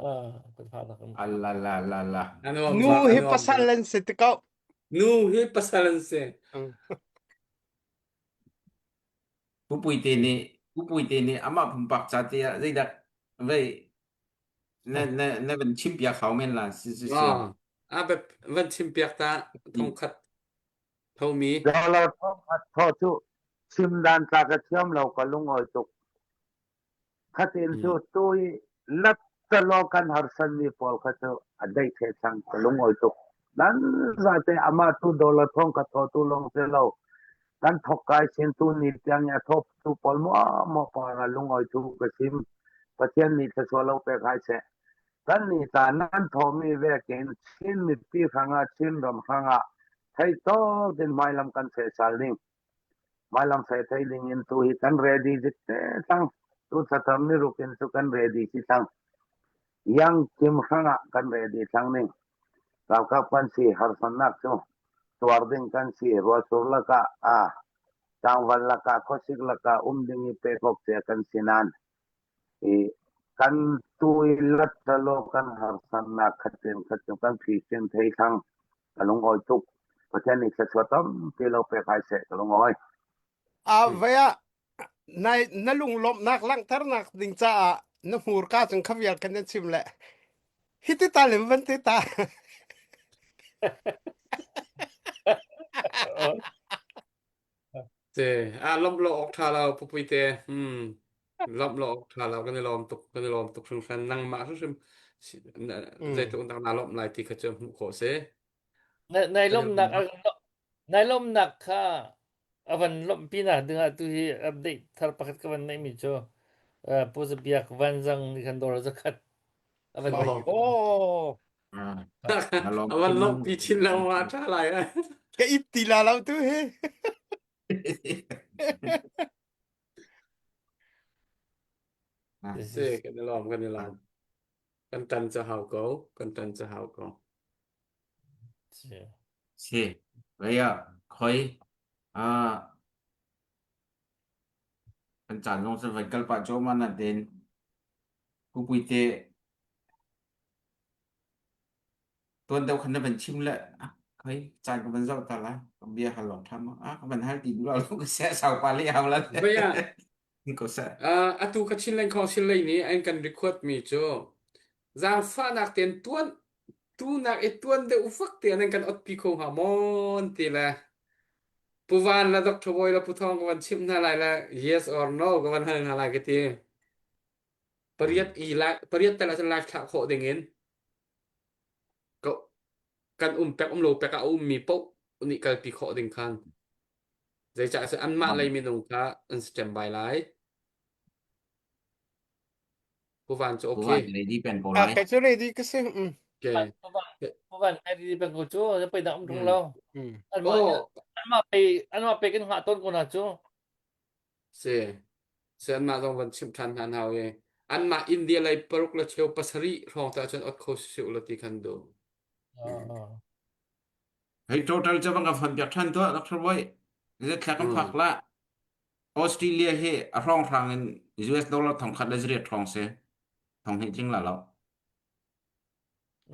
ah kan fa nak Allah la la la Nu hi pasal an si ti ko. Nu hi pasal an si. Pupui te nih pupui te nih amah pumpak ca te ah zeidah vei na na na van chim piak hau men la si si si. Ah, a van chim piak ta thong khat thomi. Lo thong khat tho cu chim dan tla ka thiam lo ka lungawi tuk. Khatin cu tu i lat talo kan harsan mi pawl kha cu a dai the cang ka lungawi tuk. Nan zate amah tu dollar thong ka tho tu long se lo. Kan thok kai sin tu ni tiang ya thop tu pol mo mo para lungoi tu ka sim. Pathian nih thluachuah lo pek hai seh. Kan nih ta nan thomi vekin Chin mipi hrangah Chin ram hrangah thei tawk in hmailam kan feh sal ding. Hmailam feh thei ding in tu hi kan ready zik te cang. Tu thlathar ni ruk in cu kan ready si cang. Yang kim hrangah kan ready cang ning. Ralkap kan si harsatnak cu tuar ding kan si ruahsur lakah ah tlangval lakah khuasik lakah um ding i pek awk cia kan si nain i kan tu i lat lo kan harsatnak khatin khat cu kan phisin thei thlang ka lungawi tuk Pathian nih thluachuah tampi lo pek hai seh ka lungawi. A vai ah nai na lunglawmhnak langhternak ding caah na hmurka cung kha vial kan nan chim le hiti ta le van te ta. Te a lawmh lo awk ṭha lo pupui te. Hmm. Lawmh lo awk ṭha lo kan i lawm tuk kan i lawm tuk hringhran nangmah hrimhrim si- na- Mm. zeitluk in dah naa lawmh lai ti kha cu hmuh khawh si. Nai nai Kan i lawm lawmhnak nai lawmhnak kha a van lawmhpi nak ding ah tu hi update thar pakhat ka van neihmi cu uh, Pu Zabiak Vanzang nih khan dawr zakhat a van Oh. Oh. Ah, na lawm A van chin lawmhpi chin lengmang ah ṭha lai. Ka it ti la lo tu hi. Ah, This Si, is kan i lawm kan i lawm. Kan ṭan cu hau ko. Kan ṭan cu hau ko. si. Si, vei ah khoi ah kan caan zong cu van kal pah cuahmah natin Pupuite tuan deuh khan na van chim le ah, khoi caan ka van zoh ta la ka bia hal long ṭham ah ka van hal ti duh lo ka seh sau pa le hau la Vei ah ko seh Uh, atu ka Chinland Council lei nih an kan record mi cu zaangfahnak tein tuan tunak i tuan deuh vak te an kan otpi kho hnga maw ti le Pu Van le Dr. Bawi le Pu Thawng ka van chimh hna lai le yes or no ka van hal hna lai ka ti. Pariat i lai pariat tal ahcun live thlah khawh ding in ka kan um pek um lo pek ah a ummi paoh nih kalpi khawh ding khan zeicah cun anmah lei minung kha an standby lai. Pu Van cu Pu okay. Van ready pen ko Ah, lai kai cu ready ka si. Mm. Okay. Pu Van ready peng ko cu pei dah um tung Mm. lo. Mm. Anmah Oh, anmah pe anmah pe kan hngah tawn ko na cu. si. Si anmah zong van chimh ṭhan hna hau i anmah India lei paruk le cheu pasarih hrawng te ahcun ot kho si u la ti khan duh. Ah. Hei total cu bang ka fon piak ṭhan tuah Dr. Boy zet thla kan Mm. phak la Australia hi a hrawng hrang in US dollar thong khat le zariat hrawng si thong hnih tling la lo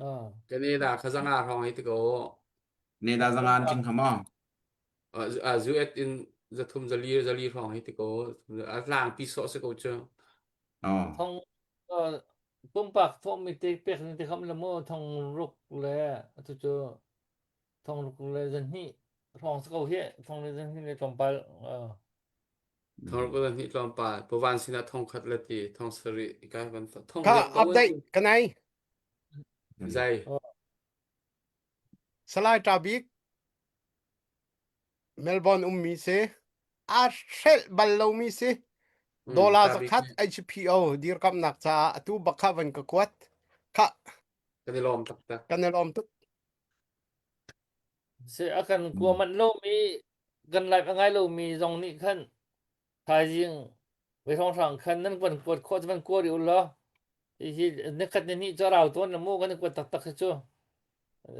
Ah. Canada kha zanga hrawng hi ti ko. ne da zanga an tling kha maw US in zathum zali zali hrawng hi ti ko. A tlangpi sawh si ko cu. oh Thong uh, pumpak thawhmi te pek ni te kham le mu thong ruk le atu cu thong ruk le zan hnih hrawng si ko hi thong le zan hnih le tlawmpal uh, Thong ruk le hnih tlawmpal. Pawan sinah thong khat le ti thong sarih ka van thong Ka riat ko update kanai. Zai. Salai Ta Bik Melbourne ummi si a hrelh bal lomi si dollar zakhat HPO dirkamnak caah atu bak kha van ka kuat kha kan i lawm taktak kan i lawm tuk Si a kan kua manh lomi kan live a ngai lomi zong nih khan thaizing voi hrawnghrang khan nan van kuat khawh cu van kua rih u law hihi nikhat ni hnih cu a rau tawn la mu kan i kuat taktak hi cu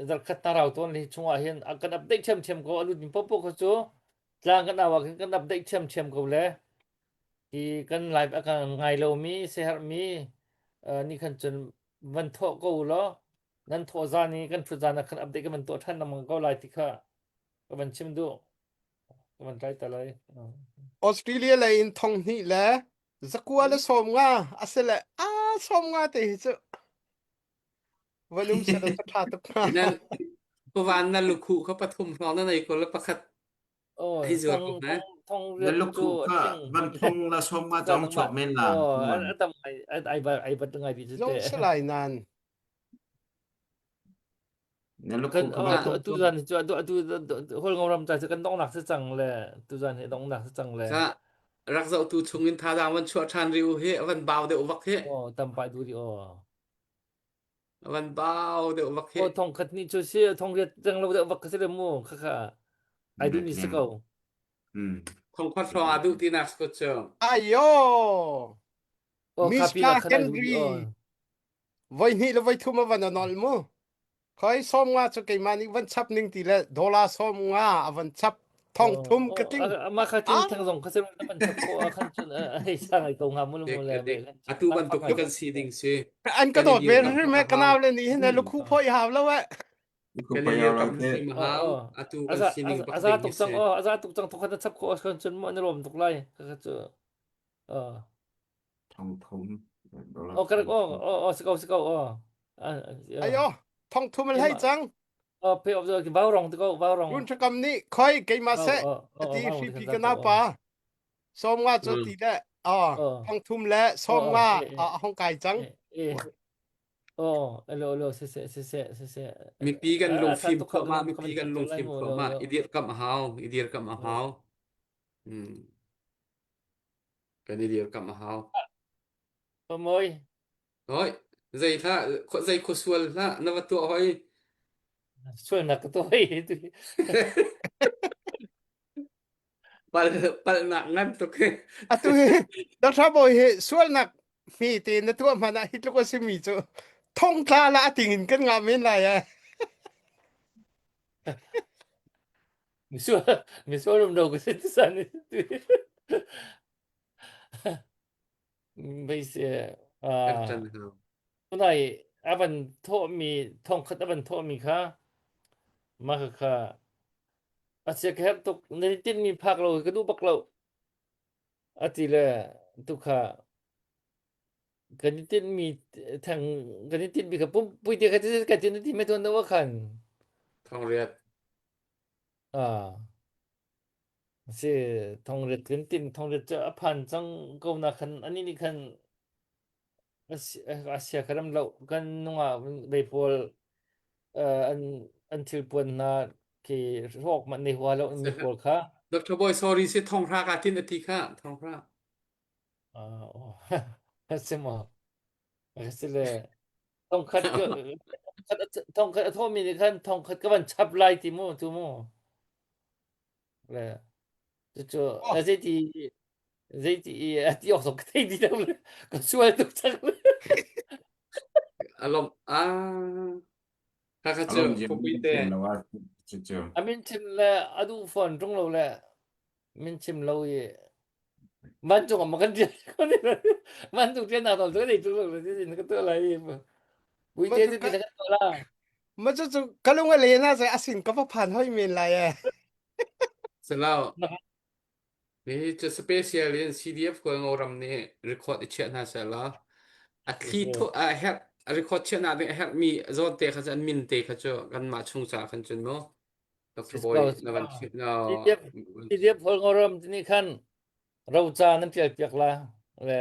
zarkhat na rau tawn hi chungah hin a kan update ṭhiamṭhiam ko a lut mi popo kha cu tlang kan au ah khin kan update ṭhiamṭhiam ko le hi kan live a kan ngai lomi siaherhmi nih khan cun van thawh ko u law nan thawh zan i kan ṭhut zan ah khan update kan van tuah ṭhan lengmang ko lai ti kha ka van chim duh ka van tlai ta lai Australia lei in thong hnih le zakua le sawm nga a si le a sawm nga te hi cu van um sel cu ṭha tuk hnga Nan pawan na lukhu kha pathum hrawng na nei ko le pakhat Oh, hei zuar thong ko na. thong thong Na riat cu lukhu kha van thong la som ma chong chuak men la Oh, a tam ngai ai ai bat ngai ti cu zong te. si lai nan. Na Kan lukhu kha atu atu zan hi cu atu atu hol ngoram ca cu kan donghnak si cang le tu zan hi donghnak si cang le Kha rak zohtu chungin thazaang van chuah ṭhan rih u hi a van bau deuh vak hi. Aw tampai du ri aw. A van bau deuh vak hi. Aw thong khat ni cu si thong riat cang lo deuh vak ka si le mu kha kha ai duh mi si ko. Thong khat hrawng aa duh tinak si ko cu. Ayo! Aw kha pi Mr. na khan ai duh di Henry aw. voi hnih le voi thum a van a nol mu. Khoi 50 cu keimah nih van chap ning ti le dollar 50 a van chap thong thum ka tling. Mah kha tling thang zong kha sir na van chap ko ah khan cun hei sang ai ko nga mu mu le Atu bantuk hi kan si ding si. An ka dawt ve rim he kanau le nih hin lukhu phoi hau lo eh. Kan i kam hrim hau. Atu kan sining bak Aza ding tuk cang oh aza tuk cang thokhat na chap ko khan cun mo na lom tuk lai kha cu. Thong thum. Oh, ka oh, oh, oh, si ko, si ko, oh. Ayo, thong thum hlei cang. Oh, pe of the vau rong ko, vau rong. Run thakam nih khoi keimah seh ati hripi ka na pa. Som nga cu ti le oh thong thum le som nga a hong kai cang. Oh, alo alo se se se se se se. Mipi kan lungfim thluahmah, mipi kan lungfim thluahmah. I dirkamh a hau, i dirkamh a hau. Hmm. Kan i dirkamh a hau. Pamawi. Hoi, zei hlah, zei khua sual hlah, na va tuah hoi. Sualnak ka tuah hoi. Pal, palnak ngan tuk hi. Atu hi, Dr. Bawi hi sualnak mi te na tuah hmanh ah hi tluk a simi cu thongtla la a ting in kan ngah men lai eh. Misual misual rum do ka si san Bei se Kan ṭan hau. Tunai avan thawhmi thongkhat avan thawhmi kha mah kha kha a sia ka herh tuk na tinmi phak lo ka duh bak lo ati le tu kha kan i tinhmi theng kan i tinhmi kha pumpui te kha ka tin ti me tuan do khan Thongriat. ah si thongriat kan tin thongriat cu a phan cang ko na khan ani nih khan asia kha ram lo kan nunga bei pawl an an thil puan hna khi hrawk man nei hua lo mi pawl kha Dr. Boy sorry si thonghra ka tin ati kha thonghra Ah, si maw? Asile thongkhat ka thongkhat a thawmi nih khan thongkhat ka van chap lai ti mu tu mu. Le cucu Oh. zeiti zeiti i a ti awk zong ka thei ti lo le ka sual tuk cang le. Alom ah kha cu Alom jim pupui te chim lo ah cu cu. A min chim le a duh fawn ṭung lo le min chim lo i vancung ah ma kan rian ko ne vancung rian nak tol cu kan ei tuk lo ti ka tuah lai pui te ti ka tuah la Ma cu cu ka lung a len ah asin ka va phan hoi men lai eh. Salau ni cu special in CDF ko ngoram nih record i chiah hna seh la a thli tho a herh a record chiah nak ding a herh mi zawn te kha cu an min te kha cu kanmah chung ca khan cun mu Dr. Boy na van chimh na CDF hol ngoram tini khan roca nan tial piak la le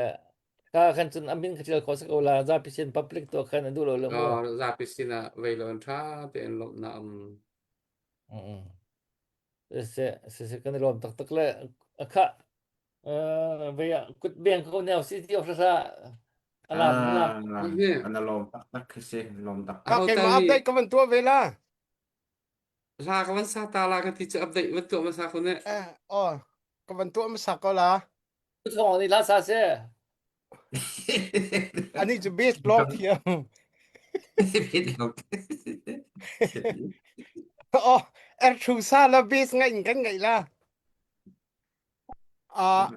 ka khan cun amin kha tial kho sa ko la zapi sin public to khan an duh lo le mu zapi sin ah vei lo an tha tein lawmhnak um se se se kan lawm tak tak le akha vei kut beng ko neu si ti ofra alam alam an lawm tak tak khi si lawm tak tak keimah update ka van tuah ve la Hla ka van sa ta la ka ti cu update van tuah hmasa ko ne. Eh, oh, ka van tuah hmasa ko la. Thong ni la sa se. Ani cu base log thiam. Oh, er thu sa la base ngai in kan ngai la. Ah,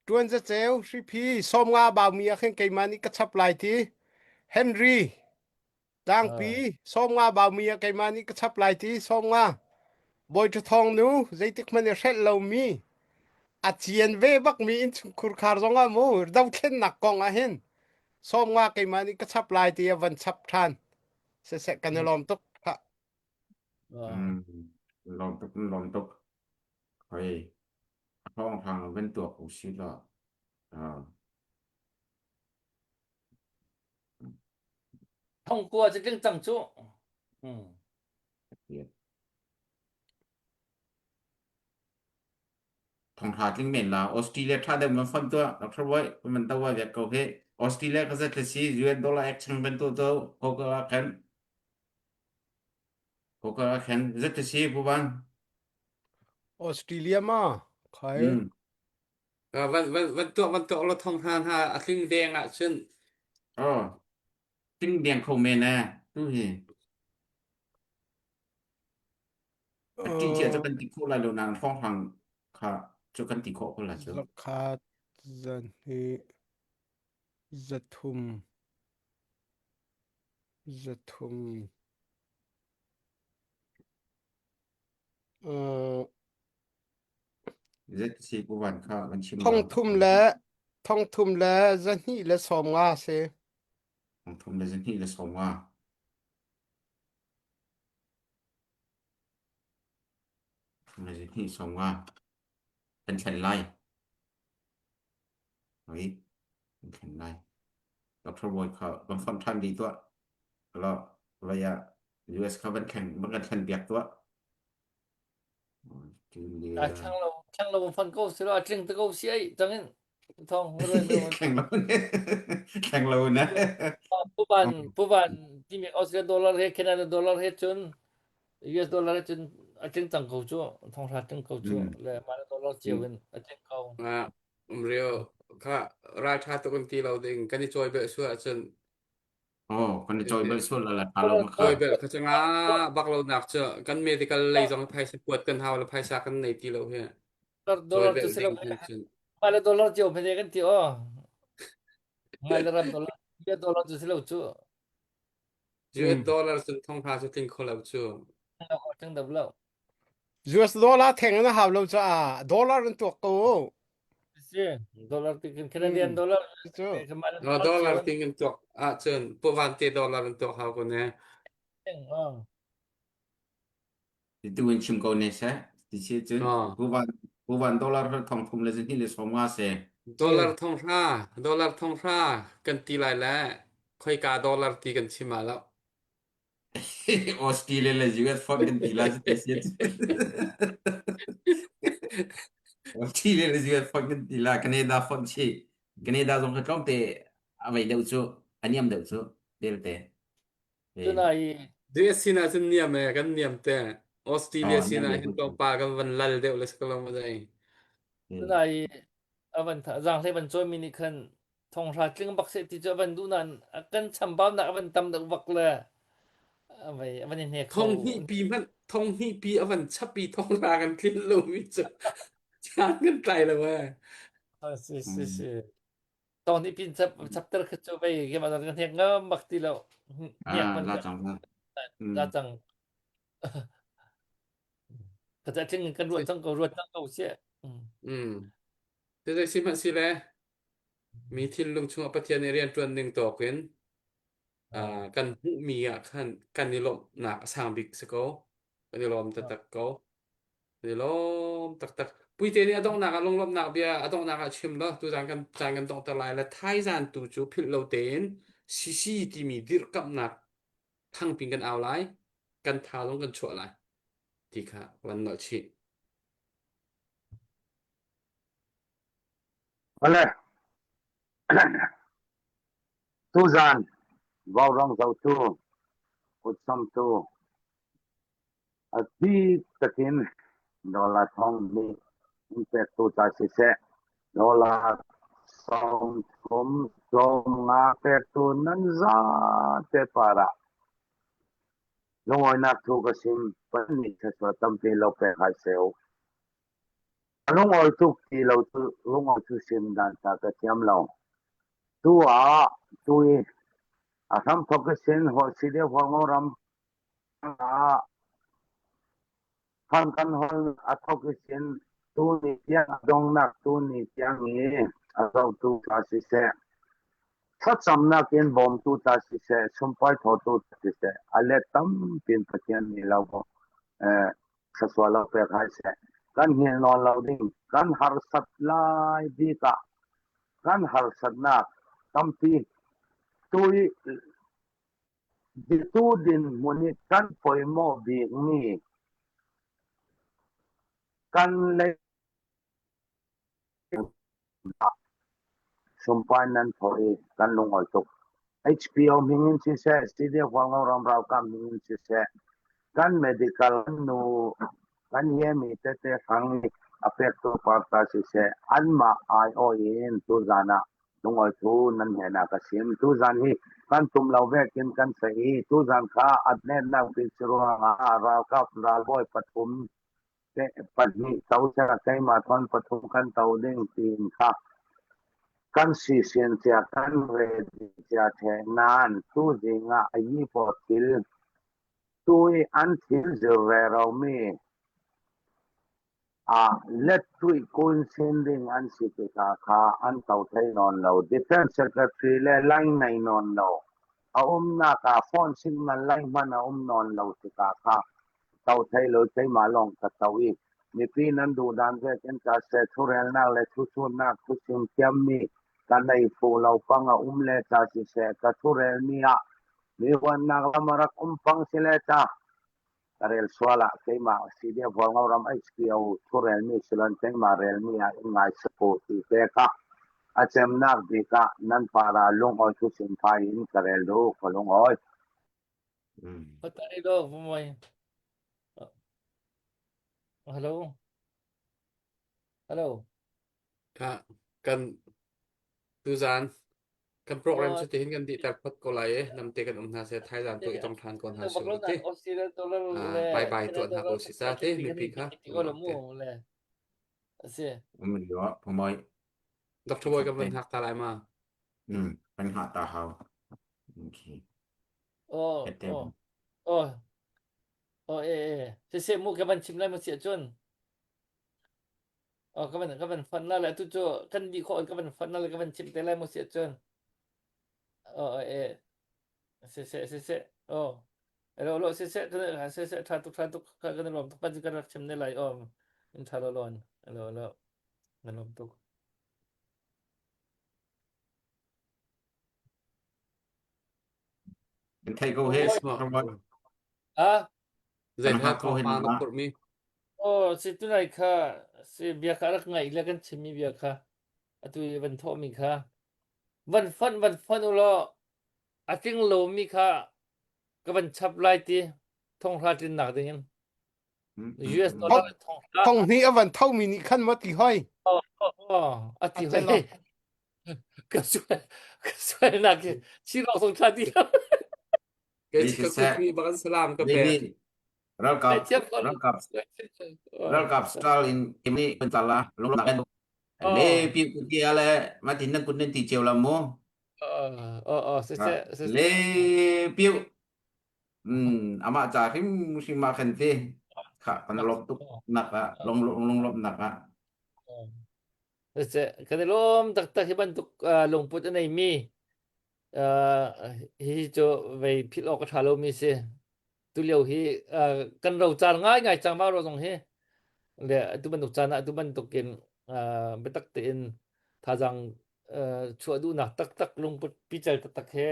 tuan za cheu hripi 50 ba mi a khen keimah nih ka chap lai ti. Henry Tlangpi 50 baumi ah keimah nih ka chap lai ti 50 Bawi Ṭhathawng nu zeitik hmanh i hrelh lomi a cian ve bakmi innchungkhur khar zongah mu dothlennak kong ah hin 50 keimah nih ka chap lai ti a van chap ṭhan. Siseh kan i lawm tuk. Ha. Lawm tuk lawm tuk. Hoi a thawnghrang van tuak u si law. Thongkua cu tling cang cu. Hmm. Thonghra tling men la Australia tha deuh man fon tua Dr. Boy man to wa vek ko he Australia ka zat si US dollar exchange ban to to ko ka khan ko ka khan zat si bu ban Australia ma khai mm Van van van tuak van tuak lo thong hna hna a tling deng ah cun oh tling deng kho men eh tu hi A ṭih cia cu kan ti khawh lai lo nain hrawnghrang kha cu kan ti khawh ko lai cu. Zakhat zahnih zathum zathum uh, Zeiti pu van kha kan chim la. thongthum le thongthum le zahnih le 50 si. Thongthum le zahnih le 50. Hnih 50 kan thlen lai. Oi, kan thlen lai. Dr. Boy kha van fonh ṭhan dih tuah. Lo, vai ah US kha van thleng, van kan thlen piak tuah. A thlang lo, thlang lo fan ko si lo, a tling te ko si ai, tangin thong Thleng lo thleng lo na. Puban puban timi Australia dollar he Canada dollar he cun US dollar he cun a tling cang ko cu thong hra tling ko cu le mah dollar cio in a tling ko. Um rio kha ral tha tuk in ti lo ding kan i cawi bel su ahcun Oh, kan i cawi bel sual la la lo ma kha. Cawi bel kha changa bak lo nak cu kan medical lei zong phaisa kuat kan hau le phaisa kan nei ti lo hi. Dollar cu si lo mah le dollar cio hmete kan ti aw. Ngai le ram dollar US dollar cu si lo cu. US dollar cun thong hra cu tling kho lo cu. Tling dap lo. US dollar theng na hau lo caah dollar an tuak ko. Si, dollar ti kan Canadian dollar. Cu. No dollar ting kan tuak ahcun puvan te dollar an tuak hau ko ne. Tu in chim ko ne seh. Ti si cun puvan puvan dollar thong thum le zahnih le 50 se. Dollar thong hra, dollar thong hra kan ti lai le khoika dollar ti kan chim ah lo. Australia le US fonh kan ti lai ti si. Australia le US fonh kan ti la Canada fonh chi. Canada zong kha tlawmte a vei deuh cu a niam deuh cu belte. Tunai US sinah cun niam e kan niam te. Australia sinah hin tlawmpal kan van lal deuh le si lo ma dai. Tunai a van zaanghlei van cawimi nih khan thonghra tling bak seh ti cu a van duh nain a kan chambaunak a van tam deuh bak le a vai a van i hnek kho. Thong hnih pi hmanh thong hnih pi a van chap i thonghra kan tlin lomi cu caan kan tlai lo ee. Si si si. Tong hnih pin chap chapter kha cu vei ke ma kan hnek ngam bak ti lo. Hnek man la cang la cang. Ka ca tling kan ruat cang ko ruat cang ko sia. Mm. Te si hmanh si le mi thinlung chungah Pathian nih rianṭuan ning tawk in uh, kan hmuhmi ah khan kan i lawmhnak a sang bik si ko. Kan i lawm taktak ko. Kan i lawm taktak. Puite nih a donghnak ah lunglawmhnak bia a donghnak ah chim law tuzaan kan caan kan donghter lai le thaizaan tu cu philh lo tein CC timi dirhkamhnak thangpin kan au lai. Kan tha zong kan chuah lai ti kha van nolh chih. Vale. Tuzan vaurawng zohtu, kutsamtu, a bik takin dollar thong nih in pektu ca siseh, dollar 30 50 pektu nan zate par ah lungawinak thu ka sim pan nih thluachuah tampi lo pek hai seh u. A lungawi tuk ti lo cu lungawi cu sim dan ta ka thiam lo. Tu ah tu i a hramthok i sin si deuh Hualngo ram ah khan kan hol a thok i sin tu ni tiang a donghnak tu ni tiang i a zohtu ta siseh thlacamnak in bawmtu ta siseh sumpai thawtu ta siseh a let tampi in Pathian nih lo eh thluachuah lo pek hai seh. Kan hngilh nawn lo ding, kan harsat lai bik ah kan harsatnak tampi tu i Biatu dinhmun i kan pawimawh bikmi kan lei Sumpai nan thawh i kan lungawi tuk. HPO hming in siseh, CDF Hualngo ram ralkap hming in siseh, kan medical nu kan yemi tete hrang i a pektu parta siseh, anmah aiawh in tuzan ah lungawi thu nan hnenah ka sim. Tuzan hi kan tum lo vekin kan feh i tuzan kha a netnak bik si ruangah ralkap ralbawi pathum pahnih to seh keimah thawn pathum kan to ding tiin kha kan sisian cia kan ready cia ṭheh nain tuzing ah a yipaw thil tu i an thil zir reromi ah lettuih kun sin ding an si tikah kha an to thei nawn lo. Defense Secretary le line nei nawn lo. A umnak ah phone signal line hmanh a um nawn lo tikah kha To thei lo keimah lawng ka to i mipi nan duhdan vekin ka seh thurelnak le thuchunnak thuchim thiammi ka nei fu lo pang a um le ca siseh ka thurelmi ah mi huannak lam a rak um pang si le ca ka rel sual ah keimah CDF Hualngo ram HPO thurelmi silon keimah relmi ah in ngai sapo ti te kha a cemnak bik ah nan para lungawi thuchim phai in ka rel duh ka lungawi. Patari do vumoi. Hello. Hello. Ka kan tuzan kan program cu tihin kan dih ter phot ko lai e namte kan um hna se Thailand tu i tong than ko hna su ti. Bye bye tu hna ko si sa te mipi kha. Asi. Um yo pomoi. Dr. Boy kan van hak ta lai ma. Mm, kan hak ta hau. Okay. Oh, oh, oh, oh, eh, eh. Siseh mu ka van chim lai mu siah cun. Oh, ka van ka van fon na le tu cu kan dih khawh ka van fon na le ka van chim te lai mu siah cun. Oh, eh, siseh, siseh. Oh. Elo lo siseh kan siseh tha tuk tha tuk kan lom tuk kan kan rak chim ne lai om. In tha lo lon. Elo lo. Kan lom tuk. Kan theih ko he. Ah? Zei hna thawngpang na phurhmi? Oh, si tunai kha si bia kha rak ngaih le kan chimmi bia kha atu i van thawhmi kha van fonh van fonh u law a tling lomi kha ka van chap lai ti thonghra tlinnak ding in US dollar thonghra Thong hnih a van thomi nih khan ma ti hoi. Oh, oh, oh, a ti hoi. Ka sual ka sual nak hi chirok song tha ti lo. Kei ka kut mi bak salam ka pek. Ralkap ralkap ralkap style in ni kan tala lung nak le pi ku ti ale ma tin nan kun nan ti cheu la mu. Oh oh se se se le piu um ama cha hrim hrim ma khan ti kha kan lop tuk nak a long long lop nak a Kan i lawm taktak hi bantuk lungput a neimi hi cu vei philh awk a ṭha lomi si. Tulio hi kan rocar ngaingai cang vau ro zong hi le atu bantuk caan ah atu bantukin biatak tein thazaang chuah duhnak taktak lungput pical taktak he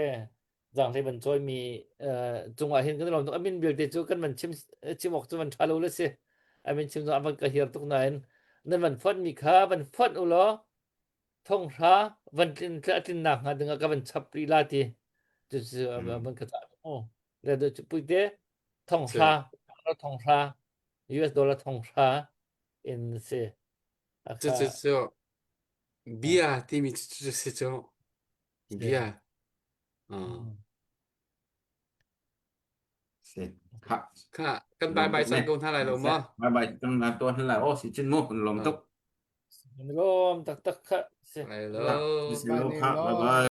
zaanghlei van cawimi cungah hin kan i lawm tuk. A min vialte cu kan van chim chim awk cu van ṭha lo le si. A min chim zong a van ka hiar tuk nain nan van fonh mi kha van fonh u law thonghra van tlin a tlinnak hnga dingah ka van chap rih la ti cu cu van ka cah mu. Le cu puite thonghra thonghra US dollar thonghra in si. Cu cu cu bia timi cu cu si cu bia Si. Kha. Kha kan bye bye cang ko hna lai lo maw? Bye bye cang na tuan hna lai. Oh si chin mu kan lawm tuk. Lawm taktak kha. Lai lo. Bye bye.